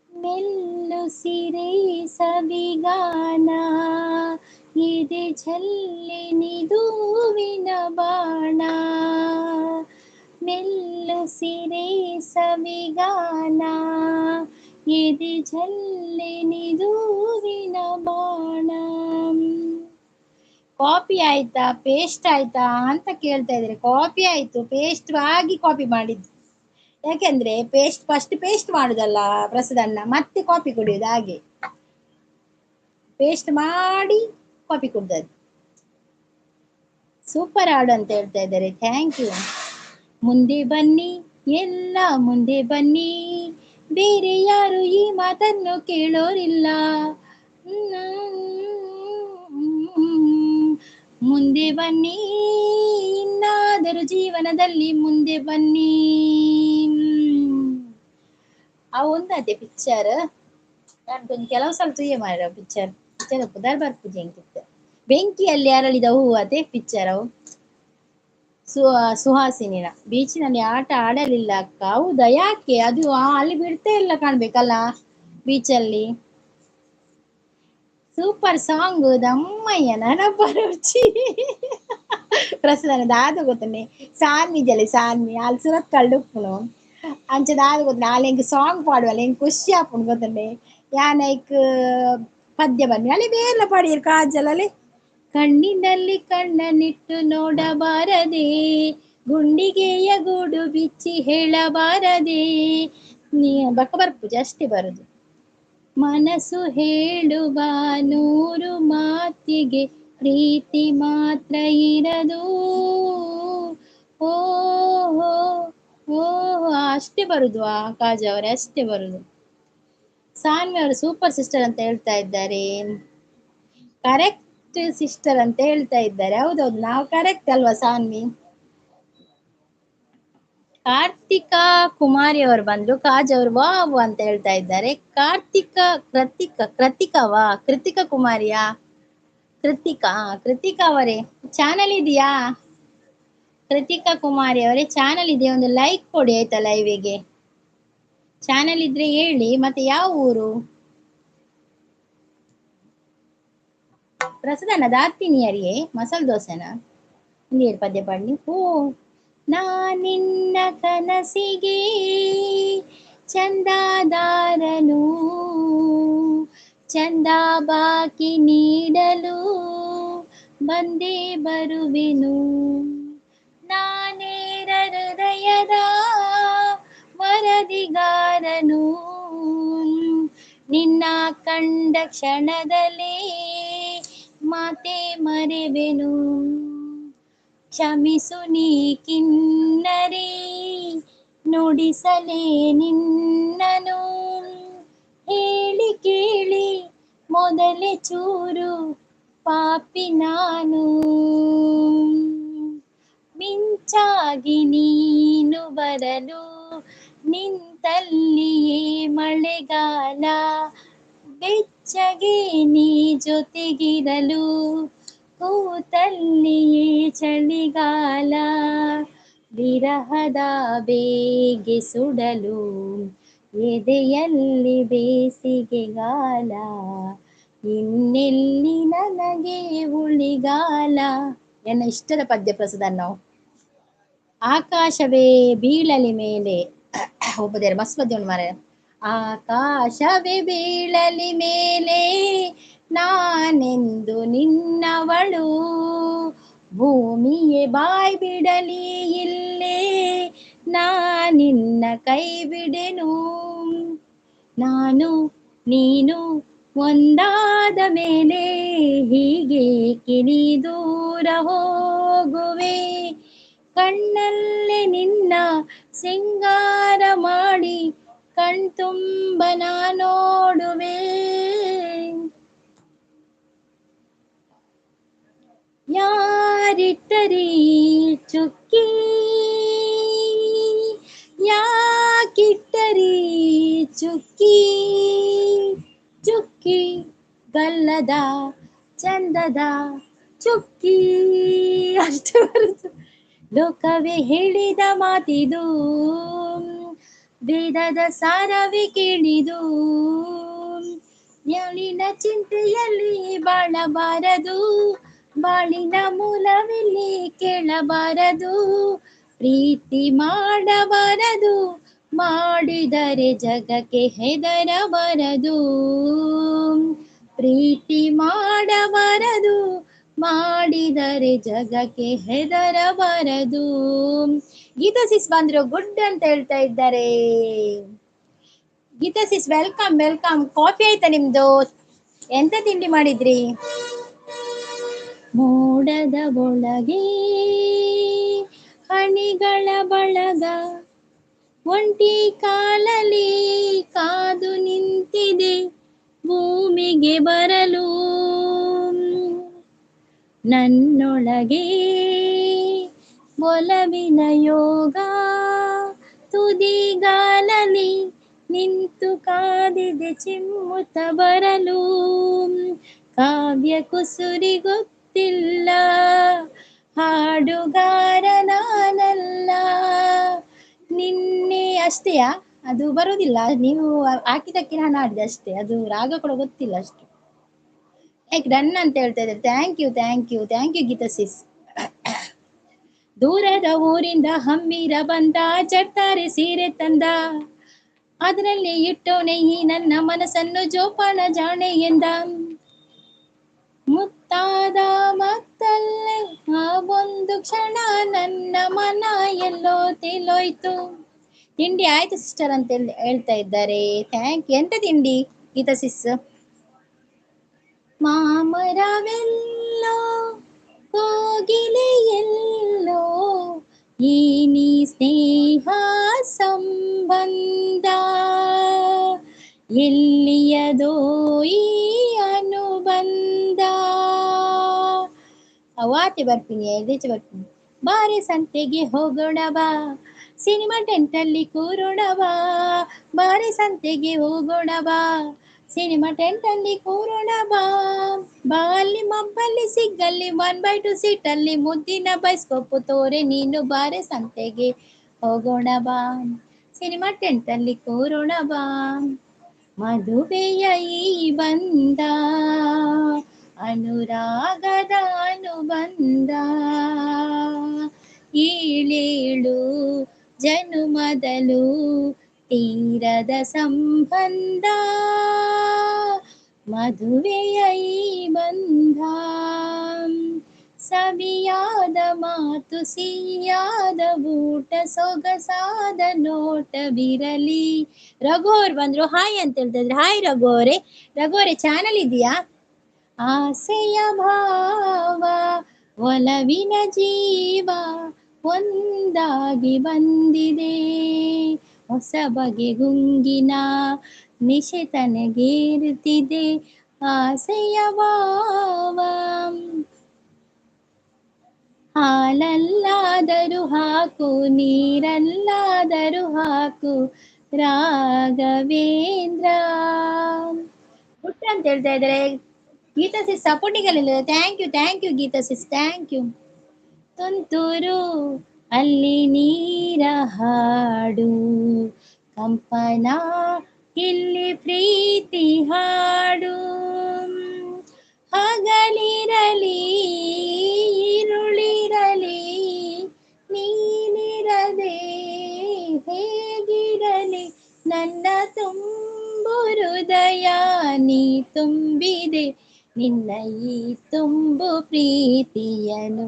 ಮೆಲ್ಲುಸಿರೇ ಸವಿಗಾನ ಎದೆ ಝಲ್ಲಿನಿದೂವಿನ ಬಾಣ. ಮೆಲ್ಲುಸಿರೇ ಸವಿಗಾನ ಎದೆ ಝಲ್ಲಿನಿದೂವಿನ ಬಾಣ. ಕಾಪಿ ಆಯ್ತಾ ಪೇಸ್ಟ್ ಆಯ್ತಾ ಅಂತ ಕೇಳ್ತಾ ಇದ್ದಾರೆ. ಕಾಪಿ ಆಯ್ತು, ಪೇಸ್ಟ್ ಆಗಿ ಕಾಪಿ ಮಾಡಿದ್ದು. ಯಾಕೆಂದ್ರೆ ಪೇಸ್ಟ್ ಫಸ್ಟ್ ಪೇಸ್ಟ್ ಮಾಡುದಲ್ಲ ಪ್ರಸಾದನ್ನ, ಮತ್ತೆ ಕಾಪಿ ಕುಡಿಯುದು. ಹಾಗೆ ಪೇಸ್ಟ್ ಮಾಡಿ ಕಾಪಿ ಕುಡ್ದದ್ದು. ಸೂಪರ್ ಹಾಡು ಅಂತ ಹೇಳ್ತಾ ಇದ್ದಾರೆ. Thank you. ಮುಂದೆ ಬನ್ನಿ ಎಲ್ಲ ಮುಂದೆ ಬನ್ನಿ, ಬೇರೆ ಯಾರು ಈ ಮಾತನ್ನು ಕೇಳೋರಿಲ್ಲ. ಮುಂದೆ ಬನ್ನಿ ಇನ್ನಾದರೂ ಜೀವನದಲ್ಲಿ ಮುಂದೆ ಬನ್ನಿ. ಅವು ಒಂದದೆ ಪಿಕ್ಚರ್ ನಾನು ಕೆಲವು ಸಲ ತುಯ್ಯ ಮಾರ ಪಿಕ್ಚರ್ ಪಿಕ್ಚರ್ ಪುದರ್ ಬರ್ಪುಜಿ ಎಂಕಿತ್ತು. ಬೆಂಕಿಯಲ್ಲಿ ಅರಳಿದ ಹೂವು ಅದೇ ಪಿಕ್ಚರ್ ಅವು. ಸುಹಾಸಿನಿನ ಬೀಚಿನಲ್ಲಿ ಆಟ ಆಡಲಿಲ್ಲ ಅಕ್ಕ. ಹೌದಾ, ಯಾಕೆ? ಅದು ಅಲ್ಲಿ ಬಿಡ್ತಾ ಇಲ್ಲ ಕಾಣ್ಬೇಕಲ್ಲ ಬೀಚಲ್ಲಿ. ಸೂಪರ್ ಸಾಂಗ್ ದಮ್ಮಯ್ಯ ನನಪರುಚಿ ಪ್ರಸನ್ನ ದಾದ ಗೊತ್ತನೆ ಸಾನ್ಮಿ ಜಲೆ ಸಾನ್ಮಿ ಅಲ್ಲಿ ಸುರತ್ ಕಳ್ಳುಪ್ಪುನು ಅಂಚ ದಾದ ಗೊತ್ತನೆ ಅಲ್ಲಿ ಎಂಕ್ ಸಾಂಗ್ ಪಾಡುವಲ್ಲ ಎಂಕ್ ಖುಷಿ ಆಪುಂಡು ಗೊತ್ತನೆ. ಯಾನೈಕ್ ಪದ್ಯ ಬನ್ನಿ ಅಲ್ಲಿ ಬೇರ್ಲ ಪಾಡಿಯರ್ ಕಾಜಲಲ್ಲಿ. ಕಣ್ಣಿನಲ್ಲಿ ಕಣ್ಣನಿಟ್ಟು ನೋಡಬಾರದೆ, ಗುಂಡಿಗೆಯ ಗೂಡು ಬಿಚ್ಚಿ ಹೇಳಬಾರದೆ. ನೀ ಬಕ್ಕ ಬರ್ಪುಜಿ ಅಷ್ಟೇ ಬರುದು. ಮನಸ್ಸು ಹೇಳುವ ನೂರು ಮಾತಿಗೆ ಪ್ರೀತಿ ಮಾತ್ರ ಇರದು. ಓಹೋ ಓಹೋ ಅಷ್ಟೇ ಬರುದು. ಆ ಕಾಜು ಅವರೇ ಅಷ್ಟೇ ಬರುದು. ಸಾನ್ವಿ ಅವರು ಸೂಪರ್ ಸಿಸ್ಟರ್ ಅಂತ ಹೇಳ್ತಾ ಇದ್ದಾರೆ. ಕರೆಕ್ಟ್ ಸಿಸ್ಟರ್ ಅಂತ ಹೇಳ್ತಾ ಇದ್ದಾರೆ. ಹೌದೌದು, ನಾವು ಕರೆಕ್ಟ್ ಅಲ್ವಾ ಸಾನ್ವಿ? ಕಾರ್ತಿಕಾ ಕುಮಾರಿ ಅವರು ಬಂದ್ರು. ಕಾಜ್ ಅವರು ವಾವ್ ಅಂತ ಹೇಳ್ತಾ ಇದ್ದಾರೆ. ಕಾರ್ತಿಕ ಕೃತಿಕ ಕೃತಿಕವಾ ಕೃತಿಕಾ ಕುಮಾರಿಯಾ? ಕೃತಿಕಾ ಕೃತಿಕಾ ಅವರೇ ಚಾನಲ್ ಇದೆಯಾ? ಕೃತಿಕಾ ಕುಮಾರಿ ಅವರೇ ಚಾನಲ್ ಇದೆಯಾ? ಒಂದು ಲೈಕ್ ಕೊಡಿ ಆಯ್ತಾ ಲೈವಿಗೆ. ಚಾನಲ್ ಇದ್ರೆ ಹೇಳಿ. ಮತ್ತೆ ಯಾವ ಊರು? ಪ್ರಸದನ ದಾತಿನಿ ಅರಿಯೇ ಮಸಾಲೆ ದೋಸೆನಾ? ಒಂದು ಪದ್ಯ ಪಾಡಿ. ಓ ನಾನಿನ್ನ ಕನಸಿಗೆ ಚಂದಾದಾರನು, ಚಂದ ಬಾಕಿ ನೀಡಲು ಬಂದೇ ಬರುವೆನು. ನಾನೇರ ಹೃದಯದ ವರದಿಗಾರನು, ನಿನ್ನ ಕಂಡ ಕ್ಷಣದಲ್ಲೇ ಮಾತೆ ಮರೆವೆನು. ಕ್ಷಮಿಸು ನೀ ಕಿನ್ನರಿ ನುಡಿಸಲೇ ನಿನ್ನನು, ಹೇಳಿ ಕೇಳಿ ಮೊದಲೇ ಚೂರು ಪಾಪಿ ನಾನು. ಮಿಂಚಾಗಿ ನೀನು ಬರಲು ನಿಂತಲ್ಲಿಯೇ ಮಳೆಗಾಲ, ಬೆಚ್ಚಗೆ ನೀ ಜೊತೆಗಿರಲು ಕೂತಲ್ಲಿಯೇ ಚಳಿಗಾಲ. ವಿರಹದ ಬೇಗೆ ಸುಡಲು ಎದೆಯಲ್ಲಿ ಬೇಸಿಗೆಗಾಲ, ಇನ್ನೆಲ್ಲಿ ನನಗೆ ಉಳಿಗಾಲ. ನನ್ನ ಇಷ್ಟದ ಪದ್ಯ ಪ್ರಸಾದ ನಾವು. ಆಕಾಶವೇ ಬೀಳಲಿ ಮೇಲೆ ಒಬ್ಬದೇರ ಮಸ್ತ್ ಪದ್ಯ ಉಂಟು ಮಾರ್ರೆ. ಆಕಾಶವೇ ಬೀಳಲಿ ಮೇಲೆ ನಾನೆಂದು ನಿನ್ನವಳು, ಭೂಮಿಯೇ ಬಾಯ್ ಬಿಡಲಿ ಇಲ್ಲೇ ನಾನಿನ್ನ ಕೈ ಬಿಡೆನು. ನಾನು ನೀನು ಒಂದಾದ ಮೇಲೆ ಹೀಗೇಕೆ ನೀ ದೂರ ಹೋಗುವೆ, ಕಣ್ಣಲ್ಲೇ ನಿನ್ನ ಸಿಂಗಾರ ಮಾಡಿ ಕಣ್ತುಂಬ ನೋಡುವೆ. ಯಾರಿಟ್ಟರಿ ಚುಕ್ಕಿ, ಯಾಕಿಟ್ಟರಿ ಚುಕ್ಕಿ, ಚುಕ್ಕಿ ಗಲ್ಲದ ಚಂದದ ಚುಕ್ಕಿ. ಅಷ್ಟೇ ಬರುತ್ತೆ. ಲೋಕವೇ ಹೇಳಿದ ಮಾತಿದು, ವೇದದ ಸಾರವೇ ಕೇಳಿದು, ಯಾಳಿನ ಚಿಂತೆಯಲ್ಲಿ ಬಾಳಬಾರದು, ಬಾಳಿನ ಮೂಲವಿಲ್ಲಿ ಕೇಳಬಾರದು, ಪ್ರೀತಿ ಮಾಡಬಾರದು, ಮಾಡಿದರೆ ಜಗಕ್ಕೆ ಹೆದರಬಾರದು, ಪ್ರೀತಿ ಮಾಡಬಾರದು, ಮಾಡಿದರೆ ಜಗಕ್ಕೆ ಹೆದರಬಾರದು. ಗೀತಾ ಸಿಸ್ ಬಂದ್ರು, ಗುಡ್ ಅಂತ ಹೇಳ್ತಾ ಇದ್ದಾರೆ. Geetha sis welcome welcome. Coffee ಆಯ್ತಾ ನಿಮ್ದು? ಎಂತ ತಿಂಡಿ ಮಾಡಿದ್ರಿ? ಮೋಡದ ಒಳಗೆ ಹಣಿಗಳ ಬಳಗ, ಒಂಟಿ ಕಾಲಲ್ಲಿ ಕಾದು ನಿಂತಿದೆ ಭೂಮಿಗೆ ಬರಲು. ನನ್ನೊಳಗೆ ಒಲವಿನ ಯೋಗ ತುದಿಗಾಲಲ್ಲಿ ನಿಂತು ಕಾದಿದೆ ಚಿಮ್ಮುತ್ತ ಬರಲು. ಕಾವ್ಯ ಕುಸುರಿ ಗೊತ್ತಿಲ್ಲ, ಹಾಡುಗಾರ ನಾನಲ್ಲ. ನಿನ್ನೆ ಅಷ್ಟೇಯಾ? ಅದು ಬರೋದಿಲ್ಲ, ನೀವು ಹಾಕಿದ್ದಕ್ಕೆ ನಾನು ಹಾಡಿದೆ ಅಷ್ಟೇ, ಅದು ರಾಗ ಕೂಡ ಗೊತ್ತಿಲ್ಲ ಅಷ್ಟು. ಲೈಕ್ ಡನ್ ಅಂತ ಹೇಳ್ತಾ ಇದ್ದಾರೆ. Thank you thank you thank you Geetha sis. ದೂರದ ಊರಿಂದ ಹಮ್ಮಿರ ಬಂದ, ಚಟ್ಟಾರೆ ಸೀರೆ ತಂದ, ಅದರಲ್ಲಿ ಇಟ್ಟೋನೆ ಈ ನನ್ನ ಮನಸ್ಸನ್ನು ಜೋಪಾನ ಜಾಣೆ ಎಂದ. ಮುತ್ತಾದ ಮತ್ತಲ್ಲೇ ಆ ಒಂದು ಕ್ಷಣ ನನ್ನ ಮನ ಎಲ್ಲೋ ತೇಲೋಯ್ತು. ತಿಂಡಿ ಆಯ್ತು ಸಿಸ್ಟರ್ ಅಂತ ಹೇಳ್ತಾ ಇದ್ದಾರೆ. Thank you. ಎಂತ ತಿಂಡಿ ಗೀತಾ ಸಿಸ್? ಮಾಮರವೆಲ್ಲೋ ಕೋಗಿಲೆಯೆಲ್ಲೋ ಏನಿ ಸ್ನೇಹ ಸಂಬಂಧ, ಎಲ್ಲಿಯದೋ ಈ ಅನುಬಂಧ. ಅವಾತಿ ಬರ್ತೀನಿ, ಎದೇಚೆ ಬರ್ತೀನಿ. ಬಾರಿ ಸಂತೆಗೆ ಹೋಗೋಣ ಬಾ, ಸಿನಿಮಾ ಟೆಂಟಲ್ಲಿ ಕೂರೋಣ ಬಾ, ಬಾರಿ ಸಂತೆಗೆ ಹೋಗೋಣ ಬಾ, ಸಿನಿಮಾ ಟೆಂಟಲ್ಲಿ ಕೂರೋಣ ಬಾ, ಬಾಲಿ ಮಬ್ಬಲ್ಲಿ ಸಿಗ್ಗಲ್ಲಿ 1x2 ಸೀಟಲ್ಲಿ ಮುದ್ದಿನ ಬೈಸ್ಕೋಪು ತೋರೆ ನೀನು, ಬಾರೆ ಸಂತೆಗೆ ಹೋಗೋಣ ಬಾ, ಸಿನಿಮಾ ಟೆಂಟಲ್ಲಿ ಕೂರೋಣ ಬಾ. ಮದುವೆಯ ಈ ಬಂಧ ಅನುರಾಗದ ಅನುಬಂಧ, ಏಳೇಳು ಜನುಮದಲು ತೀರದ ಸಂಬಂಧ, ಮದುವೆಯ ಈ ಬಂಧ. ಸವಿಯಾದ ಮಾತು ಸಿಹಿಯಾದ ಊಟ ಸೊಗಸಾದ ನೋಟವಿರಲಿ. ರಘು ಅವ್ರು ಬಂದ್ರು, ಹಾಯ್ ಅಂತ ಹೇಳ್ತಾ ಇದ್ರು. ಹಾಯ್ ರಘು ಅವರೇ. ರಘು ಅವರೇ ಚಾನಲ್ ಇದೆಯಾ? ಆಸೆಯ ಭಾವ ಒಲವಿನ ಜೀವ ಒಂದಾಗಿ ಬಂದಿದೆ, ಹೊಸ ಬಗೆ ಗುಂಗಿನ ನಿಶೆ ತನಗೇರುತ್ತಿದೆ, ಆಸೆಯ ಭಾವ. ಹಾಲಲ್ಲಾದರೂ ಹಾಕು ನೀರಲ್ಲಾದರೂ ಹಾಕು ರಾಘವೇಂದ್ರ. ಪುಟ್ಟ ಅಂತ ಹೇಳ್ತಾ ಇದ್ದಾರೆ. ಗೀತಾ ಸಿಸ್ ಸಪೋರ್ಟಿಂಗ್ ಅಲ್ಲಿ. Thank you thank you Geetha sis, thank you. ತುಂತುರು ಅಲ್ಲಿ ನೀರ ಹಾಡು, ಕಂಪನ ಇಲ್ಲಿ ಪ್ರೀತಿ ಹಾಡು, ಹಗಲಿರಲಿ ಇರುಳಿರಲಿ ನೀನಿರದೆ ಹೇಗಿರಲಿ, ನನ್ನ ತುಂಬು ಹೃದಯ ನೀ ತುಂಬಿದೆ, ನಿನ್ನ ಈ ತುಂಬು ಪ್ರೀತಿಯನು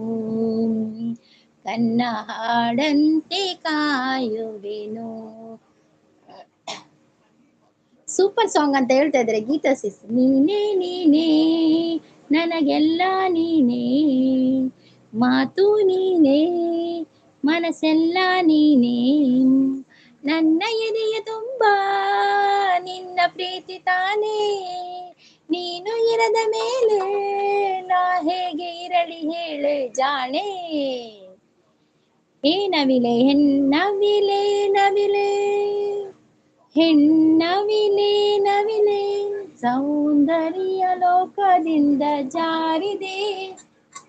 ಕನ್ನ ಹಾಡಂತೆ ಕಾಯುವೆನು. ಸೂಪರ್ ಸಾಂಗ್ ಅಂತ ಹೇಳ್ತಾ ಇದ್ದಾರೆ ಗೀತಾ ಸಿಸ್. ನೀನೇ ನೀನೇ ನನಗೆಲ್ಲ ನೀನೇ, ಮಾತು ನೀನೇ ಮನಸ್ಸೆಲ್ಲ ನೀನೇ, ನನ್ನ ಎದೆಯ ತುಂಬ ನಿನ್ನ ಪ್ರೀತಿ ತಾನೇ, ನೀನು ಇರದ ಮೇಲೆ ನಾ ಹೇಗೆ ಇರಲಿ ಹೇಳೆ ಜಾಣೆ. ಏ ನವಿಲೆ ಹೆಣ್ಣವಿಲೆ ನವಿಲೆ, ಹೆಣ್ಣವಿಲೆ ನವಿಲೆ, ಸೌಂದರ್ಯ ಲೋಕದಿಂದ ಜಾರಿದೆ,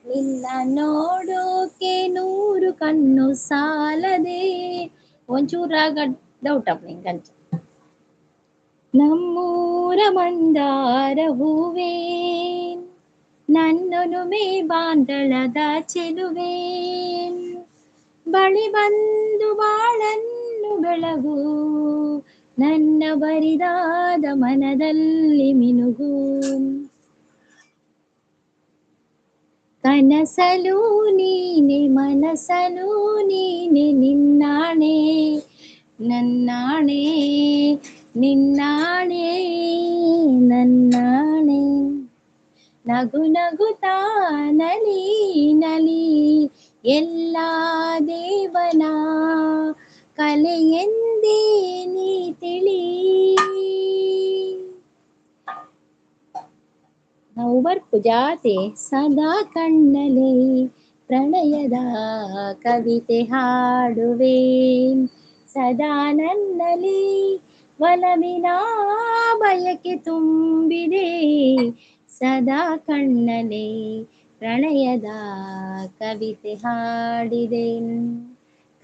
ನಿನ್ನ ನೋಡೋಕೆ 100 ಕಣ್ಣು ಸಾಲದೆ. ಒಂಚೂರು ರಾಗ ಡೌಟ್ ಅಪ್ಪ ನಿಂಗಂಚ. ನಮ್ಮೂರ ಮಂದಾರ ಹೂವೇ, ನನ್ನೊಲುಮೆ ಬಾಂಧಳದ ಚೆಲುವೆ, ಬಳಿ ಬಂದು ಬಾಳನ್ನು ಬೆಳಗು, ನನ್ನ ಬರಿದಾದ ಮನದಲ್ಲಿ ಮಿನುಗು. ಕನಸಲು ನೀನೆ ಮನಸಲು ನೀನೆ, ನಿನ್ನಾಣೆ ನನ್ನಾಣೆ ನಿನ್ನಾಣೆ ನನ್ನಾಣೆ. ನಗು ನಗುತ್ತಾ ನಲಿ ನಲಿ, ಎಲ್ಲ ದೇವನ ಕಲೆಯೆಂದೇ ನೀ ತಿಳಿ. ನಾವು ಬರ್ಪು ಜಾತೆ ಸದಾ ಕಣ್ಣಲೆ ಪ್ರಣಯದ ಕವಿತೆ ಹಾಡುವೆ, ಸದಾ ನನ್ನಲ್ಲಿ ಒಲವಿನ ಬಯಕೆ ತುಂಬಿದೆ, ಸದಾ ಕಣ್ಣಲೆ ಪ್ರಣಯದ ಕವಿತೆ ಹಾಡಿದೆ.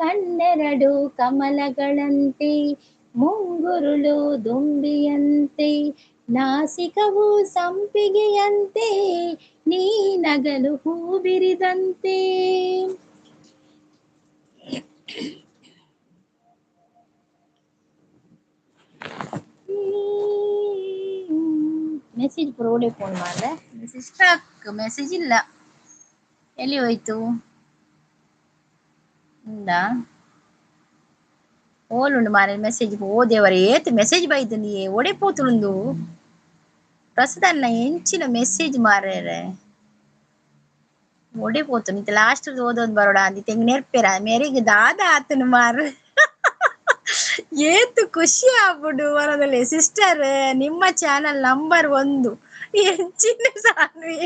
ಕಣ್ಣೆರಡು ಕಮಲಗಳಂತೆ, ಮುಂಗುರುಳು ದುಂಬಿಯಂತೆ, ನಾಸಿಕವು ಸಂಪಿಗೆಯಂತೆ, ನೀ ನಗಲು ಹೂ ಬಿರಿದಂತೆ. ಮೆಸೇಜ್ ಪೂರ ಓಡೆ ಫೋನ್ ಮಾಡ್ದೆ, ಮೆಸೇಜ್ ಸ್ಟ್ರಕ್, ಮೆಸೇಜ್ ಇಲ್ಲ, ಎಲ್ಲಿ ಹೋಯ್ತು? ಉಂಡಾ ಓಲುಂಡು ಮಾರೆ ಮೆಸೇಜ್. ಓ ದೇವರೇ, ಏತ್ ಮೆಸೇಜ್ ಬೈದು ನೀ ಓಡೆ ಪೋತುಂಡು ಪ್ರಸ್ತುತ ಎಂಚಿನ ಮೆಸೇಜ್ ಮಾರ್ರೆ ಓಡೆ ಪೋತು ನಿಂತ ಲಾಸ್ಟ್ ಓದೋದು ಬರೋಡ ಅಂದಿ ತೆಂಗ್ ನೆರ್ಪೇರ ಮೇರೆಗೆ ದಾದ ಆತನು ಮಾರ್. ಏತು ಖುಷಿ ಆಗ್ಬಿಡು ಬರೋದಲ್ಲಿ. ಸಿಸ್ಟರ್ ನಿಮ್ಮ ಚಾನಲ್ ನಂಬರ್ 1 ಎಂಚಿನ ಸಾನ್ವಿ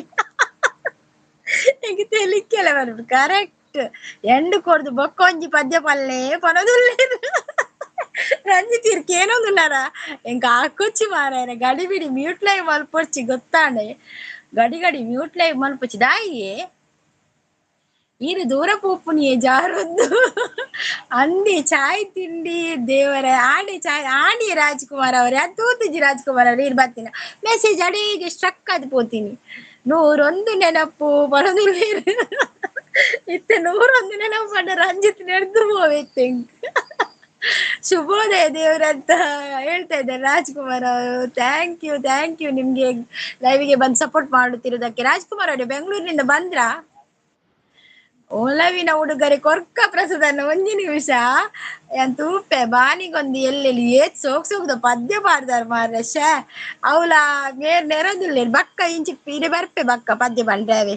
ಎಂಗೆ ತೆಲಿಕ್ಕೆಲ್ಲ ಬರ್ಬಿಡು ಕರೆಕ್ಟ್. ಎಂಡು ಕೊಡ್ದು ಬೊಕ್ಕೊಂಜಿ ಪದ್ಯ ಪಲ್ಲೆ ಪನದುಲ್ಲೆ ರಂಜಿತ್ ಇರ್ಕೇನೊಂದುಲ್ಲಾರ ಎಂಕ ಆಕೊಚ್ಚಿ ಮಾರಾಯನ ಗಡಿ ಬಿಡಿ ಮ್ಯೂಟ್ ಲೈವ್ ಮಲ್ಪೊರ್ಚಿ ಗೊತ್ತಾಂಡೆ, ಗಡಿ ಗಡಿ ಮ್ಯೂಟ್ ಲೈವ್ ಮಲ್ಪೊಚ್ಚಿ ದಾಯಿಯೇ ಈರು ದೂರ ಪೋಪುನಿಯೇ ಜಾರೊಂದು ಅಂದಿ ಚಾಯ್ ತಿಂಡಿ ದೇವರ ಆಂಡಿ ಚಾಯ್ ಆಂಡಿ ರಾಜ್ಕುಮಾರ್ ಅವರೇ ಅದು ತೂತುಜಿ ರಾಜ್ಕುಮಾರ್ ಅವರೇ ಇರ್ ಬರ್ತೀನಿ ಮೆಸೇಜ್ ಅಡಿಗೆ ಸ್ಟ್ರಕ್ ಅದು ಪೋತೀನಿ. 101 ನೆನಪು ಬರೋದಿಲ್ಲ ಇತ್ತೆ 101 ನೆನಪು ಪಂಡ ರಂಜಿತ್ ನೆಡ್ದು ಹೋಯ್ತೆ. ಶುಭೋದಯ ದೇವರಂತ ಹೇಳ್ತಾ ಇದ್ದಾರೆ ರಾಜ್ಕುಮಾರ್ ಅವರು. Thank you thank you ನಿಮ್ಗೆ ಲೈವ್ಗೆ ಬಂದು ಸಪೋರ್ಟ್ ಮಾಡುತ್ತಿರೋದಕ್ಕೆ. ರಾಜ್ಕುಮಾರ್ ಅವರೇ ಬೆಂಗಳೂರಿನಿಂದ ಬಂದ್ರಾ? ಒಲವಿನ ಹುಡುಗರೆ ಕೊರ್ಕ ಪ್ರಸಾದನ ಒಂಜಿ ನಿಮಿಷ ತೂಪೆ ಬಾನಿಗೊಂದು ಎಲ್ಲೆಲ್ಲಿ ಏತ್ ಸೋಕ್ ಸೋಕ್ದ ಪದ್ಯ ಪಾಡ್ದಾರ ಮಾರ್ರೆ ಶೇ ಅವಳ ಮೇರ್ ನೆರದುಲ್ಲೇರ್ ಬಕ್ಕ ಇಂಚಿ ಪೀರೆ ಬರ್ಪೆ ಬಕ್ಕ ಪದ್ಯ ಬಂಡ್ರವೆ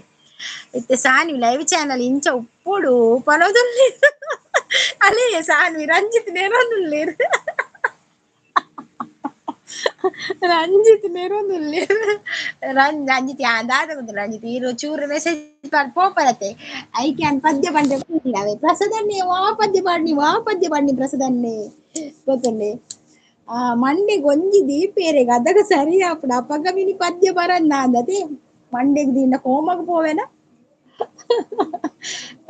ಇತ್ತೆ ಸಾನ್ವಿ ಲೈವ್ ಚಾನಲ್ ಇಂಚ ಉಪ್ಪುಡು ಪನೋದುಲ್ಲೇರ್ ಅಲೇ ಸಾನ್ವಿ ರಂಜಿತ್ ನೆರೊಂದುಲ್ಲೇರ್ ರಂಜಿತ್ ನೆರೊಂದುಲ್ಲೇರ್ ರಂಜಿತ್ ದಾದ ಗೊತ್ತಿಲ್ಲ ರಂಜಿತ್ ಈರು ಚೂರು ಮೆಸೇಜ್ ಪಾಡ್ ಪೋಪರತೆ ಐಕೆ ಅನ್ ಪದ್ಯ ಪಂಡೆ ಅವೇ ಪ್ರಸದನ್ನೇ ವಾ ಪದ್ಯ ಪಾಡ್ನಿ ವಾ ಪದ್ಯ ಪಾಡ್ನಿ ಪ್ರಸದನ್ನೇ ಗೊತ್ತುಂಡೆ. ಆ ಮಂಡೆಗೆ ಒಂಜಿ ದೀಪೇರೆಗ್ ಅದಗ ಸರಿ ಆಪುಂಡು ಅಪಗ ಮಿನಿ ಪದ್ಯ ಬರನ್ನ ಅಂದತೆ ಮಂಡೆಗ್ ದೀಂಡ ಕೋಮಗ್ ಪೋವೆನ.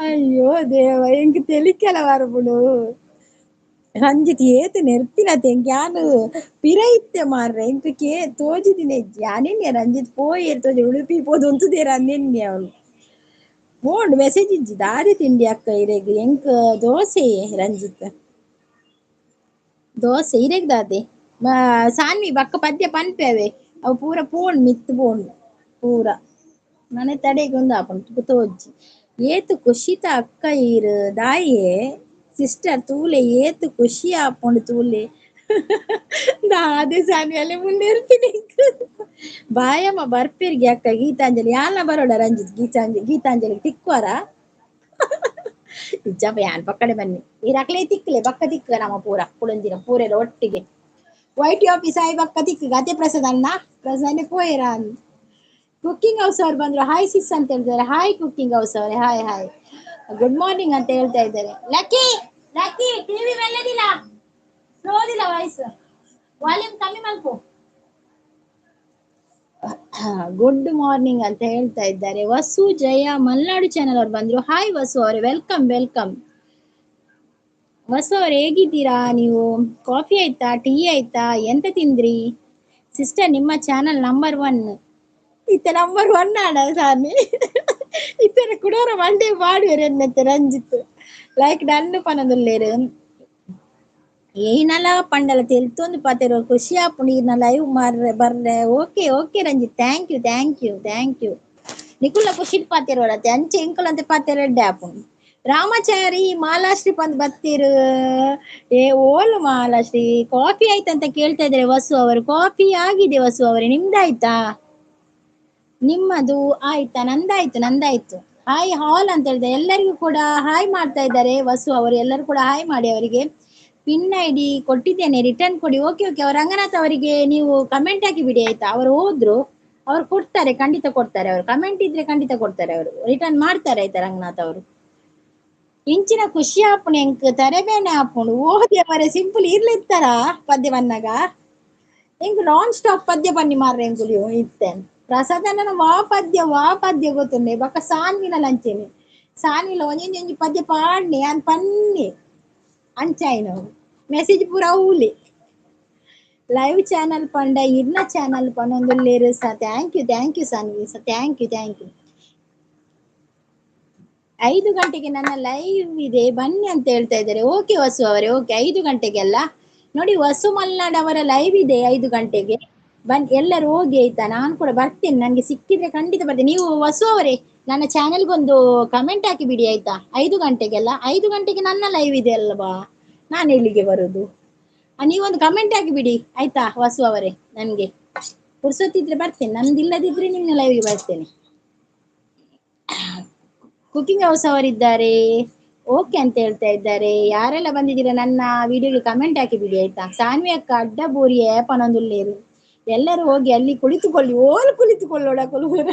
ಅಯ್ಯೋ ದೇವ ಎಂಕ್ ತೆಲಿಕೆಲ ಬರ್ಪುಂಡು ರಂಜಿತ್ ಏತ್ ನೆರ್ಪಿನತೆ ಎಂಕ್ ಯಾನ್ ಪಿರ ಇತ್ತೆ ಮಾರ್ರೆ ಎಂಕ್ ಕೇ ತೋಜಿದಿನ ಇಜ್ಜಿ ಯಾನೆನ್ನೆ ರಂಜಿತ್ ಪೋಯೆರ್ ತೋಜಿ ಉಡುಪಿ ಪೋದು ಉಂತುದೇರ್ ಅಂದೆನ್ನೆ ಅವಳು ಪೋಂಡು ಮೆಸೇಜ್ ಇಜ್ಜಿ ದಾರಿ ತಿಂಡಿ ಅಕ್ಕ ಇರೆಗ್ ಎಂಕ್ ದೋಸೆ ರಂಜಿತ್ ದೋಸೆ ಇರೆಗ್ ದಾದೆ ಸಾನ್ವಿ ಬಕ್ಕ ಪದ್ಯ ಪನ್ಪೆವೆ ಅವು ಪೂರ ಪೋಂಡು ಮಿತ್ತ್ ಪೋಂಡು ಪೂರ ನನೆ ತಡೆಗ್ ಒಂದು ಆಪುಂಡು ತೋಜಿ. ಏತ್ ಖುಷಿತ ಅಕ್ಕ ಈರ್ ದಾಯೆ ಸಿಸ್ಟರ್ ತೂಲೆ ಏತ್ ಖುಷಿ ಆಪುಂಡು ತೂಲೆ ದಾದೆ ಸಾನ್ವಿ ಅಲ್ಲೇ ಮುಂದೆ ಇರ್ತೀನಿ. ಬಾಯಮ್ಮ ಬರ್ಪೇರ್ಗೆ ಅಕ್ಕ ಗೀತಾಂಜಲಿ ಯಾಲ್ನ ಬರೋಡ ರಂಜಿತ್ ಗೀತಾಂಜಲಿ ಗೀತಾಂಜಲಿ ತಿಕ್ವಾರ. ಇಜ್ಜಪ್ಪ ಯಾನ್ ಪಕ್ಕಡೆ ಬನ್ನಿ ಇರಕ್ಲೇ ತಿಕ್ಲೆ ಬಕ್ಕ ತಿಕ್ಕ ನಮ್ಮ ಪೂರ ಕುಳಂಜಿನ ಪೂರೆಲ್ಲ ಒಟ್ಟಿಗೆ ವೈಟಿ ಆಫೀಸ್ ಆಯ್ ಬಕ್ಕ ತಿಕ್ಕ ಗತೆ ಪ್ರಸಾದ್ ಅಣ್ಣ ಪ್ರಸಾದನೆ ಪೋಯರ ಕುಕ್ಕಿಂಗ್ ಹೌಸ್ ಅವ್ರು ಬಂದ್ರು. ಹಾಯ್ ಸಿಸ್ ಅಂತ ಹೇಳ್ತಾರೆ. ಹಾಯ್ ಕುಕ್ಕಿಂಗ್ ಹೌಸ್ ಅವರೇ, ಹಾಯ್ ಹಾಯ್, ಗುಡ್ ಮಾರ್ನಿಂಗ್ ಅಂತ ಹೇಳ್ತಾ ಇದ್ದಾರೆ. ಲಕ್ಕಿ ಲಕ್ಕಿ ಟಿವಿ ಮೆಲ್ಲದಿಲ್ಲ, ಸ್ಲೋದಿಲ್ಲ, ವಾಯ್ಸ್ ವಾಲ್ಯೂಮ್ ಕಮ್ಮಿ ಮಲ್ಪು. ಗುಡ್ ಮಾರ್ನಿಂಗ್ ಅಂತ ಹೇಳ್ತಾ ಇದ್ದಾರೆ. ವಸು ಜಯ ಮಲ್ನಾಡು ಚಾನೆಲ್ ಅವ್ರು ಬಂದ್ರು. ಹಾಯ್ ವಸು ಅವರೇ, welcome welcome. Vasu ಅವ್ರೆ ಹೇಗಿದ್ದೀರಾ ನೀವು? ಕಾಫಿ ಆಯ್ತಾ, ಟೀ ಆಯ್ತಾ, ಎಂತ ತಿಂದ್ರಿ? ಸಿಸ್ಟರ್ ನಿಮ್ಮ ಚಾನಲ್ ನಂಬರ್ 1 ಇತ್ತ ನಂಬರ್ 1 ಆಡ ಸಾಮಿ ಇತ್ತರ ಕುಡೋರ ಮಂಡೆ ಮಾಡುವೆರ್ ಎನ್ನತ್ತೆ ರಂಜಿತ್ ಲೈಕ್ ಡನ್ ಪನೊಂದುಲ್ಲೆರ್. ಏನಲ ಪಂಡಲ ತೆಲ್ತೊಂದು ಪಾತೆರ ಖುಷಿ ಆಪುಂಡು ಈರ್ನ ಲೈವ್ ಮಾರ್ರೆ ಬರ್ರೆ. Okay okay Ranjith, thank you thank you thank you. ನಿಕುಲ್ಲ ಖುಷಿಟ್ ಪಾತೆರೋಡತ್ತೆ ಅಂಚೆ ಎಂಕುಲಂತೆ ಪಾತೆರ ಎಡ್ಡೆ ಆಪುಂಡು. ರಾಮಾಚಾರಿ ಮಾಲಾಶ್ರೀ ಬಂದ್ ಬತ್ತೀರು. ಏ ಓಲು ಮಾಲಾಶ್ರೀ, ಕಾಫಿ ಆಯ್ತಂತ ಕೇಳ್ತಾ ಇದ್ದಾರೆ ವಸು ಅವರು. ಕಾಫಿ ಆಗಿದೆ ವಸು ಅವರೇ, ನಿಮ್ದಾಯ್ತಾ? ನಿಮ್ಮದು ಆಯ್ತಾ? ನಂದಾಯ್ತು ನಂದಾಯ್ತು. ಹಾಯ್ ಹಾಲ್ ಅಂತ ಹೇಳಿದೆ. ಎಲ್ಲರಿಗೂ ಕೂಡ ಹಾಯ್ ಮಾಡ್ತಾ ಇದ್ದಾರೆ ವಸು ಅವರು. ಎಲ್ಲರೂ ಕೂಡ ಹಾಯ್ ಮಾಡಿ ಅವರಿಗೆ. ಪಿನ್ I D ಕೊಟ್ಟಿದ್ದೇನೆ, ರಿಟರ್ನ್ ಕೊಡಿ. ಓಕೆ ಓಕೆ, ಅವ್ರ ರಂಗನಾಥ್ ಅವರಿಗೆ ನೀವು ಕಮೆಂಟ್ ಹಾಕಿ ಬಿಡಿ ಆಯ್ತಾ. ಅವರು ಹೋದ್ರು, ಅವ್ರು ಕೊಡ್ತಾರೆ, ಖಂಡಿತ ಕೊಡ್ತಾರೆ. ಅವರು ಕಮೆಂಟ್ ಇದ್ರೆ ಖಂಡಿತ ಕೊಡ್ತಾರೆ, ಅವರು ರಿಟರ್ನ್ ಮಾಡ್ತಾರೆ ಆಯ್ತಾ ರಂಗನಾಥ್ ಅವರು. ಇಂಚಿನ ಖುಷಿ ಆಪುಣು ಎಂಕ್ ತರೆಬೇನೆ ಆಪುಂಡು. ಓದಿ ಅವರೇ ಸಿಂಪಲ್ ಇರ್ಲಿತ್ತಾರ ಪದ್ಯ ಬನ್ನಾಗ ಎಂಕ್ ನಾನ್ ಸ್ಟಾಪ್ ಪದ್ಯ ಬನ್ನಿ ಮಾರ್ರೆ ಎಂಕುಲಿಯು ಇತ್ತೆ ಪ್ರಸಾದನ ವಾ ಪದ್ಯ ವಾ ಪದ್ಯ ಗೊತ್ತುಂಡೆ ಬೊಕ್ಕ ಸಾನ್ವಿನ ಲಂಚೇನೆ ಸಾನ್ವಿಲ ಒಂಜೊಂಜಿ ಪದ್ಯ ಪಾಡ್ನೆ ಅನ್ ಪನ್ನಿ ಅಂಚಾಯಿನವು ಮೆಸೇಜ್ ಪೂರ ಊಲಿ. ಲೈವ್ ಚಾನಲ್ ಪಂಡ ಇರ್ನ ಚಾನಲ್ ಪನೊಂದುಲ್ಲೆರ್ ಸ. Thank you thank you Sanvi ಸ, thank you thank you. 5 ಗಂಟೆಗೆ ನನ್ನ ಲೈವ್ ಇದೆ ಬನ್ನಿ ಅಂತ ಹೇಳ್ತಾ ಇದ್ದಾರೆ. ಓಕೆ ವಸು ಅವರೇ, ಓಕೆ 5 ಗಂಟೆಗೆಲ್ಲ ನೋಡಿ ವಸು ಮಲ್ನಾಡ್ ಅವರ ಲೈವ್ ಇದೆ 5 ಗಂಟೆಗೆ ಬನ್ನಿ ಎಲ್ಲರೂ ಹೋಗಿ ಆಯ್ತಾ. ನಾನು ಕೂಡ ಬರ್ತೇನೆ, ನನ್ಗೆ ಸಿಕ್ಕಿದ್ರೆ ಖಂಡಿತ ಬರ್ತೇನೆ. ನೀವು ವಸು ಅವರೇ ನನ್ನ ಚಾನೆಲ್ಗೊಂದು ಕಮೆಂಟ್ ಹಾಕಿ ಬಿಡಿ ಆಯ್ತಾ. 5 ಗಂಟೆಗೆಲ್ಲ, 5 ಗಂಟೆಗೆ ನನ್ನ ಲೈವ್ ಇದೆ ಅಲ್ವಾ, ನಾನು ಎಲ್ಲಿಗೆ ಬರುದು? ನೀವೊಂದು ಕಮೆಂಟ್ ಹಾಕಿ ಬಿಡಿ ಆಯ್ತಾ ವಸು ಅವರೇ. ನನ್ಗೆ ಪುರ್ಸೊತ್ತಿದ್ರೆ ಬರ್ತೇನೆ, ನಂದಿಲ್ಲದಿದ್ರೆ ನಿಮ್ಮ ಲೈವ್ಗೆ ಬರ್ತೇನೆ. ಕುಕಿಂಗ್ ಹೌಸ್ ಅವರಿದ್ದಾರೆ, ಓಕೆ ಅಂತ ಹೇಳ್ತಾ ಇದ್ದಾರೆ. ಯಾರೆಲ್ಲ ಬಂದಿದ್ದೀರಾ ನನ್ನ ವಿಡಿಯೋಗೆ ಕಮೆಂಟ್ ಹಾಕಿ ಬಿಡಿ ಆಯ್ತಾ. ಸಾನ್ವಿ ಅಕ್ಕ ಅಡ್ಡ ಬೋರಿ ಏಪನೊಂದುಲ್ಲೇರು, ಎಲ್ಲರೂ ಹೋಗಿ ಅಲ್ಲಿ ಕುಳಿತುಕೊಳ್ಳಿ, ಓಲ್ ಕುಳಿತುಕೊಳ್ಳೋಡ ಕುಲುಗುರ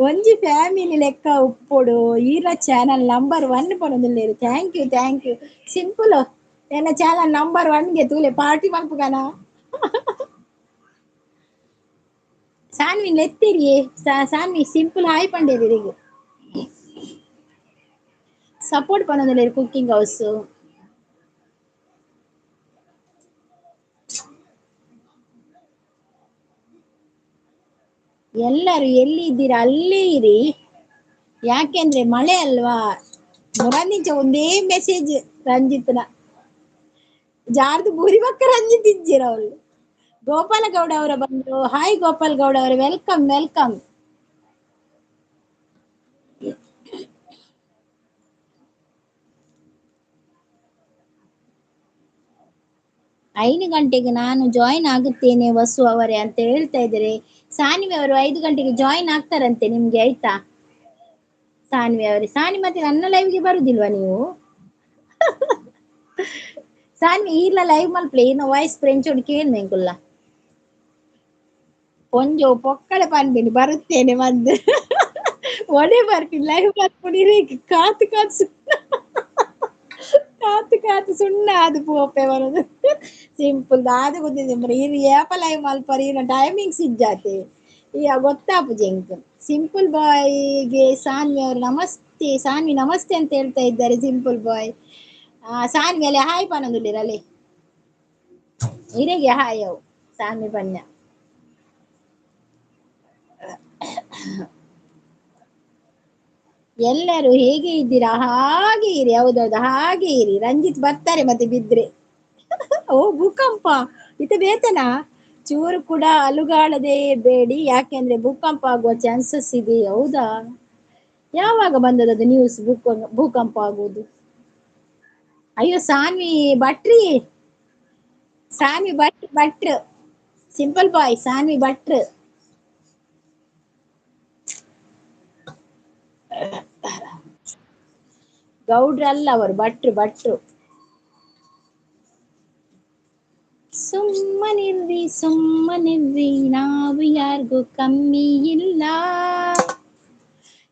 ಒಂಜಿ ಫ್ಯಾಮಿಲಿ ಲೆಕ್ಕ ಉಪ್ಪೊಡು. ಈರ ಚಾನಲ್ ನಂಬರ್ 1 ಪನೊಂದುಲ್ಲೇರು. Thank you thank you. Simple ಎನ್ನ ಚಾನಲ್ ನಂಬರ್ 1ಗೆ ತೂಲೆ ಪಾರ್ಟಿ ಮಲ್ಪುಗನ. ಸಾನ್ವಿ ಲೆತ್ತಿರಿಯೇ ಸಾನ್ವಿ ಸಿಂಪಲ್ ಹಾಯ್ ಪಂಡೇರಿ ಸಪೋರ್ಟ್ ಪನೊಂದುಲ್ಲೇರು ಕುಕ್ಕಿಂಗ್ ಹೌಸ್. ಎಲ್ಲರೂ ಎಲ್ಲಿ ಇದ್ದೀರಾ ಅಲ್ಲೇ ಇರಿ, ಯಾಕೆಂದ್ರೆ ಮಳೆ ಅಲ್ವಾ. ಮೊರಂದಿಂಚ ಒಂದೇ ಮೆಸೇಜ್ ರಂಜಿತ್ನ ಜಾರ್ದು ಬೂರಿ ಬಕ್ಕ ರಂಜಿತ್ ಇಜ್ಜಿರ ಅವಳು. ಗೋಪಾಲಗೌಡ ಅವರ ಬಂದ್ರು. ಹಾಯ್ ಗೋಪಾಲ್ ಗೌಡ ಅವರೇ, welcome welcome. ಐದು ಗಂಟೆಗೆ ನಾನು ಜಾಯಿನ್ ಆಗುತ್ತೇನೆ ವಸು ಅವರೇ ಅಂತ ಹೇಳ್ತಾ ಇದ್ದಾರೆ. ಸಾನ್ವಿ ಅವರು 5 ಗಂಟೆಗೆ ಜಾಯಿನ್ ಆಗ್ತಾರಂತೆ ನಿಮ್ಗೆ ಆಯ್ತಾ ಸಾನ್ವಿ ಅವರೇ. ಸಾನ್ವಿ ಮತ್ತೆ ನನ್ನ ಲೈವ್ಗೆ ಬರುದಿಲ್ವಾ ನೀವು? ಸಾನ್ವಿ ಈರ್ಲ ಲೈವ್ ಮಲ್ಪ್ಲೆ ಈರ್ನ ವಾಯ್ಸ್ ಫ್ರೆಂಚ್ ಒಡ್ ಕೇಳ್ದೆ ಎಂಕುಲ್ಲ ಪೊಂಜೋ ಪೊಕ್ಕಳೆ ಪನ್ಪಿನಿ ಬರುತ್ತೇನೆ ಬಂದು ಒಡೆ ಬರ್ತೀನಿ ಲೈವ್ ಬರ್ಪುನಿ ಕಾತು ಕಾತು ಕಾತು ಕಾತು ಸುಣ್ಣ ಅದು ಪೋಪೆ ಬರೋದು ಸಿಂಪಲ್ ದಾದ ಗೊತ್ತಿದೆ. ಈರ್ ಏಪ ಲೈವ್ ಮಲ್ಪರ್ ಈರ್ನ ಟೈಮಿಂಗ್ಸ್ ಇಜ್ಜಾತೆ ಈಗ ಗೊತ್ತಾಪುಜಿ ಎಂಕ್. ಸಿಂಪಲ್ ಬಾಯ್ಗೆ ಸಾನ್ವಿ ಅವರು ನಮಸ್ತೆ, ಸಾನ್ವಿ ನಮಸ್ತೆ ಅಂತ ಹೇಳ್ತಾ ಇದ್ದಾರೆ ಸಿಂಪಲ್ ಬಾಯ್. ಸಾನ್ವಿ ಅಲ್ಲೇ ಹಾಯ್ ಪನೊಂದುಲ್ಲೇರ್ ಅಲ್ಲೇ ಇರೆಗೆ ಹಾಯ್ ಅವು ಸಾನ್ವಿ ಪನ್ಯ. ಎಲ್ಲರೂ ಹೇಗೆ ಇದ್ದೀರಾ? ಹಾಗೆ ಇರಿ, ಹೌದೌದು ಹಾಗೆ ಇರಿ. ರಂಜಿತ್ ಬರ್ತಾರೆ ಮತ್ತೆ ಬಿದ್ರೆ. ಓ ಭೂಕಂಪ ಇತ ಬೇತನ ಚೂರು ಕೂಡ ಅಲುಗಾಡದೆ ಬೇಡಿ, ಯಾಕೆಂದ್ರೆ ಭೂಕಂಪ ಆಗುವ ಚಾನ್ಸಸ್ ಇದೆ. ಹೌದಾ? ಯಾವಾಗ ಬಂದದ್ದು ನ್ಯೂಸ್ ಭೂಕಂಪ ಆಗುವುದು? ಅಯ್ಯೋ ಸಾನ್ವಿ ಭಟ್ರಿ, ಸಾನ್ವಿ ಭಟ್ ಭಟ್ರು, ಸಿಂಪಲ್ ಬಾಯ್ ಸಾನ್ವಿ ಭಟ್ರು. ಗೌಡ್ರಲ್ಲ ಅವರು, ಭಟ್ರು ಭಟ್ರು. ಸುಮ್ಮನಿರ್ರಿ ಸುಮ್ಮನಿರ್ರಿ, ನಾವು ಯಾರಿಗೂ ಕಮ್ಮಿ ಇಲ್ಲ.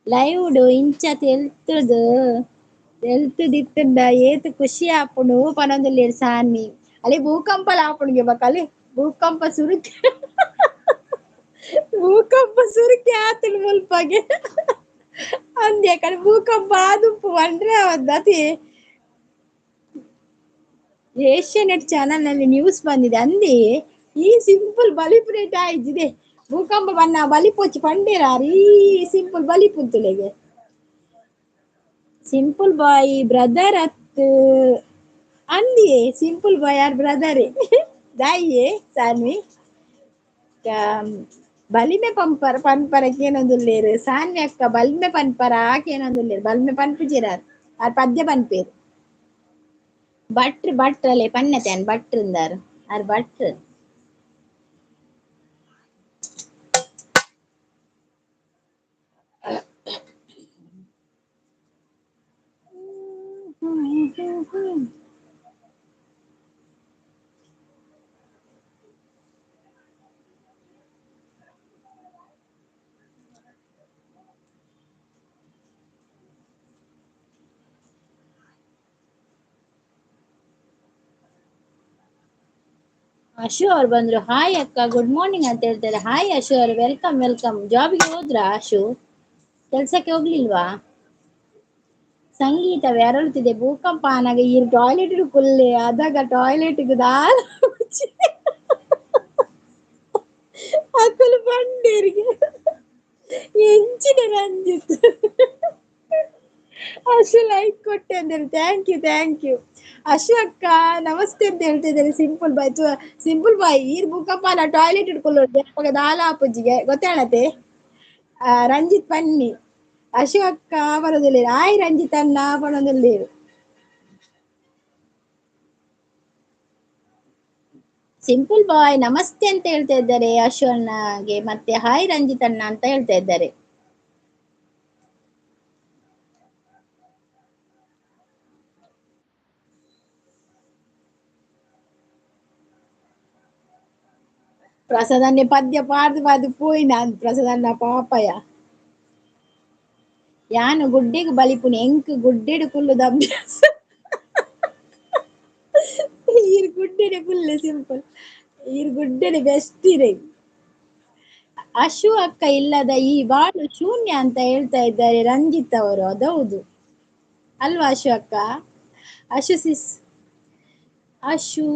ಲೈವ್ಡ್ ಇಂಚ ತೆಲ್ತುದು ತೆಲ್ತುದಿತ್ತುಂಡ ಏತ್ ಖುಷಿ ಆಪುಂಡು ಪನೊಂದುಲ್ಲೆರ್ ಸಾನ್ವಿ. ಅಲ್ಲಿ ಭೂಕಂಪಲ ಆಪುಂಡುಗೆ ಬೊಕ ಅಲ್ಲಿ ಭೂಕಂಪ ಸುರುಕ್ಕೆ ಭೂಕಂಪ ಸುರುಕ್ಕೆ ಆತುಂಡು ಮುಲ್ಪಗೆ ಅಂದೆ ಕಡೆ ಭೂಕಂಪ ಆದುಪ್ಪು ಪಂಡ್ರೆ ಅವದ್ದು. ಏಷ್ಯಾನೆಟ್ ಚಾನಲ್ ನಲ್ಲಿ ನ್ಯೂಸ್ ಬಂದಿದೆ ಅಂದಿ ಈ ಸಿಂಪಲ್ ಬಲಿಪುರೇಟ್ ಆಯ್ತಿದೆ ಭೂಕಂಪ ಬನ್ನ ಬಲಿಪೊಚ್ಚಿ ಪಂಡೇರಾರು ಈ ಸಿಂಪಲ್ ಬಲಿಪುಂತುಲೆಗೆ. ಸಿಂಪಲ್ ಬಾಯ್ ಬ್ರದರ್ ಅತ್ ಅಂದಿಯೇ ಸಿಂಪಲ್ ಬಾಯ್ ಆರ್ ಬ್ರದರ್ ದಾಯಿಯೇ ಸಾನ್ವಿ ಬಲಿಮೆ ಪಂಪರ ಪನ್ಪರ ಕೇನೊಂದುಲ್ಲೇರು ಸಾನ್ವಿ ಅಕ್ಕ ಬಲ್ಮೆ ಪನ್ಪರ ಕೇನೊಂದುಲ್ಲೇರು ಬಲ್ಮೆ ಪನ್ಪುಜಿರಾರ್ ಆರ್ ಪದ್ಯ ಪನ್ಪೇರು. ಭಟ್ರು ಭಟ್ರಲೆ ಪನ್ನತೇನ್ ಭಟ್ರಿಂದಾರು ಆರ್ ಭಟ್ರು. ಅಶು ಅವ್ರು ಬಂದ್ರು. ಹಾಯ್ ಅಕ್ಕ, ಗುಡ್ ಮಾರ್ನಿಂಗ್ ಅಂತ ಹೇಳ್ತಾರೆ. ಹಾಯ್ ಅಶು ಅವರು, welcome welcome. ಜಾಬ್ಗೆ ಹೋದ್ರಾ ಅಶು? ಕೆಲ್ಸಕ್ಕೆ ಹೋಗ್ಲಿಲ್ವಾ? ಸಂಗೀತ ಅರಳುತ್ತಿದೆ ಭೂಕಂಪ ಆನಾಗ ಈ ಟಾಯ್ಲೆಟ್ ಕುಲ್ಲೆ ಅದಾಗ ಟಾಯ್ಲೆಟ್ ದಾಲ ಅಕುಲು ಬಂಡೇರಿಗೆ ಎಂಚಿನ ರಂಜಿತ್ ಅಶು ಲೈಕ್ ಕೊಟ್ಟೆ ಅಂದ್ರೆ thank you thank you Ashu ಅಕ್ಕ ನಮಸ್ತೆ ಅಂತ ಹೇಳ್ತಿದ್ದಾರೆ. ಸಿಂಪಲ್ ಬಾಯ್ ಸಿಂಪಲ್ ಬಾಯ್ ಈರ್ ಭೂಕಂಪ ಅಲ್ಲ ಟಾಯ್ಲೆಟ್ ಇಟ್ಕೊಳ್ಳೋದು ಅವಾಗ ದಾಲ ಅಪ್ಪಜ್ಜಿಗೆ ಗೊತ್ತಾಳತೆ. ರಂಜಿತ್ ಪನ್ನಿ ಅಶು ಅಕ್ಕ ಬರೋದಿಲ್ಲ. ಆಯ್ ರಂಜಿತ್ ಅಣ್ಣ ಬರೋದಿಲ್ಲ. ಸಿಂಪಲ್ ಬಾಯ್ ನಮಸ್ತೆ ಅಂತ ಹೇಳ್ತಾ ಇದ್ದಾರೆ ಅಶು ಅಣ್ಣಗೆ, ಮತ್ತೆ ಹಾಯ್ ರಂಜಿತ್ ಅಣ್ಣ ಅಂತ ಹೇಳ್ತಾ ಇದ್ದಾರೆ. ಪ್ರಸಾದನ್ನೇ ಪದ್ಯ ಪಾಡ್ದು ಪಾಡ್ದು ಪೋಯಿನ ಪ್ರಸಾದನ್ನ ಪಾಪಯ. ಯಾನು ಗುಡ್ಡೆಗ್ ಬಲಿಪುನಿ ಎಂಕ್ ಗುಡ್ಡೆಡು ಕುಲ್ಲುದ ಅಭ್ಯಾಸ. ಈರ್ ಗುಡ್ಡೆಡೆ ಕುಲ್ಲೆ ಸಿಂಪಲ್ ಈರ್ ಗುಡ್ಡೆಡೆ ಬೆಸ್ಟ್ ಇರೆ. ಅಶು ಅಕ್ಕ ಇಲ್ಲದ ಈ ಬಾಳು ಶೂನ್ಯ ಅಂತ ಹೇಳ್ತಾ ಇದ್ದಾರೆ ರಂಜಿತ್ ಅವರು. ಅದೌದು ಅಲ್ವಾ ಅಶು ಅಕ್ಕ? ಅಶು ಸಿಸ್ ಅಶು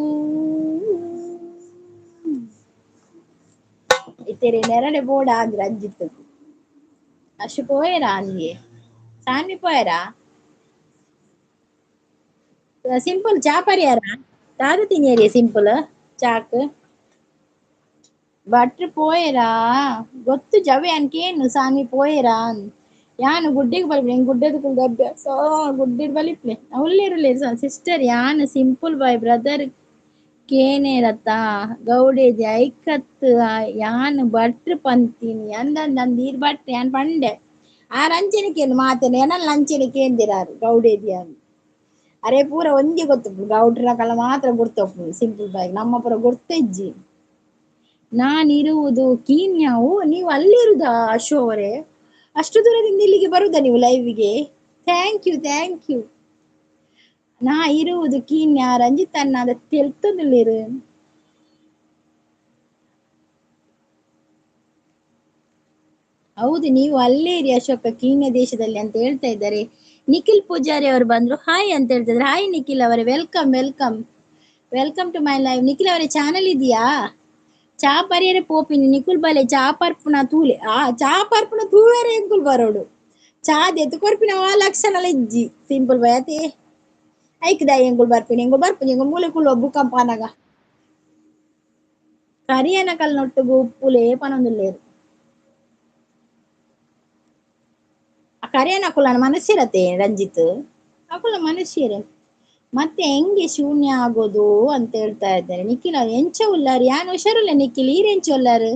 ಇತ್ತೇರಿ ನೆರಳೆ ಬೋಡ ಆದ್ ರಂಜಿತ್. ಅಶು ಪೋಯರಾ ಅಂದಿಯೇ ಸಾನ್ವಿ ಪೋಯರಾ? ಸಿಂಪಲ್ ಚಾ ಪರಿಯಾರ ದಾದ ತಿನಿಯರಿ ಸಿಂಪಲ್ ಚಾಕ್ ಭಟ್ರು ಪೋಯರಾ ಗೊತ್ತು ಜವೆ ಅನ್ಕೇನು ಸಾನ್ವಿ ಪೋಯರಾ ಯಾನು ಗುಡ್ಡೆಗೆ ಬಲಿಪ್ಲೆ ಹೆಂಗ್ ಗುಡ್ಡೆದ ಕುಲ್ದ ಅಭ್ಯಾಸ ಗುಡ್ಡೆಡ್ ಬಲಿಪ್ಲೆ ಉಲ್ಲೇರುಲ್ಲೇರು ಸಿಸ್ಟರ್. ಯಾನು ಸಿಂಪಲ್ ಬಾಯ್ ಬ್ರದರ್ ಕೇನೇರತ್ತ ಗೌಡೇದಿ ಐಕತ್ ಯಾನು ಭಟ್ರು ಪಂತೀನಿ ಅಂದಂದ ಅಂದ್ ಈರ್ ಭಟ್ರು ಯಾನ್ ಪಂಡೆ ಆರ್ ಅಂಚನೆ ಕೇನು ಮಾತೇನೆ ಏನಲ್ಲ ಅಂಚನೆ ಕೇಂದಿರಾರು ಗೌಡೇದಿ ಅಂದ್. ಅರೆ ಪೂರ ಒಂದೇ ಗೊತ್ತು ಗೌಡ್ರ ಕಲ ಮಾತ್ರ ಗುರ್ತಪ್ಪು ಸಿಂಪಲ್ ಬಾಯ್ ನಮ್ಮ ಪೂರ ಗುರ್ತಜ್ಜಿ. ನಾನಿರುವುದು ಕೀನ್ಯಾವು, ನೀವು ಅಲ್ಲಿರುದಾ ಅಶೋ ಅವರೇ? ಅಷ್ಟು ದೂರದಿಂದ ಇಲ್ಲಿಗೆ ಬರುದಾ ನೀವು ಲೈವ್ಗೆ? Thank you thank you. ನಾ ಇರುವುದು ಕೀನ್ಯಾ ರಂಜಿತ್ ಅಣ್ಣ ಅದ ತೆಲ್ತೊಂದುಲ್ಲೇರು. ಹೌದು ನೀವು ಅಲ್ಲೇ ಇರಿ ಅಶೋಕ, ಕೀನ್ಯಾ ದೇಶದಲ್ಲಿ ಅಂತ ಹೇಳ್ತಾ ಇದ್ದಾರೆ. ನಿಖಿಲ್ ಪೂಜಾರಿ ಅವರು ಬಂದ್ರು, ಹಾಯ್ ಅಂತ ಹೇಳ್ತಿದ್ದಾರೆ. ಹಾಯ್ ನಿಖಿಲ್ ಅವರೇ, welcome welcome welcome to my live. Nikhil ಅವರೇ ಚಾನಲ್ ಇದೆಯಾ? ಚಾ ಪರಿಯರೆ ಪೋಪಿನಿ ನಿಖುಲ್ ಬಲೆ ಚಾ ಪರ್ಪುನ ತೂಲೆ ಆ ಚಾ ಪರ್ಪುನ ತೂವೆರೆ ಎಂಕುಲ್ ಬರೋಡು ಚಾ ದೆತ್ತು ಕೊರ್ಪಿನ ಆ ಲಕ್ಷಣ ಇಜ್ಜಿ ಸಿಂಪಲ್ ಬಾಯ್ ಅತೆ ಐಕ್ ದಾಯಿ ಎಂಕುಲ್ ಬರ್ಪಿನಿ ಎಂಕುಲ್ ಬರ್ಪಿನಿ ಎಂಕುಲ್ ಮೂಲೆ ಕುಲ್ವ ಭೂಕಂಪ ಆನಗ ಕರಿಯನ ಕಲ್ನೊಟ್ಟುಗು ಉಪ್ಪುಲೇ ಪನೊಂದುಲ್ಲೇರು. ಆ ಕರಿಯನ ಅಕುಲನ ಮನುಷ್ಯರತೆ ರಂಜಿತ್ ಅಕುಲ ಮನುಷ್ಯರೇ ಮತ್ತೆ ಹೆಂಗೆ ಶೂನ್ಯ ಆಗೋದು ಅಂತ ಹೇಳ್ತಾ ಇದ್ದಾರೆ ನಿಖಿಲ್ ಅವ್ರು. ಎಂಚ ಉಲ್ಲಾರು ಯಾನ್ ಹುಷಾರುಲ್ಲ ನಿಖಿಲ್, ಈರ್ ಎಂಚ ಉಲ್ಲಾರು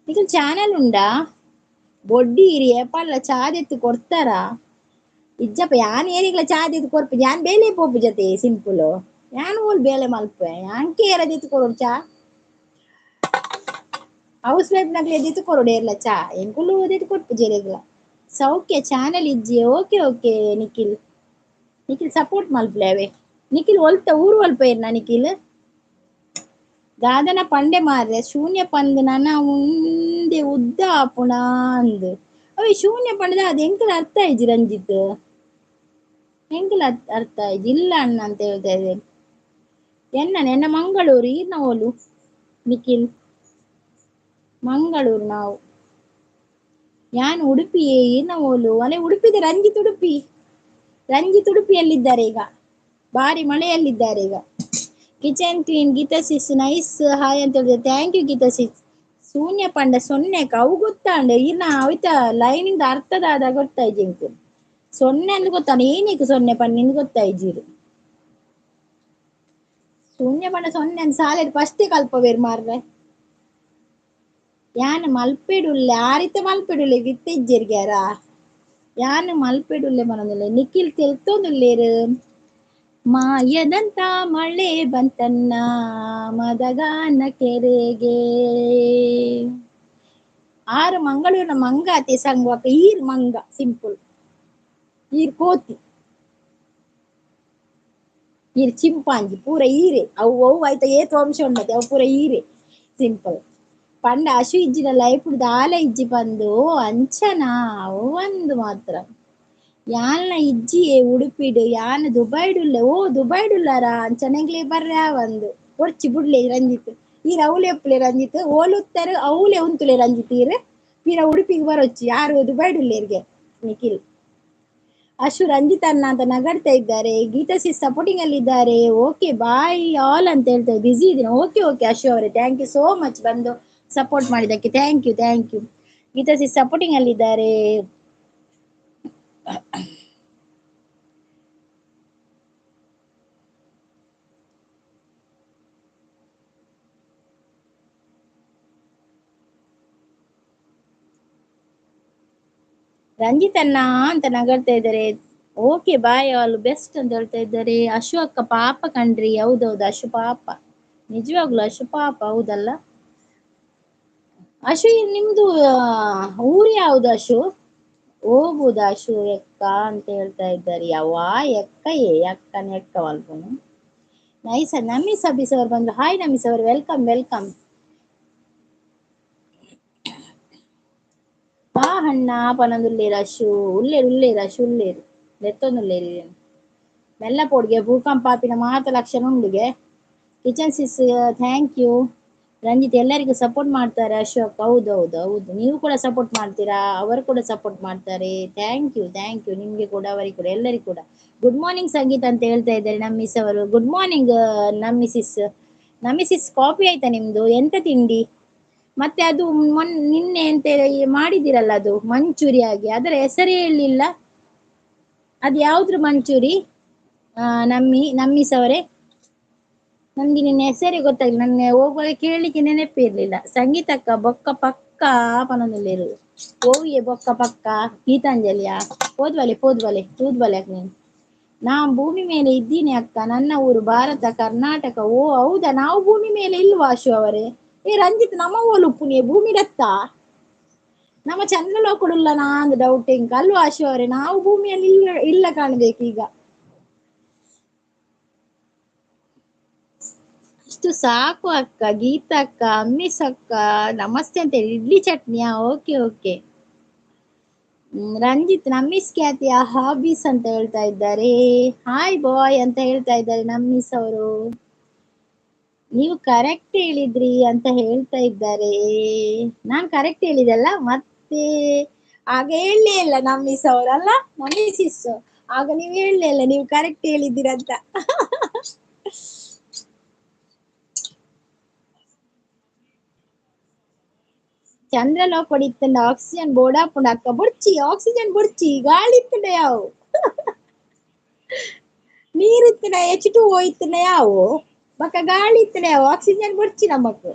ನಿಖಿಲ್? ಚಾನಲ್ ಉಂಡಾ? ಬೊಡ್ಡಿ ಇರಿ ಏಪಲ್ಲ ಚಾದೆತ್ತು ಕೊಡ್ತಾರ ಇಜ್ಜಪ್ಪ ಯಾನ್ ಏನಿಗ್ಲ ಚಾದೆತ್ತು ಕೊರ್ಪು ಯಾನ್ ಬೇಲೆ ಪೋಪು ಜೊತೆ ಸಿಂಪಲ್ ಯಾನ್ ಓಲ್ ಬೇಲೆ ಮಲ್ಪೆ ಯಾನ್ಕೆ ಏರದಿತ್ತು ಕೊರೊಡು ಚಾ ಹೌಸ್ ವೈಫ್ ನಗ್ಲೆ ಎದ್ದಿತ್ತು ಕೊರೊಡು ಏರ್ಲ ಚಾ ಎಂಕುಲು ಓದಿತ್ತು ಕೊರ್ಪು ಜೆರೆಗ್ಲ ಸೌಖ್ಯ ಚಾನೆಲ್ ಇಜ್ಜಿ okay okay Nikhil Nikhil support ಮಲ್ಪಲೆ ಅವೇ ನಿಖಿಲ್ ಒಲ್ತ ಊರು ಒಲ್ಪ ಇರ್ನ ನಿಖಿಲ್ ದಾದನ ಪಂಡೆ ಮಾರ್ರೆ ಶೂನ್ಯ ಪಂದ್ ನನ ಉಂದೆ ಉದ್ದ ಆಪುಣ ಅಂದ್ ಅವೇ ಶೂನ್ಯ ಪಂಡದ ಅದು ಎಂಕಲ ಅರ್ಥ ಆಯ್ಜಿ ರಂಜಿತ್ ಎಂಕಲ ಅರ್ಥ ಆಯ್ಜಿ ಇಲ್ಲ ಅಣ್ಣ ಅಂತ ಹೇಳ್ತಾ ಇದೆ ಎನ್ನ ಎನ್ನ ಮಂಗಳೂರು ಈರ್ನ ಓಲು ನಿಖಿಲ್ ಮಂಗಳೂರು ನಾವು ಯಾನ್ ಉಡುಪಿಯೇ ಈರ್ನ ಓಲು ಅಲೆ ಉಡುಪಿದ ರಂಜಿತ್ ಉಡುಪಿ ರಂಜಿತ್ ಉಡುಪಿಯಲ್ಲಿದ್ದಾರೆ ಈಗ ಭಾರಿ ಮಳೆಯಲ್ಲಿದ್ದಾರೆ ಈಗ kitchen queen Geetha sis nice hi ಅಂತ ಹೇಳಿದೆ thank you Geetha sis ಶೂನ್ಯ ಪಂಡ ಸೊನ್ನೆ ಅವು ಗೊತ್ತಾಂಡ ಇನ್ನ ಅವಿತ ಲೈನಿಂದ ಅರ್ಥದಾದ ಗೊತ್ತಾಯ್ತು ಇಂಕ್ ಸೊನ್ನೆ ಅಂದ್ರೆ ಗೊತ್ತಾಂಡ ಏನಕ್ಕೆ ಸೊನ್ನೆ ಪಂಡ ಗೊತ್ತಾಯ್ಜಿರು ಶೂನ್ಯ ಪಂಡ ಸೊನ್ನೆ ಅಂತ ಸಾಲೆ ಫಸ್ಟ್ ಕಲ್ಪವೇರು ಮಾರ್ರೆ ಯಾನ್ ಮಲ್ಪೆಡುಲ್ಲೆ ಆರಿತ ಮಲ್ಪೆಡುಲ್ಲೆ ವಿತ್ತಿಜ್ಜೆರ್ಗ್ಯಾರ ಯಾನ್ ಮಲ್ಪೆಡುಲ್ಲೆ ಮನೊಂದುಲ್ಲೆ ನಿಖಿಲ್ ತೆಲ್ತೊಂದುಲ್ಲೇರು ಮಾಯದಂತ ಮಳೆ ಬಂತನ್ನ ಮದಗಾನ ಕೆರೆಗೆ ಆರು ಮಂಗಳೂರಿನ ಮಂಗ ಅತಿ ಸಂಗುವಕ್ಕ ಈರ್ ಮಂಗ ಸಿಂಪಲ್ ಈರ್ ಕೋತಿ ಈರ್ ಚಿಂಪಾಂಜಿ ಪೂರ ಈರೆ ಅವು ಅವು ಆಯ್ತ ಏತ್ ವಂಶ ಉಂಡತೆ ಅವು ಪೂರ ಈರೆ ಸಿಂಪಲ್ ಪಂಡ ಅಶು ಇಜ್ಜಿನ ಲೈಫ್ ದಾಲ ಇಜ್ಜಿ ಬಂದು ಅಂಚನಾ ಅವು ಒಂದು ಮಾತ್ರ ಯಾನ್ನ ಇಜ್ಜಿ ಉಡುಪಿಡು ಯಾನ್ ದುಬೈಡುಲ್ಲೆ ಓ ದುಬೈಡುಲ್ಲಾರ ಅಂಚನೆಗ್ಲೆ ಬರ್ರೆ ಒಂದು ಒರ್ಚಿ ಬುಡ್ಲೆ ರಂಜಿತ್ ಈರ್ ಅವಲೆ ಎಪ್ಪುಲೆ ರಂಜಿತ್ ಓಲುತ್ತರು ಅವಲೆ ಉಂತುಲೆ ರಂಜಿತ್ ಈರ್ ಪೀರ ಉಡುಪಿಗೆ ಬರೊಚ್ಚಿ ಯಾರು ದುಬೈಡುಲ್ಲೇರ್ಗೆ ನಿಖಿಲ್ ಅಶು ರಂಜಿತ್ ಅಣ್ಣ ಅಂತ ನಗಡ್ತಾ ಇದ್ದಾರೆ ಗೀತಾ ಸಿಸ್ ಸಪೋರ್ಟಿಂಗ್ ಅಲ್ಲಿ ಇದ್ದಾರೆ okay bye all ಅಂತ ಹೇಳ್ತಾರೆ ಬಿಸಿ ಇದ್ದೀನಿ ಓಕೆ ಓಕೆ ಅಶು ಅವರೇ thank you so much ಬಂದು ಸಪೋರ್ಟ್ ಮಾಡಿದ್ದಕ್ಕೆ thank you thank you Geetha sis supporting ಅಲ್ಲಿ ಇದ್ದಾರೆ. ರಂಜಿತ್ ಅಣ್ಣ ಅಂತ ನಗಡ್ತಾ ಇದ್ದಾರೆ okay bye all best ಅಂತ ಹೇಳ್ತಾ ಇದ್ದಾರೆ. ಅಶು ಅಕ್ಕ ಪಾಪ ಕಣ್ರಿ, ಹೌದೌದು ಅಶು ಪಾಪ, ನಿಜವಾಗ್ಲು ಅಶು ಪಾಪ ಹೌದಲ್ಲ. ಅಶು ನಿಮ್ದು ಊರು ಯಾವ್ದು ಅಶು? ಹೋಗುದ ಅಶು ಎಕ್ಕ ಅಂತ ಹೇಳ್ತಾ ಇದ್ದಾರೆ. ಯಾವ ಎಕ್ಕ ಏ ಅಕ್ಕನ ಎಕ್ಕ ಮಲ್ಪನು. ನೈಸ್ ನಮೀಸ್ ಅಬೀಸ್ ಅವರು ಬಂದ್ರು. ಹಾಯ್ ನಮೀಸ್ ಅವರು, welcome welcome. ಆ ಅಣ್ಣ ಪನೊಂದುಲ್ಲೇರು ಅಶು ಉಲ್ಲೇರು ಉಲ್ಲೇರು ಅಶು ಉಲ್ಲೇರು ಲೆತ್ತೊಂದುಲ್ಲೇರು ಮೆಲ್ಲ ಪೋಡ್ಗೆ ಭೂಕಂಪ ಆಪಿನ ಮಾತ ಲಕ್ಷಣ ಉಂಡುಗೆ. Kitchen sis thank you. Ranjith ಎಲ್ಲರಿಗೂ ಸಪೋರ್ಟ್ ಮಾಡ್ತಾರೆ ಅಶೋಕ್, ಹೌದು ಹೌದು ಹೌದು, ನೀವು ಕೂಡ ಸಪೋರ್ಟ್ ಮಾಡ್ತೀರಾ, ಅವರು ಕೂಡ ಸಪೋರ್ಟ್ ಮಾಡ್ತಾರೆ. Thank you thank you ನಿಮ್ಗೆ ಕೂಡ ಅವರಿಗೆ ಕೂಡ ಎಲ್ಲರಿಗೂ ಕೂಡ. ಗುಡ್ ಮಾರ್ನಿಂಗ್ ಸಂಗೀತ ಅಂತ ಹೇಳ್ತಾ ಇದ್ದಾರೆ ನಮ್ಮ ಮಿಸ್ ಅವರು. ಗುಡ್ ಮಾರ್ನಿಂಗ್ ನಮ್ಮ ಸಿಸ್. ನಮ್ಮ ಸಿಸ್ ಕಾಫಿ ಆಯ್ತಾ ನಿಮ್ದು? ಎಂತ ತಿಂಡಿ? ಮತ್ತೆ ಅದು ನಿನ್ನೆ ಎಂತ ಮಾಡಿದಿರಲ್ಲ ಅದು ಮಂಚೂರಿ ಆಗಿ, ಅದರ ಹೆಸರೇ ಹೇಳಿಲ್ಲ, ಅದು ಯಾವ್ದ್ರ ಮಂಚೂರಿ? ನಮ್ಮಿ ಅವರೇ ನಮ್ಗೆ ನಿನ್ನ ಹೆಸರೇ ಗೊತ್ತಾಗಿಲ್ಲ, ನನ್ನ ಹೋಗುವಾಗ ಕೇಳಲಿಕ್ಕೆ ನೆನಪಿರ್ಲಿಲ್ಲ. ಸಂಗೀತಕ್ಕ ಬೊಕ್ಕ ಪಕ್ಕ ಪನೊಂದುಲ್ಲೇರು ಓವಿಯೇ ಬೊಕ್ಕ ಪಕ್ಕ ಗೀತಾಂಜಲಿಯ ಹೋದ್ವಲೆ ಪೋದ್ವಲೆ ತೂದ್ವಲೆ ಅಕ್ಕ ನೀನು. ನಾ ಭೂಮಿ ಮೇಲೆ ಇದ್ದೀನಿ ಅಕ್ಕ, ನನ್ನ ಊರು ಭಾರತ ಕರ್ನಾಟಕ. ಓ ಹೌದಾ, ನಾವು ಭೂಮಿ ಮೇಲೆ ಇಲ್ವಾ ಅಶು ಅವರೇ? ಏ ರಂಜಿತ್ ನಮ್ಮ ಓಲು ಪುಣ್ಯ ಭೂಮಿ ರತ್ತ ನಮ್ಮ ಚಂದ್ರಲೋಕಡುಲ್ಲ ನಾಂದು ಡೌಟ್ ಇಂಕ ಅಲ್ವಾ ಅಶು ಅವರೇ? ನಾವು ಭೂಮಿಯಲ್ಲಿ ಇಲ್ಲ ಇಲ್ಲ ಕಾಣ್ಬೇಕು ಈಗ. ಅಷ್ಟು ಸಾಕು ಅಕ್ಕ. ಗೀತಾ ಅಕ್ಕ, ಅಮ್ಮಿಸ್ ಅಕ್ಕ ನಮಸ್ತೆ ಅಂತ ಹೇಳಿ. ಇಡ್ಲಿ ಚಟ್ನಿಯಾ? Okay okay. ರಂಜಿತ್ ನಮ್ಮಿಸ್ ಖ್ಯಾತಿಯ ಹಾಬೀಸ್ ಅಂತ ಹೇಳ್ತಾ ಇದ್ದಾರೆ. ಹಾಯ್ ಬಾಯ್ ಅಂತ ಹೇಳ್ತಾ ಇದ್ದಾರೆ ನಮ್ಮಿಸ್ ಅವರು. ನೀವು ಕರೆಕ್ಟ್ ಹೇಳಿದ್ರಿ ಅಂತ ಹೇಳ್ತಾ ಇದ್ದಾರೆ. ನಾನ್ ಕರೆಕ್ಟ್ ಹೇಳಿದಲ್ಲ, ಮತ್ತೆ ಆಗ ಹೇಳಲೇ ಇಲ್ಲ ನಮ್ಮಿಸ್ ಅವರಲ್ಲ, ನಮ್ಮಿಸ್ ಆಗ ನೀವು ಹೇಳಲೇ ಇಲ್ಲ ನೀವು ಕರೆಕ್ಟ್ ಹೇಳಿದ್ದೀರಂತ. ಚಂದ್ರಲೋಕ ಇತ್ತಂಡ ಆಕ್ಸಿಜನ್ ಬೋಡಾಪುಂಡ ಅಕ್ಕ ಬುಡ್ಚಿ, ಆಕ್ಸಿಜನ್ ಬುಡ್ಚಿ, ಗಾಳಿ ಇತ್ತಂಡ ಯಾವು, ನೀರಿತ್ತನ H2O ಇತ್ತಂಡ ಯಾವು, ಬಕ್ಕ ಗಾಳಿ ಇತ್ತಂಡ ಯಾವು, ಆಕ್ಸಿಜನ್ ಬುಡ್ಚಿ ನಮಕ್,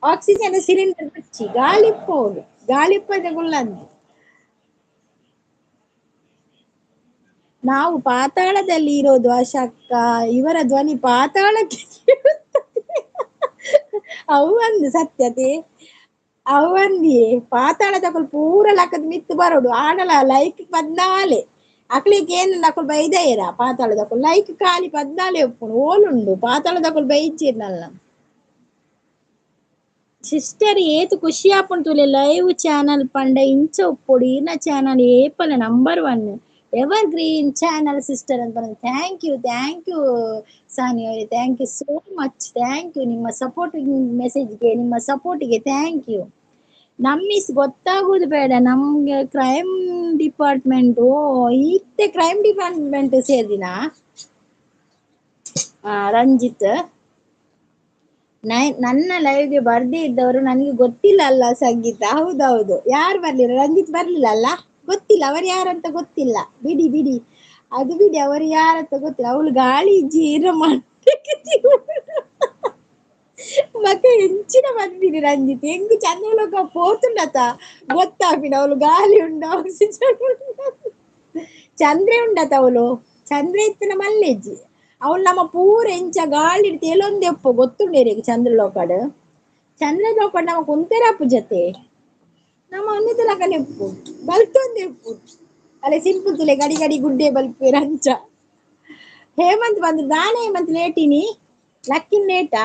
ಆಕ್ಸಿಜನ್ ಸಿಲಿಂಡರ್ ಬುಡ್ಚಿ, ಗಾಳಿ ಪೋಡು, ಗಾಳಿ ಪದ ಗುಲ್ಲಂದು. ನಾವು ಪಾತಾಳದಲ್ಲಿ ಇರೋದು ಆಶಾಕ್ಕ, ಇವರ ಧ್ವನಿ ಪಾತಾಳಕ್ಕೆ ಕೇಳುತ್ತದೆ. ಅವು ಒಂದು ಸತ್ಯತೆ ಅವಂದಿಯೇ ಪಾತಾಳದಕುಲು ಪೂರ ಲಕ್ಕದ ಮಿತ್ತು ಬರೋಡು ಆಡಲ ಲೈಕ್ ಪದ್ನಾಲೆ ಅಕ್ಲಿಗೆ ಏನು ನಕುಲು ಬೈದೈರ ಪಾತಾಳದಕುಲು ಲೈಕ್ ಖಾಲಿ ಪದ್ನಾಲೆ ಒಪ್ಪುನು ಓಲುಂಡು ಪಾತಾಳದಕುಲು ಬೈಜಿರ್ನಲ್ಲ. ಸಿಸ್ಟರ್ ಏತು ಖುಷಿ ಆಪುಂಡು ತುಲೆ ಲೈವ್ ಚಾನಲ್ ಪಂಡ ಇಂಚ ಉಪ್ಪೊಡು ಈರ್ನ ಚಾನಲ್ ಏಪಲ number 1 ever green channel sister ಅಂತ ಬಂದು. Thank you thank you Sani ಅವರೇ, thank you so much, thank you ನಿಮ್ಮ ಸಪೋರ್ಟಿಂಗ್ ಮೆಸೇಜ್ಗೆ, ನಿಮ್ಮ ಸಪೋರ್ಟಿಗೆ thank you. ನಮ್ಮಿಸ್ ಗೊತ್ತಾಗೋದು ಬೇಡ ನಮ್ಗೆ ಕ್ರೈಮ್ ಡಿಪಾರ್ಟ್ಮೆಂಟ್, ಓ ಇತ್ತೆ ಕ್ರೈಮ್ ಡಿಪಾರ್ಟ್ಮೆಂಟ್ ಸೇರಿದಿನ ರಂಜಿತ್. ನನ್ನ ಲೈವ್ಗೆ ಬರ್ದೇ ಇದ್ದವರು ನನಗೆ ಗೊತ್ತಿಲ್ಲ ಅಲ್ಲ ಸಂಗೀತ. ಹೌದೌದು, ಯಾರು ಬರ್ಲಿಲ್ಲ? ರಂಜಿತ್ ಬರ್ಲಿಲ್ಲ ಅಲ್ಲ, ಗೊತ್ತಿಲ್ಲ ಅವರು ಯಾರಂತ ಗೊತ್ತಿಲ್ಲ. ಬಿಡಿ ಬಿಡಿ ಅದು ಬಿಡಿ, ಅವರು ಯಾರಂತ ಗೊತ್ತಿಲ್ಲ. ಅವಳು ಗಾಳಿ ಜೀರ ಮಕ್ಕ ಹೆಂಚಿನ ಬಂದಿನಿ ರಂಜಿತ್ ಹೆಂಗು ಚಂದ್ರಲೋಕ ಪೋತುಂಡತ ಗೊತ್ತಾಪಿನ ಅವಳು ಗಾಳಿ ಉಂಡ ಆಕ್ಸಿಜನ್ ಉಂಡ ಚಂದ್ರೆ ಉಂಡತ ಅವಳು ಚಂದ್ರ ಇತ್ತಿನ ಮಲ್ಲೆಜ್ಜಿ ಅವಳು ನಮ್ಮ ಪೂರ ಎಂಚ ಗಾಳಿ ತೇಲೊಂದೆಪ್ಪು ಗೊತ್ತುಂಡೇರಿ ಚಂದ್ರಲೋಕಡ್ ಚಂದ್ರಲೋಕಡ್ ನಮ್ಮ ಕುಂತೆರಪ್ಪು ಜೊತೆ ನಮ್ಮ ಒಂದೇ ಬಲ್ತೊಂದೆಪ್ಪು ಅಲ್ಲೇ ಸಿಂಪಲ್ ತುಲೆ ಗಡಿ ಗಡಿ ಗುಡ್ಡೆ ಬಲ್ಪು ರಂಚ. ಹೇಮಂತ್ ಬಂದ್ರು ನಾನೇ ಹೇಮಂತ್ ಲೇಟಿನಿ ಲಕ್ಕಿನ್ ಲೇಟಾ?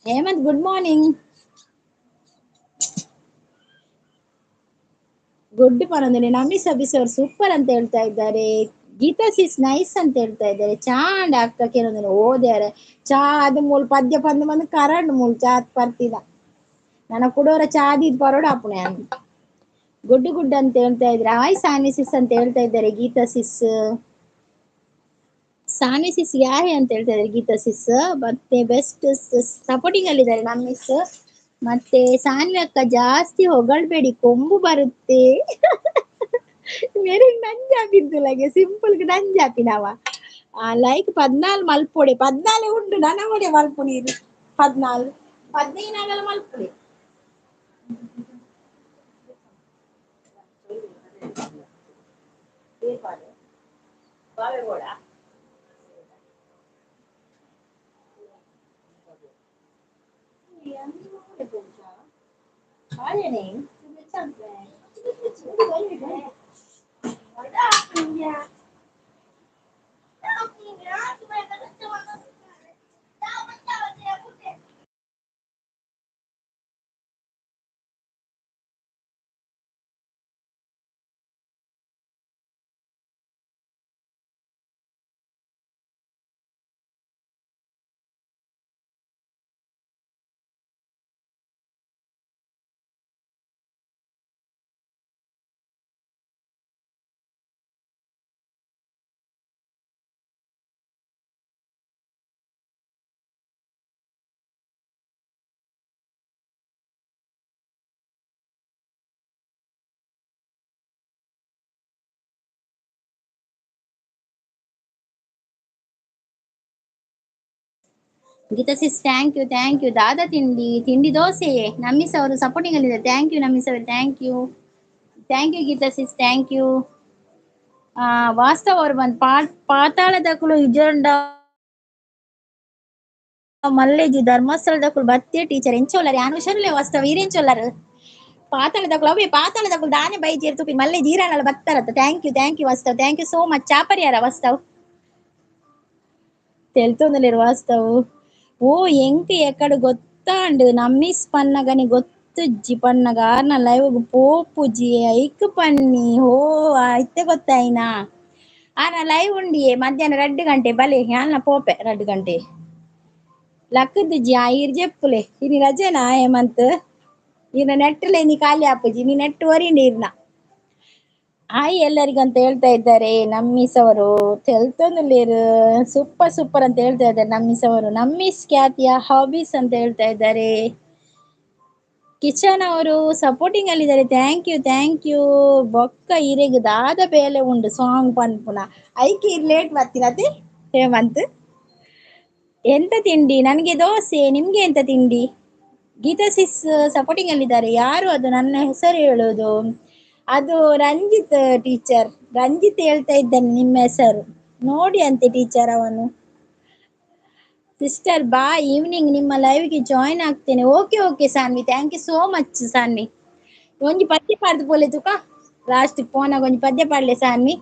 Hemanth good morning. ಗುಡ್ ಪರಂದ್ರೆ ನಮ್ಮಿ ಸಬೀಸ್ ಅವರು ಸೂಪರ್ ಅಂತ ಹೇಳ್ತಾ ಇದ್ದಾರೆ. ಗೀತಾ ಸಿಸ್ ನೈಸ್ ಅಂತ ಹೇಳ್ತಾ ಇದ್ದಾರೆ. ಚಾಂಡ್ ಅಕ್ಕ ಕೆಲವೊಂದು ಓದ್ಯಾರ ಚಾ ಅದು ಮೂಲ ಪದ್ಯ ಪಂದು ಬಂದು ಕರಂಡ್ ಮೂಲ ಚಾ ಪರ್ತಿದ ನನ್ನ ಕುಡೋರ ಚಾದಿದ್ ಪರೋಡ ಅಪ್ಪಣೆ ಗುಡ್ಡು ಗುಡ್ಡು ಅಂತ ಹೇಳ್ತಾ ಇದ್ರೆ. ಹಾಯ್ ಸಾನ್ವಿ ಸಿಸ್ ಅಂತ ಹೇಳ್ತಾ ಇದ್ದಾರೆ ಗೀತಾ ಸಿಸ್. ಸಾನ್ವಿ ಸಿಸ್ ಯಾರೇ ಅಂತ ಹೇಳ್ತಾ ಇದ್ದಾರೆ ಗೀತಾ ಸಿಸ್. ಮತ್ತೆ ಬೆಸ್ಟ್ ಸಪೋರ್ಟಿಂಗ್ ಅಲ್ಲಿದ್ದಾರೆ ನಮ್ಮ ಮಿಸ್. ಮತ್ತೆ ಸಾನ್ವಿ ಅಕ್ಕ ಜಾಸ್ತಿ ಹೊಗಳ್ಬೇಡಿ ಕೊಂಬು ಬರುತ್ತೆ. ಮೇರೆ ನಂಜಾಪಿದ್ದುಲಗೆ ಸಿಂಪಲ್ ನಂಜಾಪಿ ನಾವ ಲೈಕ್ 14 ಮಲ್ಪೊಡೆ 14 ಉಂಡು ನನ್ನ ಒಡೆ ಮಲ್ಪು ನೀರು 14 15 ಆಗಲ್ಲ ಮಲ್ಪುಡೆ. Geetha sis thank you thank you. ದಾದಾ ತಿಂಡಿ ತಿಂಡಿ ದೋಸೆ ನಮ್ಮಿಸ್ ಅವರು ಸಪೋರ್ಟಿಂಗ್ ಅಲ್ಲಿದ್ದಾರೆ. Thank you ನಮ್ಮಿಸ್ ಅವರು, thank you thank you Geetha sis thank you. ವಾಸ್ತವ ಅವರು ಬಂದು ಪಾತಾಳದಕುಲು ಇಜೊಂಡ ಮಲ್ಲೇಜಿ ಧರ್ಮಸ್ಥಳದಕುಲು ಬತ್ತೆ ಟೀಚರ್ ಎಂಚೋಲ್ಲರು ಯಾನು ಹುಷಾರಿಲ್ಲ ವಾಸ್ತವ ಈರೆಂಚೋಲ್ಲರು ಪಾತಾಳದಕುಲು ಅವೇ ಪಾತಾಳದಕುಲು ದಾನೆ ಬೈಜೇರ್ ತುಪಿ ಮಲ್ಲೇಜಿ ಈರಾನಲ್ಲ ಬತ್ತಾರತ್ತ. Thank you thank you Vastav, thank you so much. ಚಾಪರ್ಯಾರ ವಾಸ್ತವ್ ತೆಲ್ತೊಂದಲೇರು ವಾಸ್ತವ್. ಓ ಎಂಕ್ ಎಕ್ಕಡ ಗೊತ್ತಾಂಡು ನಮ್ಮಿಸ್ ಪನ್ನಗನಿ ಗೊತ್ತುಜ್ಜಿ ಪನ್ನಗ ಆರ್ನ ಲೈವ್ ಪೋಪುಜಿ ಐಕ್ ಪನ್ನಿ ಹೋ ಐತೆ ಗೊತ್ತಾಯ್ನಾ ಆರ್ನ ಲೈವ್ ಉಂಡಿಯೇ ಮಧ್ಯಾಹ್ನ 2 ಗಂಟೆ ಬಲೆ ಯಾನ ಪೋಪೆ 2 ಗಂಟೆ ಲಕ್ಕದುಜ್ಜಿ ಆ ಈರ್ ಜೆಪ್ಪುಲೆ ಇನಿ ರಜೆನಾ ಹೇಮಂತ್ ಈರ್ನ ನೆಟ್ಟಲೆ ನೀ ಖಾಲಿ ಆಪುಜಿ ನೀ ನೆಟ್ಟು ಒರಿಂಡಿ ಈರ್ನ. ಹಾಯ್ ಎಲ್ಲರಿಗಂತ ಹೇಳ್ತಾ ಇದ್ದಾರೆ ನಮ್ಮಿಸ್ ಅವರು. ತೆಲ್ತೊಂದುಲ್ಲೇರು ಸೂಪರ್ ಸೂಪರ್ ಅಂತ ಹೇಳ್ತಾ ಇದ್ದಾರೆ ನಮ್ಮಿಸ್ ಅವರು. ನಮ್ಮಿಸ್ ಖ್ಯಾತಿಯ ಹಾಬೀಸ್ ಅಂತ ಹೇಳ್ತಾ ಇದ್ದಾರೆ. ಕಿಚನ್ ಅವರು ಸಪೋರ್ಟಿಂಗ್ ಅಲ್ಲಿದ್ದಾರೆ. Thank you thank you. ಬೊಕ್ಕ ಇರೆಗ್ ದಾದ ಬೇಲೆ ಉಂಡು ಸಾಂಗ್ ಪನ್ಪುನ ಐಕೆ ಇರ್ ಲೇಟ್ ಬರ್ತೀನತೆ ಹೇಮಂತ್. ಎಂತ ತಿಂಡಿ? ನನಗೆ ದೋಸೆ, ನಿಮ್ಗೆ ಎಂತ ತಿಂಡಿ? ಗೀತಾ ಸಿಸ್ ಸಪೋರ್ಟಿಂಗ್ ಅಲ್ಲಿದ್ದಾರೆ. ಯಾರು ಅದು ನನ್ನ ಹೆಸರು ಹೇಳೋದು? ಅದು ರಂಜಿತ್ ಟೀಚರ್, ರಂಜಿತ್ ಹೇಳ್ತಾ ಇದ್ದಾನೆ ನಿಮ್ಮ ಹೆಸರು ನೋಡಿ ಅಂತೆ ಟೀಚರ್ ಅವನು. ಸಿಸ್ಟರ್ ಬಾ, ಈವ್ನಿಂಗ್ ನಿಮ್ಮ ಲೈವ್ಗೆ join ಆಗ್ತೇನೆ. Okay okay Sanvi, thank you so much Sanvi. ಒಂಜಿ ಪದ್ಯ ಪಾಡ್ದು ಪೋಲೆ ತುಕ, ಲಾಸ್ಟ್ ಫೋನಾಗ ಒಂಜಿ ಪದ್ಯ ಪಾಡ್ಲೆ ಸಾನ್ವಿ.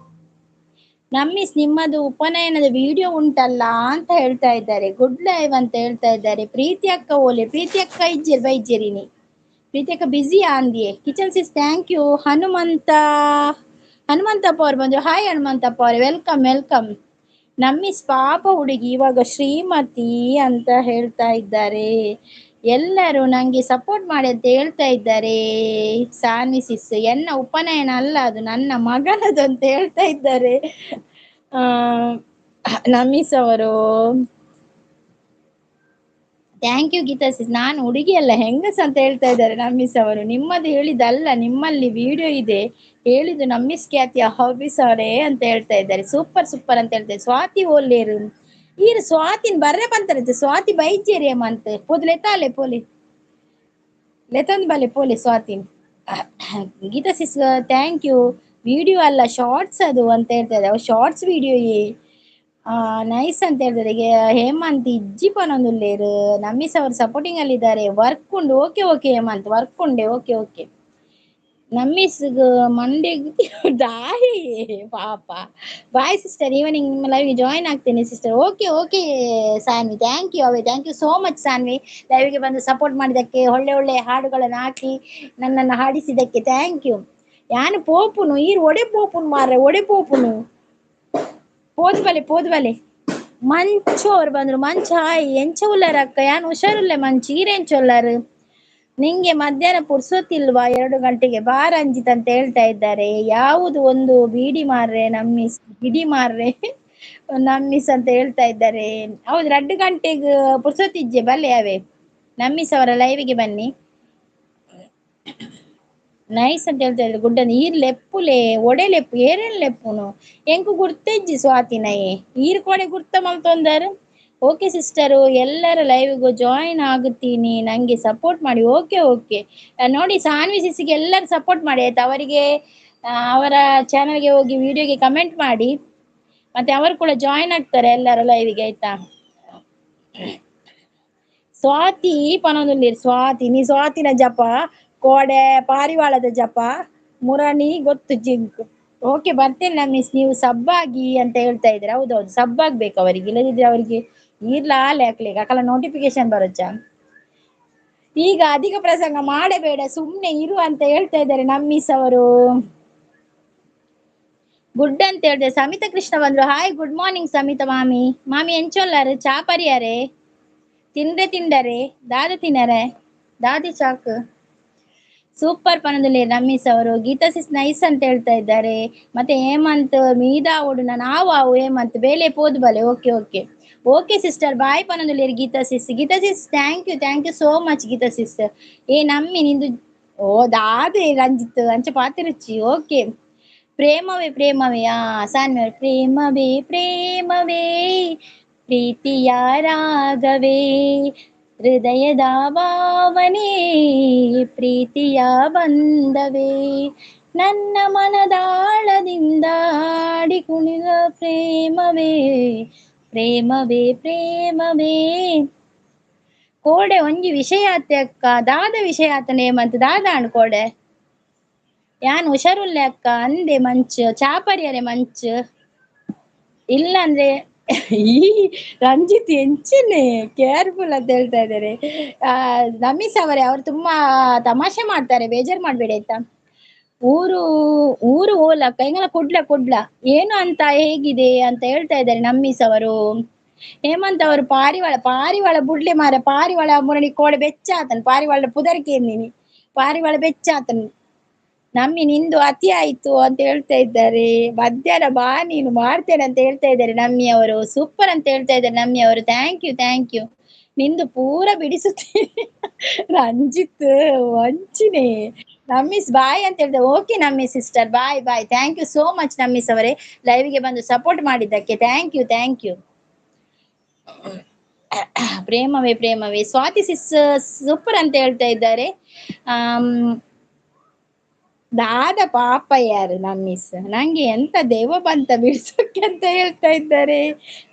ನಮ್ಮಿಸ್ ನಿಮ್ಮದು ಉಪನಯನದ ವಿಡಿಯೋ ಉಂಟಲ್ಲ ಅಂತ ಹೇಳ್ತಾ ಇದ್ದಾರೆ. ಗುಡ್ ಲೈವ್ ಅಂತ ಹೇಳ್ತಾ ಇದ್ದಾರೆ. ಪ್ರೀತಿ ಅಕ್ಕ ಓಲೆ, ಪ್ರೀತಿ ಅಕ್ಕ ಇಜ್ಜೇರಿ ಬೈಜೇರಿನಿ, ಪ್ರೀತಿ ಅಕ್ಕ ಬಿಸಿ ಅಂದಿಯೇ. Kitchen sis thank you. Hanumanthappa ಅವ್ರು ಬಂದ್ರು. ಹಾಯ್ ಹನುಮಂತಪ್ಪ ಅವರೇ, welcome welcome. ನಮ್ಮಿಸ್ ಪಾಪ ಹುಡುಗಿ ಇವಾಗ ಶ್ರೀಮತಿ ಅಂತ ಹೇಳ್ತಾ ಇದ್ದಾರೆ. ಎಲ್ಲರೂ ನಂಗೆ ಸಪೋರ್ಟ್ ಮಾಡಿ ಅಂತ ಹೇಳ್ತಾ ಇದ್ದಾರೆ. ಸಾನ್ವಿ ಸಿಸ್, ಎನ್ನ ಉಪನಯನ ಅಲ್ಲ ಅದು ನನ್ನ ಮಗನದು ಅಂತ ಹೇಳ್ತಾ ಇದ್ದಾರೆ ಆ ನಮ್ಮಿಸ್ ಅವರು. Thank you Geetha sis. ನಾನು ಹುಡುಗಿ ಅಲ್ಲ ಹೆಂಗಸ್ ಅಂತ ಹೇಳ್ತಾ ಇದ್ದಾರೆ ನಮ್ಮಿಸ್ ಅವರು. ನಿಮ್ಮದು ಹೇಳಿದಲ್ಲ, ನಿಮ್ಮಲ್ಲಿ ವಿಡಿಯೋ ಇದೆ ಹೇಳಿದ್ದು ನಮ್ಮಿಸ್ ಖ್ಯಾತಿಯ ಹಾಬೀಸ್ ಅವರೇ ಅಂತ ಹೇಳ್ತಾ ಇದ್ದಾರೆ. ಸೂಪರ್ ಸೂಪರ್ ಅಂತ ಹೇಳ್ತಾರೆ. ಸ್ವಾತಿ ಓಲ್ಲೇರು ಈರು ಸ್ವಾತಿನ್ ಬರ್ರೆ ಬಂತಾರಂತೆ. ಸ್ವಾತಿ ಬೈಜೇರಿ ಅಮ್ಮಂತ ಪೋದು ಲೆತಾಲೆ ಪೋಲಿ ಲೆತಂದ್ ಬಲೆ ಪೋಲಿ ಸ್ವಾತಿನ್. Geetha sis thank you. Video ಅಲ್ಲ ಶಾರ್ಟ್ಸ್ ಅದು ಅಂತ ಹೇಳ್ತಾ ಇದ್ದಾರೆ. ಶಾರ್ಟ್ಸ್ ವಿಡಿಯೋ ನೈಸ್ ಅಂತ ಹೇಳ್ತಾರೆ. ಹೇಮಂತ್ ಇಜ್ಜಿ ಪನೊಂದುಲ್ಲೇರು. ನಮ್ಮಿಸ್ ಅವರು ಸಪೋರ್ಟಿಂಗ್ ಅಲ್ಲಿ ಇದ್ದಾರೆ. ವರ್ಕ್ ಉಂಡು, ಓಕೆ ಓಕೆ ಹೇಮಂತ್, ವರ್ಕ್ ಉಂಡೆ, ಓಕೆ ಓಕೆ. ನಮ್ಮಿಸ್ ಮಂಡೆಗ್ ದಾಯಿ ಪಾಪ. ಬಾಯ್ ಸಿಸ್ಟರ್, ಈವ್ನಿಂಗ್ ನಿಮ್ಮ ಲೈವ್ಗೆ join ಆಗ್ತೇನೆ sister. Okay okay Sanvi, thank you ಅವೇ, thank you so much Sanvi, ಲೈವ್ಗೆ ಬಂದು ಸಪೋರ್ಟ್ ಮಾಡಿದ್ದಕ್ಕೆ, ಒಳ್ಳೆ ಒಳ್ಳೆ ಹಾಡುಗಳನ್ನು ಹಾಕಿ ನನ್ನನ್ನು ಹಾಡಿಸಿದ್ದಕ್ಕೆ thank you. ಯಾನು ಪೋಪುನು ಈರು ಒಡೆ ಪೋಪುನು ಮಾರ್ರೆ, ಒಡೆ ಪೋಪುನು ಪೋದ್ ಬಲೆ ಪೋದ್ ಬಲೆ. ಮಂಚು ಅವ್ರು ಬಂದ್ರು. ಮಂಚು ಹಾಯ್, ಎಂಚ ಉಲ್ಲಾರ ಅಕ್ಕ? ಯಾನು ಹುಷಾರುಲ್ಲೆ ಮಂಚು, ಈರೆಂಚ ಉಲ್ಲಾರು? ನಿಂಗೆ ಮಧ್ಯಾಹ್ನ ಪುರ್ಸೊತ್ತಿಲ್ವಾ 2 ಗಂಟೆಗೆ ಬಾ ರಂಜಿತ್ ಅಂತ ಹೇಳ್ತಾ ಇದ್ದಾರೆ. ಯಾವುದು ಒಂದು ಬೀಡಿ ಮಾರ್ರೆ ನಮ್ಮಿಸ್, ಬಿಡಿ ಮಾರ್ರೆ ನಮ್ಮಿಸ್ ಅಂತ ಹೇಳ್ತಾ ಇದ್ದಾರೆ. ಹೌದು, 2 ಗಂಟೆಗೆ ಪುರ್ಸೊತ್ತಿಜ್ಜೆ ಬಲ್ಲೆ ಅವೇ. ನಮ್ಮಿಸ್ ಅವರ ಲೈವಿಗೆ ಬನ್ನಿ. ನೈಸ್ ಅಂತ ಹೇಳ್ತಾ ಇದ್ದಾರೆ. ಗುಡ್ಡನ್ ಈರ್ ಲೆಪ್ಪುಲೆ ಒಡೆ ಲೆಪ್ಪು ಏರೇನ್ ಲೆಪ್ಪುನು ಎಂಕು ಗುರ್ತೆಜ್ಜಿ ಸ್ವಾತಿನಯೇ ಈರ್ ಕೊಡೆ ಗುರ್ತ ಮಲ್ತೊಂದಾರು. ಓಕೆ ಸಿಸ್ಟರು, ಎಲ್ಲರ ಲೈವ್ಗೂ ಜಾಯಿನ್ ಆಗುತ್ತೀನಿ, ನಂಗೆ ಸಪೋರ್ಟ್ ಮಾಡಿ. ಓಕೆ ಓಕೆ ನೋಡಿ ಸಾನ್ವಿ ಸಿಸಿಗೆ ಎಲ್ಲರೂ ಸಪೋರ್ಟ್ ಮಾಡಿ ಆಯ್ತಾ. ಅವರಿಗೆ ಅವರ ಚಾನಲ್ಗೆ ಹೋಗಿ ವಿಡಿಯೋಗೆ ಕಮೆಂಟ್ ಮಾಡಿ, ಮತ್ತೆ ಅವರು ಕೂಡ ಜಾಯಿನ್ ಆಗ್ತಾರೆ ಎಲ್ಲರ ಲೈವಿಗೆ ಆಯ್ತಾ. ಸ್ವಾತಿ ಪನೊಂದುಲ್ಲೇರು. ಸ್ವಾತಿ ನೀ ಸ್ವಾತಿನ ಜಪ ಕೋಡೆ ಪಾರಿವಾಳದ ಜಪ ಮುರಣಿ ಗೊತ್ತು ಜಿಂಕ್. ಓಕೆ ಬರ್ತೇನೆ ನಮ್ಮಿಸ್, ನೀವು ಸಬ್ಬಾಗಿ ಅಂತ ಹೇಳ್ತಾ ಇದ್ದೀರಾ. ಹೌದೌದು ಸಬ್ಬಾಗ್ಬೇಕು ಅವರಿಗೆ, ಇಲ್ಲದಿದ್ರೆ ಅವರಿಗೆ ಈರ್ಲ ಹಾಕ್ಲಿಕ್ಕೆ ಅಕಲ ನೋಟಿಫಿಕೇಶನ್ ಬರುಚ್ಚ. ಈಗ ಅಧಿಕ ಪ್ರಸಂಗ ಮಾಡಬೇಡ, ಸುಮ್ನೆ ಇರು ಅಂತ ಹೇಳ್ತಾ ಇದ್ದಾರೆ ನಮ್ಮಿಸ್ ಅವರು. ಗುಡ್ ಅಂತ ಹೇಳ್ತಾರೆ. ಸಮಿತಾ ಕೃಷ್ಣ ಬಂದ್ರು. ಹಾಯ್ ಗುಡ್ ಮಾರ್ನಿಂಗ್ ಸಮಿತಾ ಮಾಮಿ. ಮಾಮಿ ಎಂಚೊಲ್ಲಾರು ಚಾ ಪರಿಯಾರೆ ತಿಂದ್ರೆ ತಿಂಡರೆ ದಾದ ತಿನ್ನರೆ ದಾದಿ ಚಾಕ್. ಸೂಪರ್ ಪನದಲ್ಲಿ ರಮೇಶ್ ಅವರು. ಗೀತಾ ಸಿಸ್ ನೈಸ್ ಅಂತ ಹೇಳ್ತಾ ಇದ್ದಾರೆ. ಮತ್ತೆ ಹೇಮಂತ್ ಮೀದಾ ಓಡು ನಾವು ಆವು ಹೇಮಂತ್ ಬೇಲೆ ಪೋದು ಬಲೆ. Okay okay okay sister bye ಪನದಲ್ಲಿ Geetha sis. Geetha sis thank you, thank you so much Geetha sis. ಏ ನಮ್ಮಿ ನಿಂದು ಓ ದಾದೆ ರಂಜಿತ್ ಅಂಚ ಪಾತಿರುಚಿ. ಓಕೆ ಪ್ರೇಮವೇ ಪ್ರೇಮವೇ ಆ ಸಾನ್ವಿ ಪ್ರೇಮವೇ ಪ್ರೇಮವೇ ಪ್ರೀತಿಯ ರಾಗವೇ ಹೃದಯದ ಭಾವನೆ ಪ್ರೀತಿಯ ಬಂಧವೇ ನನ್ನ ಮನದಾಳದಿಂದ ಆಡಿ ಕುಣಿದ ಪ್ರೇಮವೇ ಪ್ರೇಮವೇ ಪ್ರೇಮವೇ. ಕೋಡೆ ಒಂಜಿ ವಿಷಯ ಆತೆ ಅಕ್ಕ, ದಾದ ವಿಷಯ ಆತನೇ ಮಂತ್ ದಾದ ಕೋಡೆ ಯಾನ್ ಹುಷಾರುಲ್ಲೆ ಅಕ್ಕ ಅಂದೆ ಮಂಚ್ ಚಾಪರಿಯರೆ ಮಂಚ್ ಇಲ್ಲ ಅಂದ್ರೆ ಈ ರಂಜಿತ್ ಎಂಚನೆ ಕೇರ್ಫುಲ್ ಅಂತ ಹೇಳ್ತಾ ಇದ್ದಾರೆ. ಆ ರಮೇಶ್ ಅವರೇ, ಅವರು ತುಂಬಾ ತಮಾಷೆ ಮಾಡ್ತಾರೆ, ಬೇಜಾರ್ ಮಾಡ್ಬೇಡಿ ಆಯ್ತಾ. ಊರು ಊರು ಓಲಕ್ಕ ಹಿಂಗಲ್ಲ ಕೊಡ್ಲ ಕೊಡ್ಲ ಏನು ಅಂತ ಹೇಗಿದೆ ಅಂತ ಹೇಳ್ತಾ ಇದ್ದಾರೆ ನಮ್ಮೀಸ್ ಅವರು. ಹೇಮಂತ್ ಅವರು ಪಾರಿವಾಳ ಪಾರಿವಾಳ ಬುಡ್ಲೆ ಮಾರ ಪಾರಿವಾಳ ಮುರಣಿ ಕೋಡೆ ಬೆಚ್ಚ ಆತನ್ ಪಾರಿವಾಳ ಪುದರ್ಕೆ ನೀನಿ ಪಾರಿವಾಳ ಬೆಚ್ಚ ಆತನ್ ನಮ್ಮಿ ನಿಂದು ಅತಿ ಆಯ್ತು ಅಂತ ಹೇಳ್ತಾ ಇದ್ದಾರೆ. ಮಧ್ಯಾಹ್ನ ಬಾ ನೀನು ಮಾಡ್ತೇನೆ ಅಂತ ಹೇಳ್ತಾ ಇದ್ದಾರೆ ನಮ್ಮಿ ಅವರು. ಸೂಪರ್ ಅಂತ ಹೇಳ್ತಾ ಇದ್ದಾರೆ ನಮ್ಮಿ ಅವರು. Thank you thank you. ನಿಂದು ಪೂರ ಬಿಡಿಸುತ್ತೇನೆ ರಂಜಿತ್ ವಂಚಿನೇ ನಮ್ಮಿಸ್ ಬಾಯ್ ಅಂತ ಹೇಳ್ತಾರೆ. ಓಕೆ ನಮ್ಮಿ sister bye bye. Thank you so much ನಮ್ಮಿಸ್ ಅವರೇ, ಲೈವ್ಗೆ ಬಂದು ಸಪೋರ್ಟ್ ಮಾಡಿದ್ದಕ್ಕೆ thank you thank you. ಪ್ರೇಮವೇ ಪ್ರೇಮವೇ ಸ್ವಾತಿ ಸಿಸ್ ಸೂಪರ್ ಅಂತ ಹೇಳ್ತಾ ಇದ್ದಾರೆ. ದಾದ ಪಾಪ ಯಾರು ನಮ್ಮೀಸ್, ನಂಗೆ ಎಂತ ದೆವ್ವ ಬಂತ ಬಿಡ್ಸೋಕೆ ಅಂತ ಹೇಳ್ತಾ ಇದ್ದಾರೆ.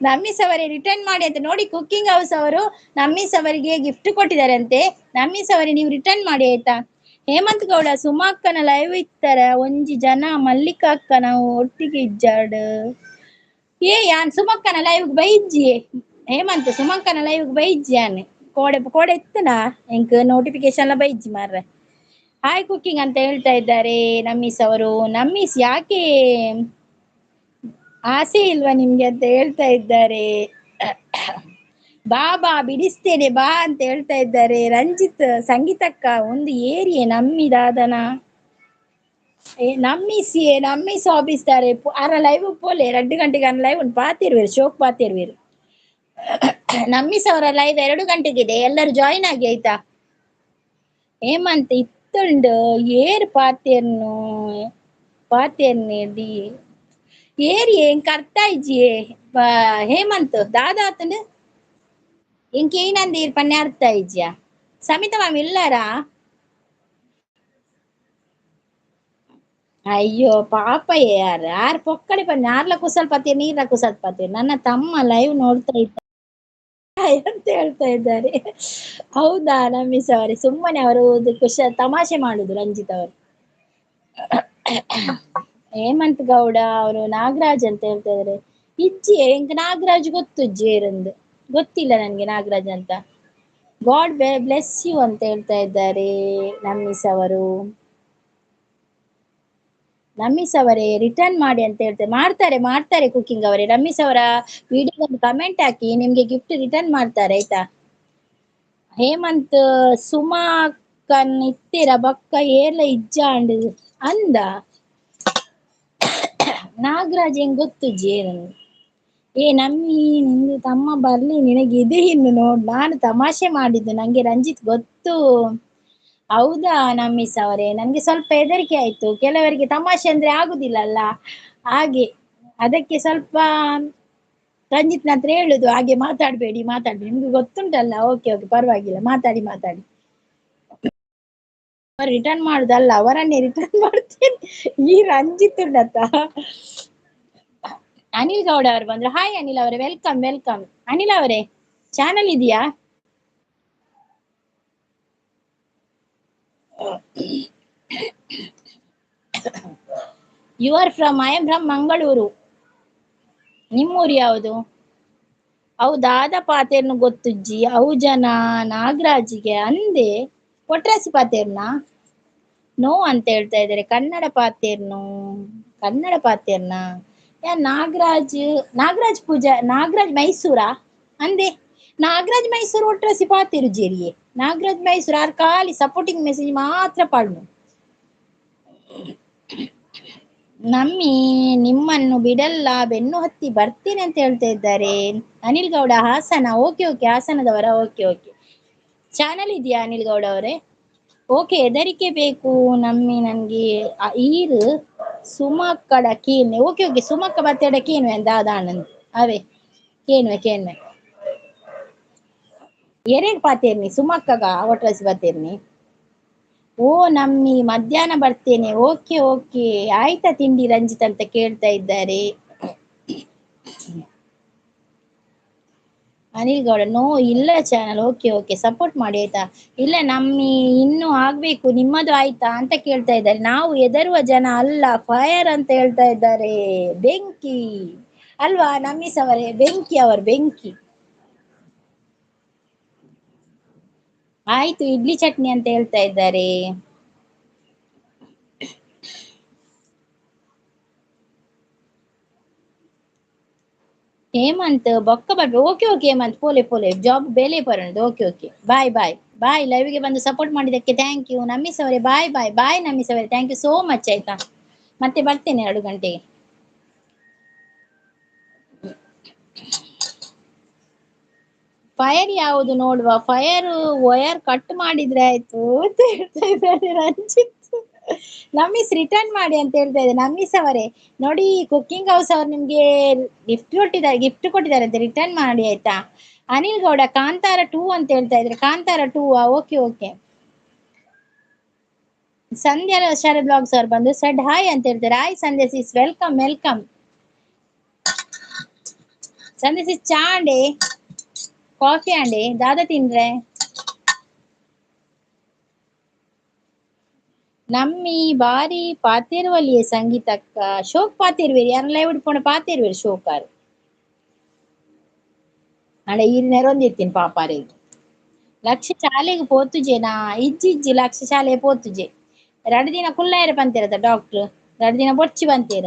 ನಮ್ಮೀಸ್ ಅವರೇ ರಿಟರ್ನ್ ಮಾಡಿ ಅಂತ ನೋಡಿ. ಕುಕ್ಕಿಂಗ್ ಹೌಸ್ ಅವರು ನಮ್ಮೀಸ್ ಅವರಿಗೆ ಗಿಫ್ಟ್ ಕೊಟ್ಟಿದ್ದಾರೆ ಅಂತೆ. ನಮ್ಮೀಸ್ ಅವರೇ ನೀವು ರಿಟರ್ನ್ ಮಾಡಿ ಆಯ್ತಾ. ಹೇಮಂತ್ ಗೌಡ ಸುಮಾಕ್ಕನ ಲೈವ್ ಇತ್ತರ ಒಂಜಿ ಜನ ಮಲ್ಲಿಕಾ ಅಕ್ಕ ನಾವು ಒಟ್ಟಿಗೆ ಇಜ್ಜಾಡ್. ಏ ಯಾನ್ ಸುಮಕ್ಕನ ಲೈವ್ ಬೈಜ್ಜಿ ಹೇಮಂತ್, ಸುಮಕ್ಕನ ಲೈವ್ ಬೈಜ್ಜಿ ಯಾನ್ ಕೋಡೆ ಕೋಡೆ ಇತ್ತನಾ ಎಂಕ್ ನೋಟಿಫಿಕೇಶನ್ ಎಲ್ಲ ಬೈಜ್ಜಿ ಮಾರ್ರೆ. ಹಾಯ್ ಕುಕ್ಕಿಂಗ್ ಅಂತ ಹೇಳ್ತಾ ಇದ್ದಾರೆ ನಮ್ಮೀಸ್ ಅವರು. ನಮ್ಮೀಸ್ ಯಾಕೆ ಆಸೆ ಇಲ್ವಾ ನಿಮ್ಗೆ ಅಂತ ಹೇಳ್ತಾ ಇದ್ದಾರೆ. ಬಾ ಬಾ ಬಿಡಿಸ್ತೇನೆ ಬಾ ಅಂತ ಹೇಳ್ತಾ ಇದ್ದಾರೆ. ರಂಜಿತ್ ಸಂಗೀತಕ್ಕ ಒಂದು ಏರಿಯೆ ನಮ್ಮಿದಾದನ ಏ ನಮ್ಮೀಸ್ ಏ ನಮ್ಮೀಸ್ ಆಫೀಸ್ತಾರೆ ಅರ ಲೈವ್ ಪೋಲೆ 2 ಗಂಟೆಗೆ ಅನ್ನ ಲೈವ್ ಉಂಟು ಪಾತಿರ್ವೇರು ಶೋಕ್ ಪಾತಿರ್ವೇರು. ನಮ್ಮೀಸ್ ಅವರ ಲೈವ್ 2 ಗಂಟೆಗಿದೆ, ಎಲ್ಲರೂ ಜಾಯಿನ್ ಆಗಿ ಆಯ್ತಾ. ಹೇಮಂತ್ ಇತ್ತುಂಡು ಏರ್ ಪಾತೇರ್ನು ಪಾತೇರ್ನೆ ಡಿ ಏರಿ ಎಂಕ್ ಅರ್ಥ ಇಜ್ಜಿಯೇ ಹೇಮಂತ್ ದಾದಾತಂಡು ಎಂಕ್ ಏನಂದ ಏರ್ ಪನ್ನೆ ಅರ್ಥ ಇಜ್ಜಿಯಾ. ಸಮಿತ ಮಾಮ್ ಇಲ್ಲಾರಾ? ಅಯ್ಯೋ ಪಾಪ ಯಾರು ಯಾರು ಪೊಕ್ಕಡೆ ಪನ್ನೆ ಆರ್ಲ ಕುಸಲ್ ಪಾತೇರ್ ನೀರ್ಲ ಕುಸಲ್ ಪಾತೇರ್. ನನ್ನ ತಮ್ಮ ಲೈವ್ ನೋಡ್ತಾ ಇದ್ದ ಅಂತ ಹೇಳ್ತಾ ಇದ್ದಾರೆ. ಹೌದಾ ನಮ್ಮೀಸ್ ಅವರೇ, ಸುಮ್ಮನೆ ಅವರು ಖುಷ ತಮಾಷೆ ಮಾಡುದು ರಂಜಿತ್ ಅವರು. ಹೇಮಂತ್ ಗೌಡ ಅವರು ನಾಗರಾಜ್ ಅಂತ ಹೇಳ್ತಾ ಇದ್ದಾರೆ. ಇಜ್ಜಿ ಎಂಕ್ ನಾಗರಾಜ್ ಗೊತ್ತು ಇಜ್ಜಿ ಗೊತ್ತಿಲ್ಲ ನನ್ಗೆ ನಾಗರಾಜ್ ಅಂತ. ಗಾಡ್ ಬ್ಲೆಸ್ you ಅಂತ ಹೇಳ್ತಾ ಇದ್ದಾರೆ ನಮ್ಮೀಸ್ ಅವರು. ನಮ್ಮೀಸ್ ಅವರೇ ರಿಟರ್ನ್ ಮಾಡಿ ಅಂತ ಹೇಳ್ತಾರೆ. ಮಾಡ್ತಾರೆ ಮಾಡ್ತಾರೆ ಕುಕ್ಕಿಂಗ್ ಅವರೇ. ನಮ್ಮೀಸ್ ಅವರ ವಿಡಿಯೋ ಕಮೆಂಟ್ ಹಾಕಿ, ನಿಮ್ಗೆ ಗಿಫ್ಟ್ ರಿಟರ್ನ್ ಮಾಡ್ತಾರೆ ಆಯ್ತಾ. ಹೇಮಂತ್ ಸುಮಾ ಕನ್ ಇತ್ತೀರ ಬಕ್ಕ ಏರ್ಲ ಇಜ್ಜಾಂಡ್ ಅಂದ. ನಾಗರಾಜ್ ಹೆಂಗ್ ಗೊತ್ತು ಜೇರನ್ನು. ಏ ನಮ್ಮಿ ನಿಂದು ತಮ್ಮ ಬರ್ಲಿ ನಿನಗೆ ಇದೆ ಇನ್ನು ನೋಡ್, ನಾನು ತಮಾಷೆ ಮಾಡಿದ್ದು, ನಂಗೆ ರಂಜಿತ್ ಗೊತ್ತು. ಹೌದಾ ನಮ್ಮೀಸ್ ಅವರೇ, ನನ್ಗೆ ಸ್ವಲ್ಪ ಹೆದರಿಕೆ ಆಯ್ತು. ಕೆಲವರಿಗೆ ತಮಾಷೆ ಅಂದ್ರೆ ಆಗುದಿಲ್ಲ ಅಲ್ಲ, ಹಾಗೆ ಅದಕ್ಕೆ ಸ್ವಲ್ಪ ರಂಜಿತ್ನ ಹತ್ರ ಹೇಳುದು ಹಾಗೆ ಮಾತಾಡ್ಬೇಡಿ ಮಾತಾಡ್ಬೇಡಿ, ನಿಮ್ಗೆ ಗೊತ್ತುಂಟಲ್ಲ. ಓಕೆ ಓಕೆ ಪರವಾಗಿಲ್ಲ, ಮಾತಾಡಿ ಮಾತಾಡಿ. ರಿಟರ್ನ್ ಮಾಡುದಲ್ಲ, ಅವರನ್ನೇ ರಿಟರ್ನ್ ಮಾಡ್ತೇನೆ. ಈ ರಂಜಿತ್ ಉಂಟತ್ತ. ಅನಿಲ್ ಗೌಡ ಅವರು ಬಂದ್ರು. ಹಾಯ್ ಅನಿಲ್ ಅವರೇ, welcome welcome. Anil ಅವರೇ ಚಾನಲ್ ಇದೆಯಾ? You are from? I am from Mangaluru. ನಿಮ್ಮೂರು ಯಾವುದು? ಅವು ದಾದ ಪಾತೇರ್ನು ಗೊತ್ತುಜ್ಜಿ, ಅವು ಜನ ನಾಗರಾಜಿಗೆ ಅಂದೆ ಒಟ್ರಾಸಿ ಪಾತೇರ್ನಾ? ನೋ ಅಂತ ಹೇಳ್ತಾ ಇದ್ದಾರೆ. ಕನ್ನಡ ಪಾತೇರ್ನು, ಕನ್ನಡ ಪಾತೇರ್ನಾ? ಯಾ ನಾಗರಾಜ್, ನಾಗರಾಜ್ ಪೂಜಾ, ನಾಗರಾಜ್ ಮೈಸೂರಾ ಅಂದೆ? ನಾಗರಾಜ್ ಮೈಸೂರು ಒಟ್ರಾಸಿ ಪಾತೇರು ಜೇರಿಯೇ. ನಾಗರಾಜ್ ಮೈಸೂರು ಆರ್ ಖಾಲಿ ಸಪೋರ್ಟಿಂಗ್ ಮೆಸೇಜ್ ಮಾತ್ರ ಪಾಡ್ನು. ನಮ್ಮಿ ನಿಮ್ಮನ್ನು ಬಿಡಲ್ಲ, ಬೆನ್ನು ಹತ್ತಿ ಬರ್ತೀನಿ ಅಂತ ಹೇಳ್ತಾ ಇದ್ದಾರೆ. ಅನಿಲ್ ಗೌಡ ಹಾಸನ, ಓಕೆ ಓಕೆ, ಹಾಸನದವರ, ಓಕೆ ಓಕೆ. ಚಾನಲ್ ಇದೆಯಾ ಅನಿಲ್ ಗೌಡ ಅವರೇ? ಓಕೆ. ಹೆದರಿಕೆ ಬೇಕು ನಮ್ಮಿ ನನ್ಗೆ ಈರು ಸುಮಕ್ಕಡ ಕೇನ್ವೆ. ಓಕೆ ಓಕೆ, ಸುಮಕ್ಕ ಬತ್ತೇಡ ಕೇನ್ವೆ ಅಂತ ದಾದಾನಂದ್ ಅವೇ ಕೇನ್ವೆ ಕೇನ್ವೆ ಎರೆಗ್ ಪಾತೇರ್ನಿ ಸುಮಕ್ಕಗ ಒಟ್ರಸಿ ಬತ್ತೇರ್ನಿ. ಓ ನಮ್ಮಿ ಮಧ್ಯಾಹ್ನ ಬರ್ತೇನೆ. ಓಕೆ ಓಕೆ, ಆಯ್ತಾ ತಿಂಡಿ ರಂಜಿತ್ ಅಂತ ಕೇಳ್ತಾ ಇದ್ದಾರೆ. ಅನಿಲ್ ಗೌಡ ನೋ ಇಲ್ಲ ಚಾನಲ್, ಓಕೆ ಓಕೆ, ಸಪೋರ್ಟ್ ಮಾಡಿ ಆಯ್ತಾ. ಇಲ್ಲ ನಮ್ಮಿ ಇನ್ನೂ ಆಗ್ಬೇಕು, ನಿಮ್ಮದು ಆಯ್ತಾ ಅಂತ ಕೇಳ್ತಾ ಇದ್ದಾರೆ. ನಾವು ಎದರುವ ಜನ ಅಲ್ಲ, ಫೈರ್ ಅಂತ ಹೇಳ್ತಾ ಇದ್ದಾರೆ. ಬೆಂಕಿ ಅಲ್ವಾ ನಮ್ಮೀಸ್ ಅವರೇ? ಬೆಂಕಿ ಅವರು, ಬೆಂಕಿ. ಆಯ್ತು ಇಡ್ಲಿ ಚಟ್ನಿ ಅಂತ ಹೇಳ್ತಾ ಇದ್ದಾರೆ. ಹೇಮಂತ್ ಬೊಕ್ಕ ಬರ್ಬೇಕು. ಓಕೆ ಓಕೆ ಹೇಮಂತ್, ಪೋಲೆ ಪೋಲೆ ಜಾಬ್ ಬೇಲೆ ಬರೋಣ. Okay okay, bye bye bye. ಲೈವ್ಗೆ ಬಂದು ಸಪೋರ್ಟ್ ಮಾಡಿದ್ದಕ್ಕೆ thank you ನಮ್ಮೀಸ್ ಅವರೇ. ಬಾಯ್ ಬಾಯ್ ಬಾಯ್ ನಮ್ಮೀಸ್ ಅವರೇ, thank you so much ಆಯ್ತಾ. ಮತ್ತೆ ಬರ್ತೇನೆ 2 ಗಂಟೆಗೆ. ಫೈರ್ ಯಾವುದು ನೋಡುವ, ಫೈರ್ ವಯರ್ ಕಟ್ ಮಾಡಿದ್ರೆ ಆಯ್ತು ಅಂತ ಹೇಳ್ತಾ ಇದ್ದಾರೆ ರಂಜಿತ್. ನಮ್ಮೀಸ್ ರಿಟರ್ನ್ ಮಾಡಿ ಅಂತ ಹೇಳ್ತಾ ಇದ್ದಾರೆ ನಮ್ಮೀಸ್ ಅವರೇ. ನೋಡಿ ಕುಕ್ಕಿಂಗ್ ಹೌಸ್ ಅವ್ರು ನಿಮ್ಗೆ ಗಿಫ್ಟ್ ಕೊಟ್ಟಿದ್ದಾರೆ, ಗಿಫ್ಟ್ ಕೊಟ್ಟಿದ್ದಾರೆ ಅಂತ ರಿಟರ್ನ್ ಮಾಡಿ ಆಯ್ತಾ. ಅನಿಲ್ ಗೌಡ ಕಾಂತಾರ 2 ಅಂತ ಹೇಳ್ತಾ ಇದ್ದಾರೆ. ಕಾಂತಾರ 2 okay okay. ಸಂಧ್ಯಾ ಶರದ್ ಬ್ಲಾಗ್ಸ್ ಅವ್ರು ಬಂದು ಸೆಡ್ ಹಾಯ್ ಅಂತ ಹೇಳ್ತಾರೆ. Hi Sandhya sis, welcome welcome. Sandhya sis ಚಾ ಅಂಡೆ ಕಾಫಿ ಅಂಡೆ ದಾದಾ ತಿಂದ್ರೆ? ನಮ್ಮಿ ಬಾರಿ ಪಾತೇರುವಲ್ಲಿಯೇ ಸಂಗೀತಕ್ಕ ಶೋಕ್ ಪಾತೇರುವೇರಿ ಯಾರು ಲೈವ್ ಇಡ್ಪೋಣ ಪಾತೇರುವೇರಿ ಶೋಕಾರು ಅಂಡ ಈರ್ ನೆರೊಂದಿತ್ತೀನಿ ಪಾಪಾರಿಗೆ. ಲಕ್ಷ ಶಾಲೆಗೆ ಪೋತುಜೆನಾ? ಇಜ್ಜಿ ಇಜ್ಜಿ ಲಕ್ಷ ಶಾಲೆ ಪೋತುಜೆ. 2 ದಿನ ಕುಲ್ಲಾಯರ ಪಂತೇರದ ಡಾಕ್ಟ್ರ್, 2 ದಿನ ಬೊಚ್ಚಿ ಬಂತೇರ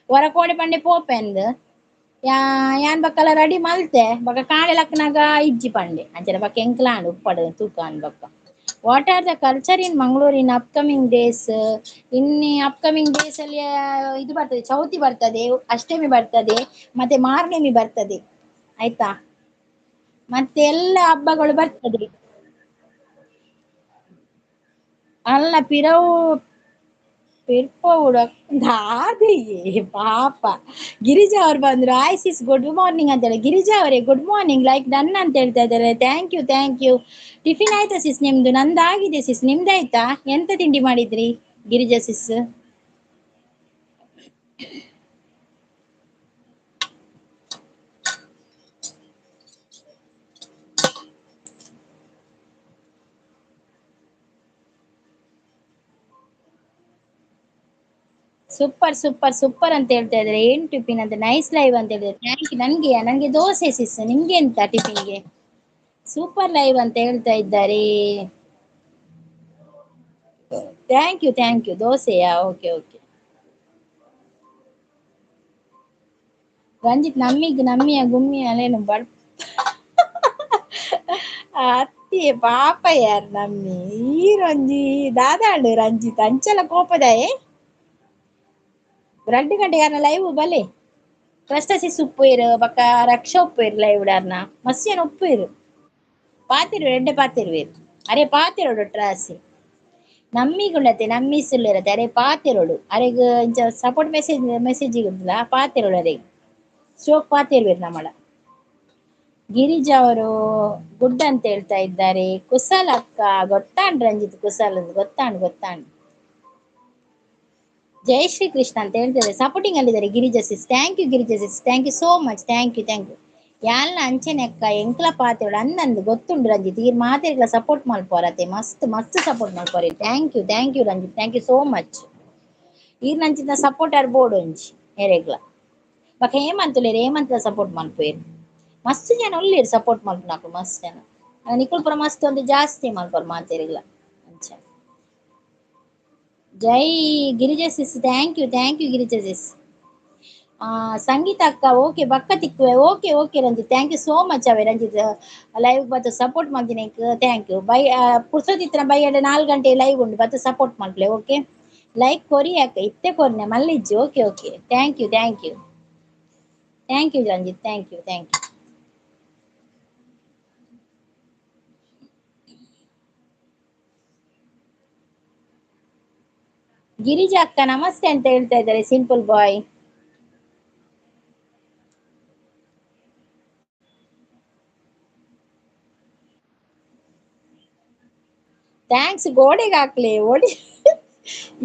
ಹೊರ ಕೋಡೆ ಪಂಡೆ ಪೋಪೆಂದ್ ಯಾನ್ ಬಕ್ಕಲ ರೆಡಿ ಮಲ್ತೆ ಬೊಕ ಕಾಳೆ ಲಕ್ಕನಾಗ ಇಜ್ಜಿ ಪಂಡೆ ಅಂಚನೆ ಬೊಕ ಎಂಕ್ಲಾಂಡ್ ಉಪ್ಪಡ್ ತೂಕ ಬೊಕ್ಕ. What are the culture in Mangalore in upcoming days? ಇನ್ನು ಅಪ್ಕಮಿಂಗ್ ಡೇಸ್ ಅಲ್ಲಿ ಇದು ಬರ್ತದೆ, ಚೌತಿ ಬರ್ತದೆ, ಅಷ್ಟಮಿ ಬರ್ತದೆ, ಮತ್ತೆ ಮಾರ್ನೆಮಿ ಬರ್ತದೆ ಆಯ್ತಾ, ಮತ್ತೆ ಎಲ್ಲ ಹಬ್ಬಗಳು ಬರ್ತದೆ. ಅಲ್ಲ ಪಿರವು ಪಿರ್ಪವುಡ ದಾದೆಯೇ ಪಾಪ. ಗಿರಿಜಾ ಅವ್ರು ಬಂದ್ರು, ಆಯ್ ಸಿಸ್ ಗುಡ್ ಮಾರ್ನಿಂಗ್ ಅಂತ ಹೇಳಿ. ಗಿರಿಜಾ ಅವರೇ ಗುಡ್ ಮಾರ್ನಿಂಗ್, ಲೈಕ್ ಡನ್ ಅಂತ ಹೇಳ್ತಾ ಇದ್ದಾರೆ. Thank you thank you. Tiffin ಆಯ್ತಾ ಸಿಸ್ ನಿಮ್ದು? ನಂದಾಗಿದೆ ಸಿಸ್, ನಿಮ್ದಾಯ್ತಾ? ಎಂತ ತಿಂಡಿ ಮಾಡಿದ್ರಿ ಗಿರಿಜಾ ಸಿಸ್? ಸೂಪರ್ ಸೂಪರ್ ಸೂಪರ್ ಅಂತ ಹೇಳ್ತಾ ಇದ್ದಾರೆ. ಏನ್ ಟಿಫಿನ್ ಅಂತ, ನೈಸ್ ಲೈವ್ ಅಂತ ಹೇಳಿದ್ರೆ. Thank you. ನನ್ಗೆ ದೋಸೆ ಸಿಸ್, ನಿಮ್ಗೆ ಎಂತ ಟಿಫಿನ್ಗೆ? ಸೂಪರ್ ಲೈವ್ ಅಂತ ಹೇಳ್ತಾ ಇದ್ದಾರೆ. Thank you thank you. ದೋಸೆಯಾ? Okay okay. Ranjith ನಮ್ಮಿಗ್ ನಮ್ಮಿಯ ಗುಮ್ಮಿಯ ಅಲ್ಲೇನು ಬಡ್ ಅತ್ತಿ ಪಾಪ ಯಾರ್ ನಮ್ಮಿ ಈ ರಂಜಿ ದಾದಾಂಡು ರಂಜಿತ್ ಅಂಚಲ ಕೋಪದಾಯೆ. 2 ಗಂಟೆ ಯಾರನ್ನ ಲೈವ್ ಬಲೆ ಕ್ರಸ್ಟಸಿಸ್ ಉಪ್ಪು ಬಕ್ಕ ರಕ್ಷ ಉಪ್ಪು ಲೈವ್ ಡಾರ್ನ ಮಸ್ಯನ ಉಪ್ಪು ಪಾತಿರು ಎಡ್ಡೆ ಪಾತಿರುವೇರು ಅರೆ ಪಾತಿರೋಡು ಟ್ರಾಸಿ ನಮ್ಮಿಗುಂಡತೆ ನಮ್ಮಿ ಸುಳ್ಳಿರತ್ತೆ ಅರೆ ಪಾತಿರೋಡು ಅರೆಗ್ ಇಂಚ ಸಪೋರ್ಟ್ ಮೆಸೇಜ್ ಮೆಸೇಜ್ ಇಗುದಿಲ್ಲ ಪಾತಿರೋಡು ಅರೆಗ್ ಶೋಕ್ ಪಾತಿರ್ವೇರು ನಮ್ಮಳ. ಗಿರಿಜಾ ಅವರು ಗುಡ್ ಅಂತ ಹೇಳ್ತಾ ಇದ್ದಾರೆ. ಕುಸಲ್ ಅಕ್ಕ ಗೊತ್ತಾಂಡ್ ರಂಜಿತ್ ಕುಸಲ್ ಅಂತ ಗೊತ್ತಾಂಡ್ ಗೊತ್ತಾಂಡ್. ಜೈ ಶ್ರೀ ಕೃಷ್ಣ ಅಂತ ಹೇಳ್ತಾರೆ. ಸಪೋರ್ಟಿಂಗ್ ಅಲ್ಲಿದ್ದಾರೆ Girija sis. Thank you Girija sis, thank you so much, thank you thank you. ಯಾಲ್ನ ಅಂಚನೆ ಅಕ್ಕ ಎಂಕ್ಲ ಪಾತೆಳು ಅಂದಂದು ಗೊತ್ತುಂಡು ರಂಜಿತ್ ಈರ್ ಮಾತೆರ್ಗ್ಲ ಸಪೋರ್ಟ್ ಮಲ್ಪೋರತೆ ಮಸ್ತ್ ಮಸ್ತ್ support ಮಲ್ಪೋರಿ. Thank you thank you Ranjith, thank you so much. ಈರ್ ನಂಚಿನ ಸಪೋರ್ಟ್ ಆರ್ ಬೋರ್ಡ್ ಒಂಜಿ ಎರೆಗ್ಲ ಬೊಕ ಹೇಮಂತುಲೇರು ಹೇಮಂತ್ಲ ಸಪೋರ್ಟ್ ಮಲ್ಪುವೆರ್ ಮಸ್ತ್ ಜನ ಉಲ್ಲೇರು ಸಪೋರ್ಟ್ ಮಲ್ಪುನಕುಲು ಮಸ್ತ್ ಜನ ನಿಕುಲ್ ಪೂರ ಮಸ್ತ್ ಒಂದು ಜಾಸ್ತಿ ಮಲ್ಪೊರು ಮಾತೆರ್ಗ್ಲ ಅಂಚ. ಜೈ Girija sis, thank you thank you Girija sis. Sangeetha ಅಕ್ಕ ಓಕೆ ಬಕ್ಕ ತಿಕ್ಕುವೆ. Okay okay Ranjith, thank you so much. ಅವೇ ರಂಜಿತ್ ಲೈವ್ ಬತ್ತು ಸಪೋರ್ಟ್ ಮಾಡ್ತೀನಿ, thank you. By ಪುರ್ಸೊತ್ತಿತ್ತಿನ by 4 ಗಂಟೆ ಲೈವ್ ಉಂಟು ಬತ್ತು ಸಪೋರ್ಟ್ ಮಾಡ್ಲೆ. ಓಕೆ ಲೈಕ್ ಕೊರಿ ಅಕ್ಕ ಇತ್ತೆ ಕೊರ್ನೆ ಮಲ್ಲಿಜ್ಜಿ. Okay okay thank you thank you thank you Ranjith, thank you thank you. Girija ಅಕ್ಕ ನಮಸ್ತೆ ಅಂತ ಹೇಳ್ತಾ ಇದ್ದಾರೆ. Simple boy thanks. ಗೋಡೆಗೆ ಹಾಕ್ಲಿ ಓಡಿ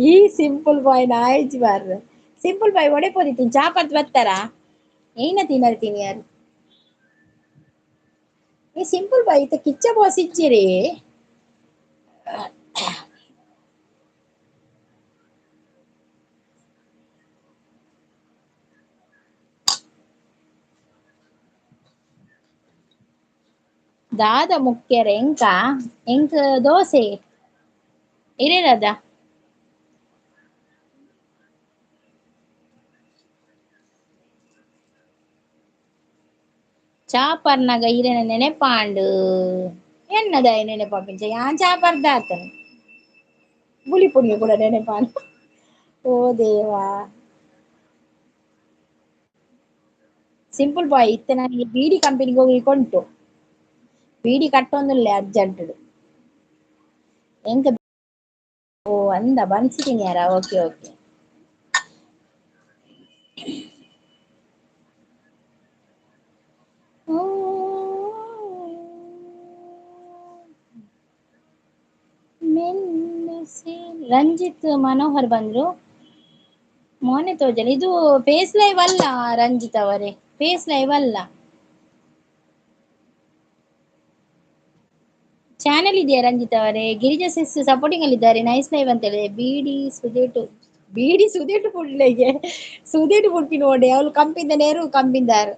ಈ ಸಿಂಪಲ್ ಬಾಯ್ ನಾಯಿಜ್ ಬಾರ್ದು. ಸಿಂಪಲ್ ಬಾಯ್ ಒಡೆ ಪೋದಿತ್ತೀನಿ ಚಾಪತ್ ಬರ್ತಾರ ಏನ ತಿನ್ನರ್ ತಿನ್ನಿಯಾರು ಈ ಸಿಂಪಲ್ ಬಾಯ್ ಇತ್ತ ಕಿಚ್ಚ ಬಾಸ್ ಇಚ್ಚಿರಿ. ದಾದ ಮುಖ್ಯರ ಎಂಕ ಎಂಕ್ ದೋಸೆ ಇರೇರದ ಚಾಪರ್ನಾಗ ಇರೇನ ನೆನೆಪಾಂಡು ಎನ್ನದ ನೆನೆಪಾಪಿಂಚ ಯಾನ್ ಚಾಪರ್ದ ಆತನು ಬುಲಿ ಪುಣ್ಯ ಕೂಡ ನೆನೆಪಾಂಡು. ಓ ದೇವಾ ಸಿಂಪಲ್ ಬಾಯ್ ಇತ್ತೆ ನನಗೆ ಬೀಡಿ ಕಂಪನಿಗೆ ಹೋಗಿ ಕೊಂಟು ಬೀಡಿ ಕಟ್ಟೊಂದುಲ್ಲೆ ಅರ್ಜೆಂಟ್ ಎಂಕ ಓ ಅಂದ ಬನ್ಸಿದ್ದೀನಿ ಯಾರ. Okay okay ರಂಜಿತ್ ಮನೋಹರ್ ಬಂದ್ರು. ಮೋನೆ ತೋಜಲ್, ಇದು ಫೇಸ್ ಲೈವ್ ಅಲ್ಲ ರಂಜಿತ್ ಅವರೇ, ಫೇಸ್ ಲೈವ್ ಅಲ್ಲ. ಚಾನೆಲ್ ಇದೆಯಾ ರಂಜಿತ್ ಅವರೇ? ಗಿರಿಜಾ ಸಿಸ್ ಸಪೋರ್ಟಿಂಗ್ ಅಲ್ಲಿ ಇದ್ದಾರೆ, ನೈಸ್ ಲೈವ್ ಅಂತ ಹೇಳಿದೆ. ಬೀಡಿ ಸುದೇಟು, ಬೀಡಿ ಸುದೇಟು ಪುಡ್ಲೆಗೆ ಸುದೇಟು ಪುಡ್ಪಿ ನೋಡಿ ಅವಳು ಕಂಪಿಂದ ನೇರು ಕಂಪಿಂದಾರು.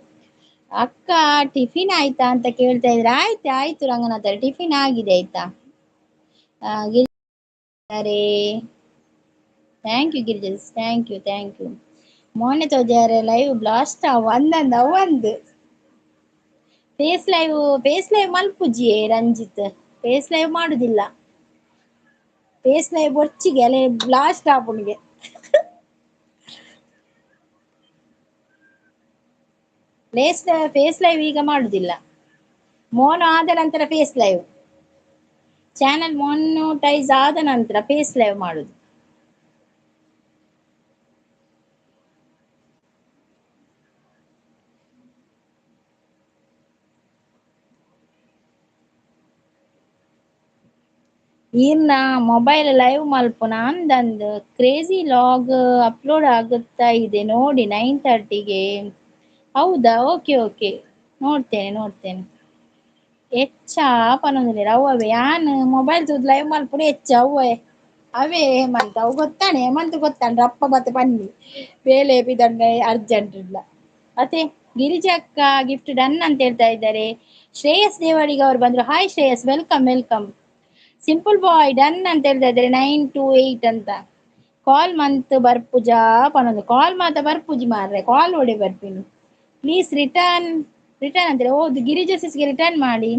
ಅಕ್ಕ ಟಿಫಿನ್ ಆಯ್ತಾ ಅಂತ ಕೇಳ್ತಾ ಇದ್ರೆ, ಆಯ್ತು ಆಯ್ತು ರಂಗನಾಥ್, ಟಿಫಿನ್ ಆಗಿದೆ ಆಯ್ತಾ. Thank you Girija, thank you thank you. ಮೋನೆ ತೋಜಾರೆ ಲೈವ್ ಬ್ಲಾಸ್ಟ್ ಒಂದೊಂದು ಅವೊಂದು ಫೇಸ್ ಲೈವ್, ಫೇಸ್ ಲೈವ್ ಮಲ್ಪುಜಿಯೇ ರಂಜಿತ್, ಫೇಸ್ ಲೈವ್ ಮಾಡುದಿಲ್ಲ. ಫೇಸ್ ಲೈವ್ ಬೊರ್ಚಿಗೆ ಅಲ್ಲೇ ಬ್ಲಾಸ್ಟ್ ಆಪುಣಿಗೆ. ಫೇಸ್ ಲೈವ್ ಈಗ ಮಾಡುದಿಲ್ಲ. ಮೋನು ಆದ ನಂತರ ಫೇಸ್ ಲೈವ್, ಚಾನಲ್ ಮೊನೋಟೈಸ್ ಆದ ನಂತರ ಫೇಸ್ ಲೈವ್ ಮಾಡುದು. ಇನ್ನ ಮೊಬೈಲ್ ಲೈವ್ ಮಲ್ಪುನ ಅಂದಂದು ಕ್ರೇಜಿ ಲಾಗ್ ಅಪ್ಲೋಡ್ ಆಗುತ್ತಾ ಇದೆ ನೋಡಿ 9:30ಗೆ. ಹೌದಾ? ಓಕೆ ಓಕೆ, ನೋಡ್ತೇನೆ ನೋಡ್ತೇನೆ. ಹೆಚ್ಚ ಪನೊಂದಿಲ್ಲ ಅವೇ ಯಾನ್ ಮೊಬೈಲ್ ತೂದು ಲೈವ್ ಮಲ್ಪುನ ಹೆಚ್ಚ ಅವ್ವೇ ಅವೇ ಹೇಮಂತ್ ಅವು ಗೊತ್ತಾನೆ, ಹೇಮಂತ್ ಗೊತ್ತಾನೆ ರಪ್ಪ ಬತ್ತೆ ಬನ್ನಿ ಬೇಲೆ ಬಿದಂಡೆ ಅರ್ಜೆಂಟ್ ಇಲ್ಲ. ಮತ್ತೆ ಗಿರಿಜಕ್ಕ ಗಿಫ್ಟ್ ಡನ್ ಅಂತ ಹೇಳ್ತಾ ಇದ್ದಾರೆ. ಶ್ರೇಯಸ್ ದೇವಾಡಿಗ ಅವರು ಬಂದ್ರು. Hi Shreyas, welcome welcome. Simple boy done ಅಂತ ಹೇಳ್ತಾ ಇದ್ದಾರೆ 928 ಅಂತ. ಕಾಲ್ ಮಂತ್ ಬರ್ಪುಜಾ ಪನೊಂದು ಕಾಲ್ ಮಾತ ಬರ್ಪುಜಿ ಮಾರ್ರೆ, ಕಾಲ್ ಓಡಿ ಬರ್ತೀನಿ. ಪ್ಲೀಸ್ ರಿಟರ್ನ್ ರಿಟರ್ನ್ ಅಂತಾರೆ. ಹೌದು, ಗಿರಿಜಾ ಸಿಸ್ಗೆ ರಿಟರ್ನ್ ಮಾಡಿ.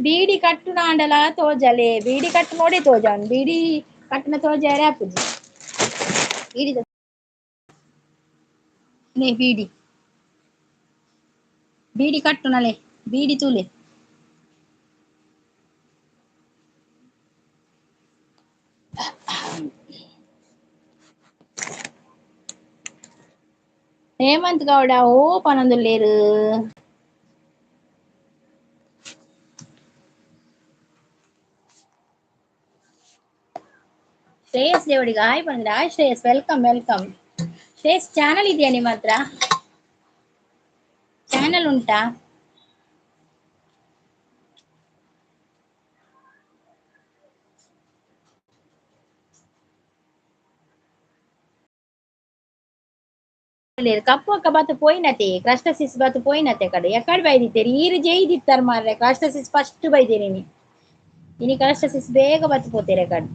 ಬೀಡಿ ಕಟ್ಟು ನಾಂಡಲ ತೋಜಲೆ, ಬೀಡಿ ಕಟ್ಟು ನೋಡಿ ತೋಜಾನ್, ಬೀಡಿ ಕಟ್ಟುನ ತೋಜಾರೆ ಆಪುಜಿ. ಬೀಡಿ ನೇ ಬೀಡಿ ಬೀಡಿ ಕಟ್ಟು ನಲೆ ಬೀಡಿ ತೂಲೆ. ಹೇಮಂತ್ ಗೌಡ ಓ ಪನೊಂದುಲ್ಲೇರು. ಶ್ರೇಯಸ್ ದೇವಡಿಗೆ ಹಾಯ್ ಬಂದ್ರೆ. Hi Shreyas, welcome welcome. Shreyas channel ಇದೆಯಾ ನಿಮ್ಮ ಹತ್ರ? ಚಾನಲ್ ಉಂಟಾ? ಕಪ್ಪು ಅಕ್ಕ ಬಾತು ಪೋಯಿನತೆ ಕ್ರಸ್ಟಸಿಸ್ ಬಾತು ಪೋಯಿನತೆ ಕಡೆ ಎಕಡೆ ಬೈದಿತ್ತೇರಿ ಈರು ಜೈದಿತ್ತಾರೆ ಮಾರ್ರೆ. ಕ್ರಸ್ಟಸಿಸ್ ಫಸ್ಟ್ ಬೈದೇರಿ ಇನಿ ಇನಿ ಕ್ರಸ್ಟಸಿಸ್ ಬೇಗ ಬತ್ತು ಪೋತೇರೆ ಕಡೆ.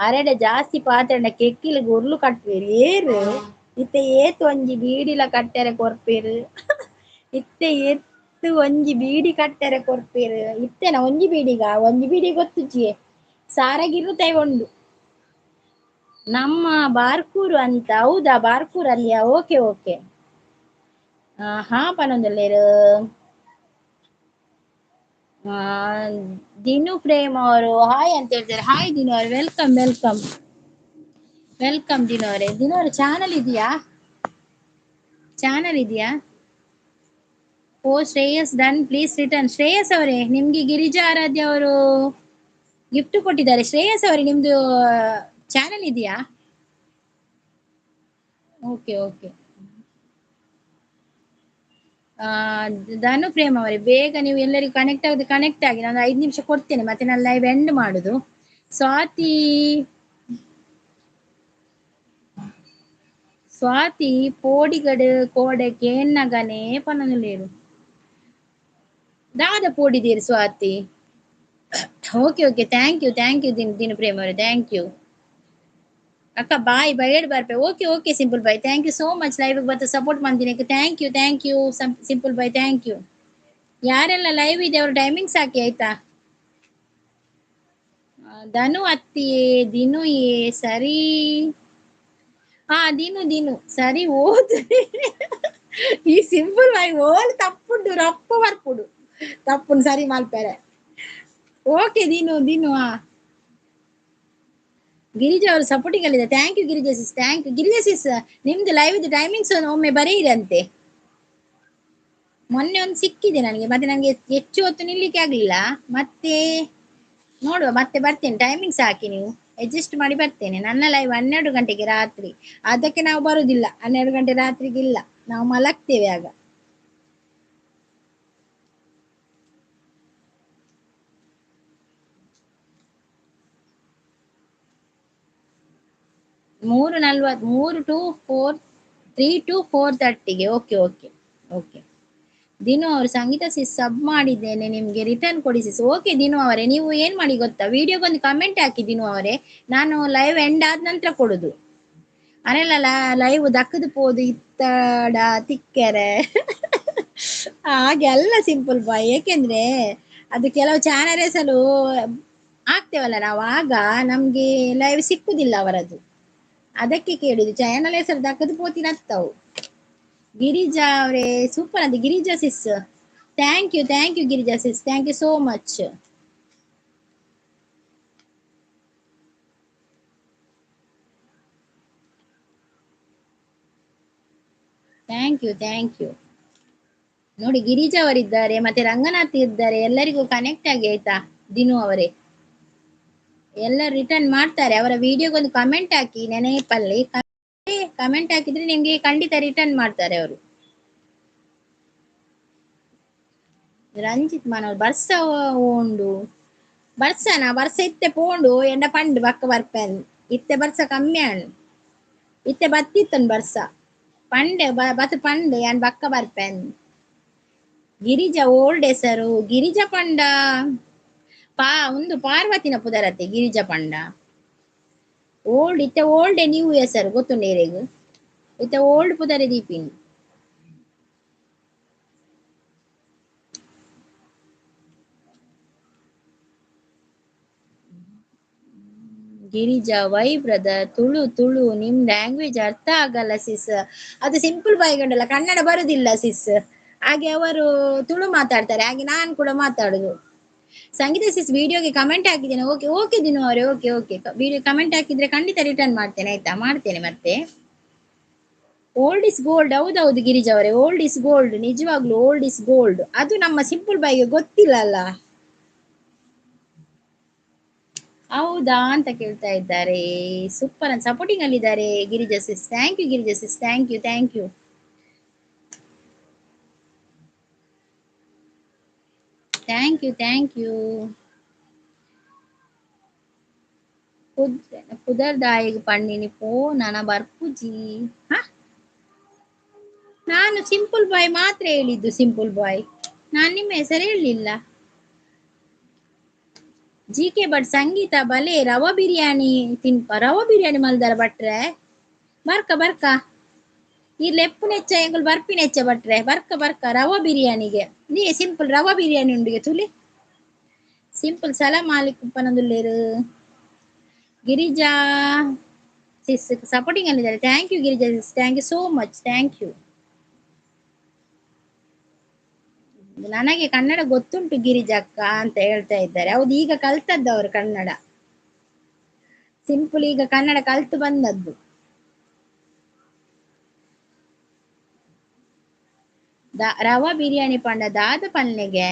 ಅರೆಡೆ ಜಾಸ್ತಿ ಪಾತ್ರೆಂಡ ಕೆಕ್ಕಿಲಿಗೆ ಉರ್ಲು ಕಟ್ಪೇರು ಏರು ಇತ್ತೆ ಏತು ಒಂಜಿ ಬೀಡಿಲ ಕಟ್ಟೆರೆ ಕೊರ್ಪೇರು, ಇತ್ತೆ ಏತು ಒಂಜಿ ಬೀಡಿ ಕಟ್ಟೆರೆ ಕೊರ್ಪೇರು. ಇತ್ತೆನ ಒಂಜಿ ಬೀಡಿಗ ಒಂಜಿ ಬೀಡಿ ಗೊತ್ತುಜಿಯೇ ಸಾರಗಿರು ಉಂಡು. ನಮ್ಮ ಬಾರ್ಕೂರು ಅಂತ. ಹೌದಾ, ಬಾರ್ಕೂರು ಅಲ್ಲಿಯಾ? Okay okay. ಹಾ ಪನೊಂದುಲ್ಲೇರು. ದಿನು ಪ್ರೇಮ್ ಅವರು ಹಾಯ್ ಅಂತ ಹೇಳ್ತಾರೆ. ಹಾಯ್ ದಿನು ಅವರು, welcome welcome welcome Dinu ಅವರೇ. ದಿನು ಅವರ ಚಾನಲ್ ಇದೆಯಾ? ಚಾನಲ್ ಇದೆಯಾ? ಓ Shreyas done, please return. Shreyas ಅವರೇ ನಿಮ್ಗೆ ಗಿರಿಜಾ ಆರಾಧ್ಯ ಅವರು ಗಿಫ್ಟ್ ಕೊಟ್ಟಿದ್ದಾರೆ. ಶ್ರೇಯಸ್ ಅವರೇ ನಿಮ್ದು ಚಾನಲ್ ಇದೆಯಾ? Okay okay. ಧನು ಪ್ರೇಮ್ ಅವರೇ ಬೇಗ ನೀವು ಎಲ್ಲರಿಗೂ ಕನೆಕ್ಟ್ ಆಗದೆ ಕನೆಕ್ಟ್ ಆಗಿ, ನಾನು 5 ನಿಮಿಷ ಕೊಡ್ತೇನೆ, ಮತ್ತೆ ನಾನು ಲೈವ್ ಎಂಡ್ ಮಾಡುದು. ಸ್ವಾತಿ ಸ್ವಾತಿ ಪೋಡಿಗಡು ಕೋಡೆ ಕೇನ್ನಗನೇ ಪನನುಲೇರು ದಾದ ಪೋಡಿದೀರಿ Swathi. Okay okay, thank you thank you ದಿನ ದಿನ ಪ್ರೇಮ್ ಅವರೇ, thank you. ಅಕ್ಕ ಬಾಯ್ ಬೈಡ್ ಬರ್ಪೆ. Okay okay simple bye, thank you so much. Live ಬತ್ತ ಸಪೋರ್ಟ್ ಮಾಡ್ತೀನಿ, thank you thank you simple bye, thank you. ಯಾರೆಲ್ಲ ಲೈವ್ ಇದೆ ಅವ್ರ ಟೈಮಿಂಗ್ಸ್ ಹಾಕಿ ಆಯ್ತಾ. ಧನು ಅತ್ತಿಯೇ ದಿನು ಏ ಸರಿ. ಹಾ ದಿನು ದಿನು ಸರಿ ಓದು. ಈ ಸಿಂಪಲ್ ಬಾಯ್ ಓಲ್ ತಪ್ಪುಂಡು ರಪ್ಪ ಬರ್ಪುಡು ತಪ್ಪುನ್ ಸರಿ ಮಲ್ಪೆರೆ. ಓಕೆ ದಿನು ದಿನು. ಹಾ ಗಿರಿಜಾ ಅವರು ಸಪೋರ್ಟಿಂಗ್ ಅಲ್ಲಿದೆ. Thank you Girija sis, thank you Girija sis. ನಿಮ್ದು ಲೈವ್ ಟೈಮಿಂಗ್ಸ್ ಒಮ್ಮೆ ಬರೆಯಿರಂತೆ. ಮೊನ್ನೆ ಒಂದು ಸಿಕ್ಕಿದೆ ನನಗೆ, ಮತ್ತೆ ನನಗೆ ಹೆಚ್ಚು ಹೊತ್ತು ನಿಲ್ಲಿಕ್ಕೆ ಆಗ್ಲಿಲ್ಲ. ಮತ್ತೆ ನೋಡುವ, ಮತ್ತೆ ಬರ್ತೇನೆ. ಟೈಮಿಂಗ್ಸ್ ಹಾಕಿ, ನೀವು ಅಡ್ಜಸ್ಟ್ ಮಾಡಿ ಬರ್ತೇನೆ. ನನ್ನ ಲೈವ್ 12 ಗಂಟೆಗೆ ರಾತ್ರಿ, ಅದಕ್ಕೆ ನಾವು ಬರುದಿಲ್ಲ. 12 ಗಂಟೆ ರಾತ್ರಿಗೆ ಇಲ್ಲ, ನಾವು ಮಲಗ್ತೇವೆ ಆಗ. 3:40, 3 to 4, 3 to 4:30ಗೆ. Okay okay okay. Dinu ಅವರು ಸಂಗೀತ ಸಿಸ್ ಸಬ್ ಮಾಡಿದ್ದೇನೆ ನಿಮ್ಗೆ, ರಿಟರ್ನ್ ಕೊಡಿ ಸಿಸ್. ಓಕೆ ದಿನು ಅವರೇ, ನೀವು ಏನ್ ಮಾಡಿ ಗೊತ್ತಾ, ವಿಡಿಯೋಗೊಂದು ಕಮೆಂಟ್ ಹಾಕಿ ದಿನು ಅವರೇ, ನಾನು ಲೈವ್ ಎಂಡ್ ಆದ ನಂತರ ಕೊಡುದು. ಅರೆಲ್ಲ ಲೈವ್ ದಕ್ಕದು ಪೋದು ಇತ್ತಡ ತಿಕ್ಕರೆ ಹಾಗೆ ಅಲ್ಲ ಸಿಂಪಲ್ ಬಾಯ್. ಏಕೆಂದ್ರೆ ಅದು ಕೆಲವು ಚಾನಲ್ ಹೆಸರು ಆಗ್ತೇವಲ್ಲ ನಾವು, ಆಗ ನಮ್ಗೆ ಲೈವ್ ಸಿಕ್ಕುದಿಲ್ಲ ಅವರದ್ದು, ಅದಕ್ಕೆ ಕೇಳಿದ್ದು. ಚಾನಲ್ ಹೆಸರು ದಕ್ಕದು ಪೋತಿನತ್ತವು. ಗಿರಿಜಾ ಅವರೇ ಸೂಪರ್ ಅಂತ Girija sis, thank you thank you Girija sis, thank you so much. Thank you thank you. ನೋಡಿ ಗಿರಿಜಾ ಅವರಿದ್ದಾರೆ, ಮತ್ತೆ ರಂಗನಾಥ್ ಇದ್ದಾರೆ, ಎಲ್ಲರಿಗೂ ಕನೆಕ್ಟ್ ಆಗಿ ಆಯ್ತಾ. ದಿನು ಅವರೇ ಎಲ್ಲ ರಿಟರ್ನ್ ಮಾಡ್ತಾರೆ. ಅವರ ವಿಡಿಯೋಗೊಂದು ಕಮೆಂಟ್ ಹಾಕಿ ನೆನಪಲ್ಲಿ, ಕಮೆಂಟ್ ಹಾಕಿದ್ರೆ ನಿಮ್ಗೆ ಖಂಡಿತ ರಿಟರ್ನ್ ಮಾಡ್ತಾರೆ ಅವರು. ರಂಜಿತ್ ಮಾನವ್ ಬರ್ಸ ಉಂಡು, ಬರ್ಸನ ಬರ್ಸ ಇತ್ತೆ ಪೋಂಡು ಎಂಡ ಪಂಡು ಬಕ್ಕ ಬರ್ಪೆನ್ ಇತ್ತೆ ಬರ್ಸ ಕಮ್ಮಿ ಅಣ್ ಇತ್ತೆ ಬತ್ತಿತ್ತನ್ ಬರ್ಸ ಪಂಡೆ ಬತ್ ಪಂಡು ಯಾನ್ ಬಕ್ಕ ಬರ್ಪೆನ್. ಗಿರಿಜಾ ಓಲ್ಡ್ ಹೆಸರು ಗಿರಿಜಾ ಪಂಡ ಪಾ ಒಂದು ಪಾರ್ವತಿನ ಪುದರತೆ ಗಿರಿಜಾ ಪಂಡ ಓಲ್ಡ್ ಇತ್ತೆ ಓಲ್ಡ್ ನ್ಯೂ ಹೆಸರು ಗೊತ್ತುಂಡು ಏರೆಗ್ ಇತ್ತೆ ಓಲ್ಡ್ ಪುದರೆ ದೀಪಿನಿ. ಗಿರಿಜಾ ವೈ ಬ್ರದರ್ ತುಳು ತುಳು ನಿಮ್ ಲ್ಯಾಂಗ್ವೇಜ್ ಅರ್ಥ ಆಗಲ್ಲ ಸಿಸ್, ಅದು ಸಿಂಪಲ್ ಬಾಯ್ಗಂಡಲ್ಲ, ಕನ್ನಡ ಬರುದಿಲ್ಲ ಸಿಸ್, ಹಾಗೆ ಅವರು ತುಳು ಮಾತಾಡ್ತಾರೆ, ಹಾಗೆ ನಾನು ಕೂಡ ಮಾತಾಡುದು. ಸಂಗೀತ ಸಿಸ್ ವಿಡಿಯೋಗೆ ಕಮೆಂಟ್ ಹಾಕಿದ್ದೇನೆ, ಓಕೆ ಓಕೆ ದಿನು ಅವರೇ, ಓಕೆ ಓಕೆ. ವಿಡಿಯೋ ಕಮೆಂಟ್ ಹಾಕಿದ್ರೆ ಖಂಡಿತ ರಿಟರ್ನ್ ಮಾಡ್ತೇನೆ ಆಯ್ತಾ, ಮಾಡ್ತೇನೆ. ಮತ್ತೆ ಓಲ್ಡ್ is gold, ಹೌದೌದು ಗಿರಿಜಾ ಅವರೇ, ಓಲ್ಡ್ is gold, ನಿಜವಾಗ್ಲೂ ಓಲ್ಡ್ is gold. ಅದು ನಮ್ಮ ಸಿಂಪಲ್ ಬಾಯಿಗೆ ಗೊತ್ತಿಲ್ಲ ಅಲ್ಲ. ಹೌದಾ ಅಂತ ಕೇಳ್ತಾ ಇದ್ದಾರೆ. ಸೂಪರ್ ಅಂತ ಸಪೋರ್ಟಿಂಗ್ ಅಲ್ಲಿ ಇದ್ದಾರೆ Girija sis, thank you Girija sis, thank you thank you thank you thank you. ಪುದರ್ದಾಯಿಗೆ ಪಣ್ಣಿನಿ ಪೋ ನಾನ ಬರ್ಪುಜಿ. ಹ ನಾನು ಸಿಂಪಲ್ ಬಾಯ್ ಮಾತ್ರ ಹೇಳಿದ್ದು, ಸಿಂಪಲ್ ಬಾಯ್, ನಾನು ನಿಮ್ಮ ಹೆಸರು ಹೇಳಲಿಲ್ಲ. ಜಿ ಕೆ ಭಟ್ ಸಂಗೀತ ಬಲೆ ರವ ಬಿರಿಯಾನಿ ತಿನ್ಪ, ರವ ಬಿರಿಯಾನಿ ಮಲ್ದಾರ ಭಟ್ರೆ, ಬರ್ಕ ಬರ್ಕ ಈ ಲೆಪ್ಪು ನೆಚ್ಚ ಎಂಗುಲ್ ಬರ್ಪಿ ನೆಚ್ಚ ಭಟ್ರೆ, ಬರ್ಕ ಬರ್ಕ ರವ ಬಿರಿಯಾನಿಗೆ ನೀ ಸಿಂಪಲ್ ರವ ಬಿರಿಯಾನಿ ಉಂಡಿಗೆ ತುಲಿ ಸಿಂಪಲ್ ಸಲಾಮ್ ಅಲೈಕುಂ ಪನಂದುಲ್ಲೇರು. ಗಿರಿಜಾ ಸಿಸ್ ಸಪೋರ್ಟಿಂಗ್ ಅಲ್ಲಿದ್ದಾರೆ, thank you Girija sis, thank you so much, thank you. ನನಗೆ ಕನ್ನಡ ಗೊತ್ತುಂಟು ಗಿರಿಜಕ್ಕ ಅಂತ ಹೇಳ್ತಾ ಇದ್ದಾರೆ. ಹೌದು, ಈಗ ಕಲ್ತದ್ದು ಅವರು ಕನ್ನಡ, ಸಿಂಪಲ್ ಈಗ ಕನ್ನಡ ಕಲ್ತು ಬಂದದ್ದು. ರವಾ ಬಿರಿಯಾನಿ ಪಂಡ ದಾದ ಪಲ್ಲೆಗೆ,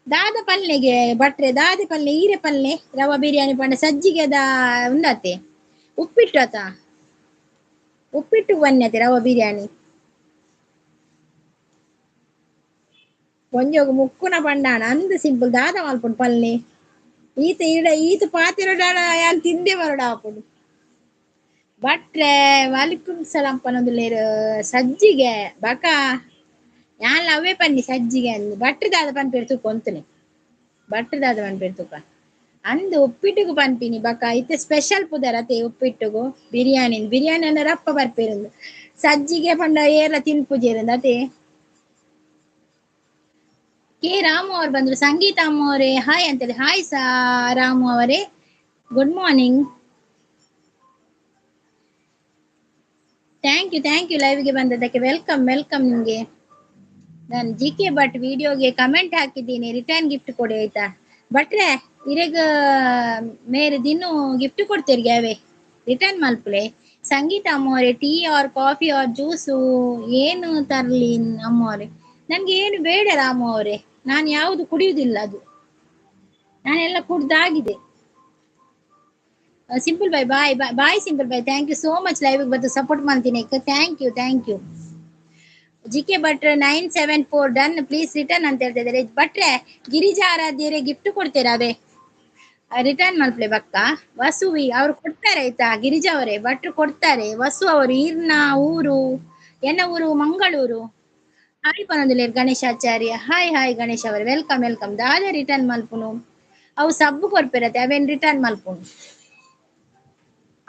ದಾದ ಪಲ್ಲೆಗೆ ಭಟ್ರೆ, ದಾದ ಪಲ್ಲೆ ಈರೆ ಪಲ್ಲೆ ರವಾ ಬಿರಿಯಾನಿ ಪಂಡ ಸಜ್ಜಿಗೆ ದಾ ಉಂಡತೆ ಉಪ್ಪಿಟ್ಟು ಆತ, ಉಪ್ಪಿಟ್ಟು ಬನ್ಯತೆ ರವಾ ಬಿರಿಯಾನಿ. ಒಂಜೋಗ ಮುಕ್ಕುನ ಪಂಡಾನ ಅಂದ ಸಿಂಪಲ್ ದಾದ ಮಲ್ಪುಂಡು ಪಲ್ಲೆ ಈತ ಇಡ ಈತ ಪಾತಿರಡಾಡ ಯಾನ್ ತಿಂದೆ ಬರಡ ಆಪುಂಡು. ಭಟ್ರೆ ವಾಲಿಕುಂ ಸಲಾಂ ಪನೊಂದುಲ್ಲೇರು ಸಜ್ಜಿಗೆ ಬಕ ಯಾನ್ಲ ಅವೇ ಪನ್ನಿ ಸಜ್ಜಿಗೆ ಅಂದ್ ಭಟ್ರೆ ದಾದ ಪನ್ಪೇರು ತೂಕ ಒಂತನೆ, ಭಟ್ರೆ ದಾದ ಪನ್ಪೇರು ತೂಕ ಅಂದು ಉಪ್ಪಿಟ್ಟುಗು ಪನ್ಪಿನಿ ಬಕ ಇತ್ತೆ ಸ್ಪೆಷಲ್ ಪುದರ್ ಅತೆ ಉಪ್ಪಿಟ್ಟುಗು ಬಿರಿಯಾನಿ ಬಿರಿಯಾನಿ ಅಂದ್ರೆ ರಪ್ಪ ಬರ್ಪೇರಂದು ಸಜ್ಜಿಗೆ ಪಂಡ ಏರ್ಲ ತಿನ್ಪುಜೇರಂದು ಅತೆ. ಕೆ ರಾಮು ಅವ್ರು ಬಂದ್ರು, ಸಂಗೀತ ಅಮ್ಮ ಅವರೇ ಹಾಯ್ ಅಂತೇಳಿ, ಹಾಯ್ ಸಾ ರಾಮು ಅವರೇ, good morning, thank you thank you ಲೈವ್ಗೆ ಬಂದದ್ದಕ್ಕೆ, welcome welcome ನಿಮ್ಗೆ. ನಾನು ಜಿ ಕೆ ಭಟ್ ವಿಡಿಯೋಗೆ ಕಮೆಂಟ್ ಹಾಕಿದ್ದೀನಿ, ರಿಟರ್ನ್ ಗಿಫ್ಟ್ ಕೊಡಿ ಆಯ್ತಾ ಭಟ್ರೆ, ಇರೆಗ್ ಮೇರೆ ದಿನ ಗಿಫ್ಟ್ ಕೊಡ್ತೀರಿ ಅವೇ ರಿಟರ್ನ್ ಮಲ್ಪಲೆ. ಸಂಗೀತ ಅಮ್ಮವರೇ tea or coffee or juice ಏನು ತರ್ಲಿ ಅಮ್ಮವರೇ? ನನ್ಗೆ ಏನು ಬೇಡ ರಾಮು ಅವರೇ, ನಾನು ಯಾವುದು ಕುಡಿಯುವುದಿಲ್ಲ, ಅದು ನಾನೆಲ್ಲ ಕುಡ್ದಾಗಿದೆ. Simple bye bye bye simple bye, thank you so much live ಬಂದು ಸಪೋರ್ಟ್ ಮಾಡ್ತೀನಿ. Thank you thank you. G K ಭಟ್ರೆ 974 done, please return ಅಂತ ಹೇಳ್ತಾ ಇದ್ದಾರೆ. ಭಟ್ರೆ ಗಿರಿಜಾ ಆರಾಧ್ಯರೇ ಗಿಫ್ಟ್ ಕೊಡ್ತೀರಾ? ಅವೇ ರಿಟರ್ನ್ ಮಾಡ್ಪ್ಲೆ ಬಕ್ಕ. ವಸುವಿ ಅವ್ರು ಕೊಡ್ತಾರೆ ಆಯ್ತಾ, ಗಿರಿಜಾ ಅವರೇ ಭಟ್ರು ಕೊಡ್ತಾರೆ. ವಸು ಅವರು ಈರ್ನ ಊರು, ಎನ್ನ ಊರು ಮಂಗಳೂರು. ಹಾಯ್ ಪನೊಂದಿಲ್ಲ ಗಣೇಶಾಚಾರ್ಯ, ಹಾಯ್ ಹಾಯ್ ಗಣೇಶ್ ಅವರೇ, welcome welcome. ದಾದ ರಿಟರ್ನ್ ಮಲ್ಪುನು, ಅವು ಸಬ್ಬು ಕೊರ್ಪಿರತ್ತೆ, ಅವೇನ್ ರಿಟರ್ನ್ ಮಲ್ಪುನು.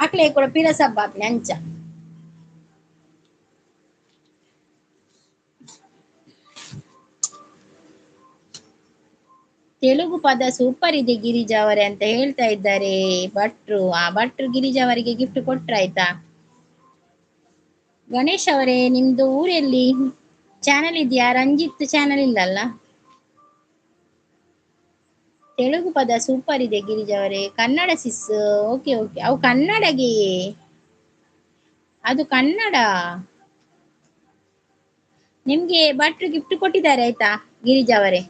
ಅಕ್ಲೆ ಕೂಡ ಪಿರ ಸಬ್ಬು ಆಪಿನ ಅಂಚ. ತೆಲುಗು ಪದ ಸೂಪರ್ ಇದೆ ಗಿರಿಜಾ ಅವರೇ ಅಂತ ಹೇಳ್ತಾ ಇದ್ದಾರೆ ಭಟ್ರು. ಆ ಭಟ್ರು ಗಿರಿಜಾ ಅವರಿಗೆ ಗಿಫ್ಟ್ ಕೊಟ್ರಾಯ್ತಾ? ಗಣೇಶ್ ಅವರೇ ನಿಮ್ದು ಊರಲ್ಲಿ ಚಾನೆಲ್ ಇದೆಯಾ? ರಂಜಿತ್ ಚಾನೆಲ್ ಇಲ್ಲಲ್ಲ. ತೆಲುಗು ಪದ ಸೂಪರ್ ಇದೆ ಗಿರಿಜಾ ಅವರೇ. Kannada sis, okay okay. ಅವು ಕನ್ನಡಗೆ, ಅದು ಕನ್ನಡ. ನಿಮ್ಗೆ ಭಟ್ರು ಗಿಫ್ಟ್ ಕೊಟ್ಟಿದ್ದಾರೆ ಆಯ್ತಾ ಗಿರಿಜಾ ಅವರೇ.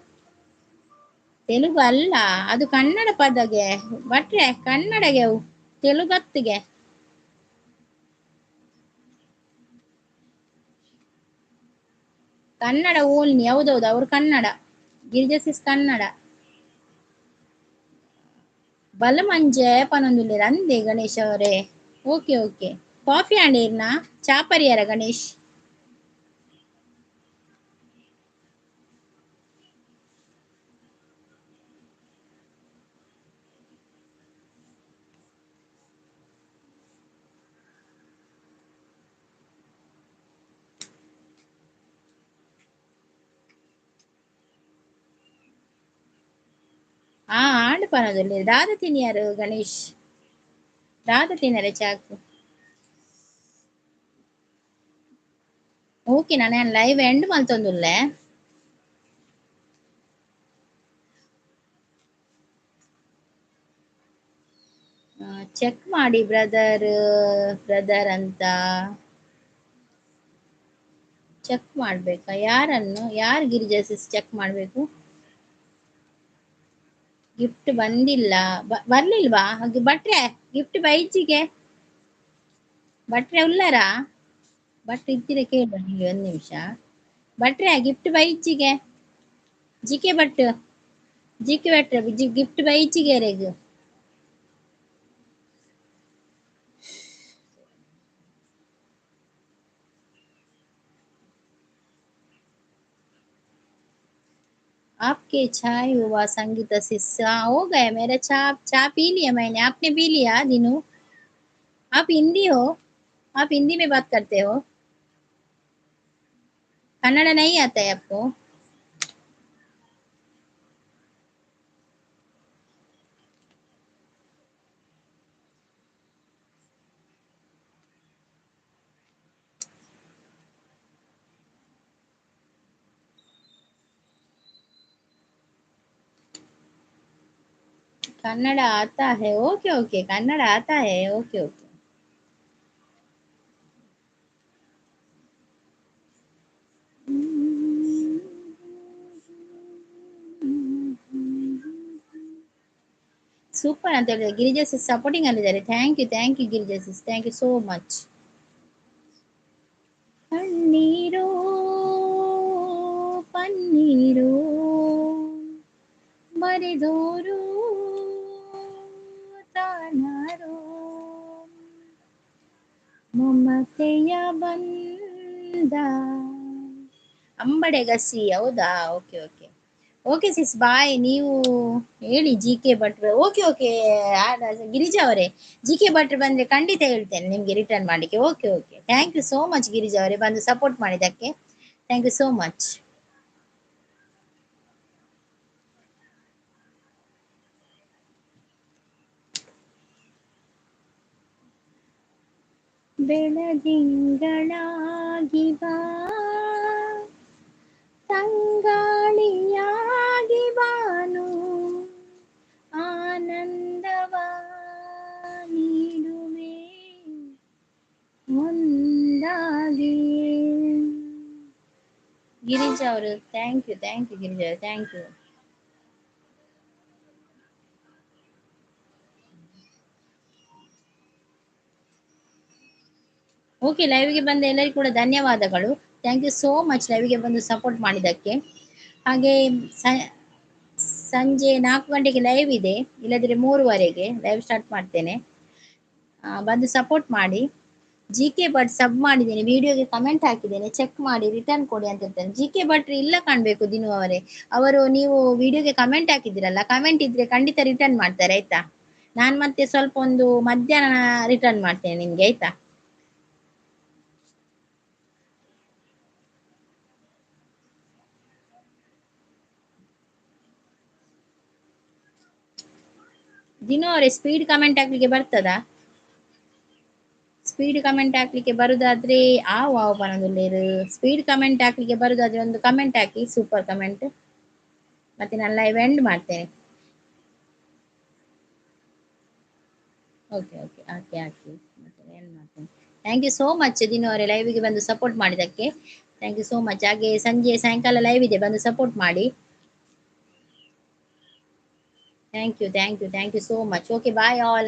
ತೆಲುಗು ಅಲ್ಲ ಅದು ಕನ್ನಡ ಪದಗೆ ಭಟ್ರೆ, ಕನ್ನಡಗೆ ಅವು, ತೆಲುಗತ್ತಿಗೆ. ಕನ್ನಡ ಓನ್ಲಿ, ಹೌದೌದು ಅವ್ರು ಕನ್ನಡ, ಗಿರಿಜಾ ಸಿಸ್ ಕನ್ನಡ. ಬಲಮಂಜೆ ಪನೊಂದುಲ್ಲೇರ್ ಅಂದೆ ಗಣೇಶ್ ಅವರೇ. Okay okay. ಕಾಫಿ ಆಂಡೇರ್ನ ಚಾಪರಿಯಾರ ಗಣೇಶ್? ಆ ಆಂಡ್ ಪನೊಂದುಲ್ಲೇರ್ ದಾದ ತಿನಿಯಾರು ಗಣೇಶ್, ದಾದ ತಿನ್ನರೆ ಚಾಕು. ಓಕೆ ನಾನು ಲೈವ್ ಎಂಡ್ ಮಲ್ತೊಂದುಲ್ಲೆ. ಚೆಕ್ ಮಾಡಿ ಬ್ರದರ್, ಬ್ರದರ್ ಅಂತ ಚೆಕ್ ಮಾಡ್ಬೇಕಾ? ಯಾರನ್ನು, ಯಾರು ಗಿರಿಜಾ ಸಿಸ್ ಚೆಕ್ ಮಾಡ್ಬೇಕು? ಗಿಫ್ಟ್ ಬಂದಿಲ್ಲ, ಬರ್ಲಿಲ್ವಾ? ಹಾಗೆ ಭಟ್ರೆ ಗಿಫ್ಟ್ ಬೈಜಿಗೆ ಭಟ್ರೆ ಉಲ್ಲರಾ? ಭಟ್ರೆ ಇದ್ದೀರ ಕೇಳುವ ನಿಮಗೆ ಒಂದ್ ನಿಮಿಷ. ಭಟ್ರೆ ಗಿಫ್ಟ್ ಬೈಜಿಗೆ, G K Bhat, G K ಭಟ್ರೆ ಗಿಫ್ಟ್ ಬೈಜಿಗೆ ರೇಗು. आपके चाय हुआ संगीता सिस्सा हो गया मेरा, चा चा पी लिया मैंने, आपने पी लिया दिनू? आप हिंदी हो, आप हिंदी में बात करते हो, कन्नड़ा नहीं आता है आपको? कन्नड़ा आता है, ओके ओके, कन्नड़ा आता है, ओके ओके। ಸೂಪರ್ ಅಂತ ಹೇಳಿದ್ರೆ ಗಿರಿಜಾ ಸಿಸ್ ಸಪೋರ್ಟಿಂಗ್ ಅಲ್ಲಿದ್ದಾರೆ. Thank you thank you Girija sis, thank you so much. ಕಣ್ಣೀರೋ ಪನ್ನೀರೋ ಬರೆದೋರು ತಾನಾರೋ, ಮಮತೆಯ ಬಂದ ಅಂಬಡೆ ಗಸಿ. ಹೌದಾ? Okay okay okay sis bye. ನೀವು ಹೇಳಿ ಜಿ ಕೆ ಭಟ್ರು. ಓಕೆ ಓಕೆ ಗಿರಿಜಾ ಅವರೇ, ಜಿ ಕೆ ಭಟ್ರು ಬಂದ್ರೆ ಖಂಡಿತ ಹೇಳ್ತೇನೆ ನಿಮ್ಗೆ ರಿಟರ್ನ್ ಮಾಡ್ಲಿಕ್ಕೆ. Okay okay, thank you so much Girija ಅವರೇ, ಬಂದು ಸಪೋರ್ಟ್ ಮಾಡಿದ್ದಕ್ಕೆ thank you so much. ಬೆಳದಿಂಗಳಾಗಿ ಬಾ, ತಂಗಾಳಿಯಾಗಿ ಬಾನು, ಆನಂದವ ನೀಡುವೆ ಒಂದಾಗಿ. ಗಿರಿಜಾ ಅವರು, thank you thank you Girija, thank you. Okay, ಲೈವ್ಗೆ ಬಂದ ಎಲ್ಲರಿಗೂ ಕೂಡ ಧನ್ಯವಾದಗಳು. Thank you so much ಲೈವ್ಗೆ ಬಂದು ಸಪೋರ್ಟ್ ಮಾಡಿದ್ದಕ್ಕೆ. ಹಾಗೆ ಸಂಜೆ 4 ಗಂಟೆಗೆ ಲೈವ್ ಇದೆ, ಇಲ್ಲದಿದ್ರೆ 3:30ಗೆ ಲೈವ್ ಸ್ಟಾರ್ಟ್ ಮಾಡ್ತೇನೆ. ಬಂದು ಸಪೋರ್ಟ್ ಮಾಡಿ. ಜಿ ಕೆ ಭಟ್ ಸಬ್ ಮಾಡಿದ್ದೇನೆ, ವಿಡಿಯೋಗೆ ಕಮೆಂಟ್ ಹಾಕಿದ್ದೇನೆ, ಚೆಕ್ ಮಾಡಿ ರಿಟರ್ನ್ ಕೊಡಿ ಅಂತ ಹೇಳ್ತೇನೆ. ಜಿ ಕೆ ಭಟ್ರು ಇಲ್ಲ ಕಾಣ್ಬೇಕು ದಿನು ಅವರೇ, ಅವರು ನೀವು ವಿಡಿಯೋಗೆ ಕಮೆಂಟ್ ಹಾಕಿದ್ದೀರಲ್ಲ, ಕಮೆಂಟ್ ಇದ್ರೆ ಖಂಡಿತ ರಿಟರ್ನ್ ಮಾಡ್ತಾರೆ ಆಯ್ತಾ. ನಾನು ಮತ್ತೆ ಸ್ವಲ್ಪ ಒಂದು ಮಧ್ಯಾಹ್ನ ರಿಟರ್ನ್ ಮಾಡ್ತೇನೆ ನಿಮ್ಗೆ ಆಯ್ತಾ. ದಿನು ಅವರೇ ಸ್ಪೀಡ್ ಕಮೆಂಟ್ ಹಾಕ್ಲಿಕ್ಕೆ ಬರ್ತದಾ? ಸ್ಪೀಡ್ ಕಮೆಂಟ್ ಹಾಕ್ಲಿಕ್ಕೆ ಬರುದಾದ್ರೆ ಆ ವಾವ್ ಪನೊಂದುಲ್ಲೇರು. ಸ್ಪೀಡ್ ಕಮೆಂಟ್ ಹಾಕ್ಲಿಕ್ಕೆ ಬರುದಾದ್ರೆ ಒಂದು ಕಮೆಂಟ್ ಹಾಕಿ, ಸೂಪರ್ ಕಮೆಂಟ್. ಮತ್ತೆ ನಾನು ಲೈವ್ ಎಂಡ್ ಮಾಡ್ತೇನೆ. ಓಕೆ ಓಕೆ, ಹಾಕಿ ಹಾಕಿ, ಮತ್ತೆ ಎಂಡ್ ಮಾಡ್ತೇನೆ. Thank you so much Dinu ಅವರೇ ಲೈವ್ಗೆ ಬಂದು ಸಪೋರ್ಟ್ ಮಾಡಿದ್ದಕ್ಕೆ. Thank you so much. ಹಾಗೆ ಸಂಜೆ ಸಾಯಂಕಾಲ ಲೈವ್ ಇದೆ, ಬಂದು ಸಪೋರ್ಟ್ ಮಾಡಿ. Thank you thank you thank you so much. Okay, bye all.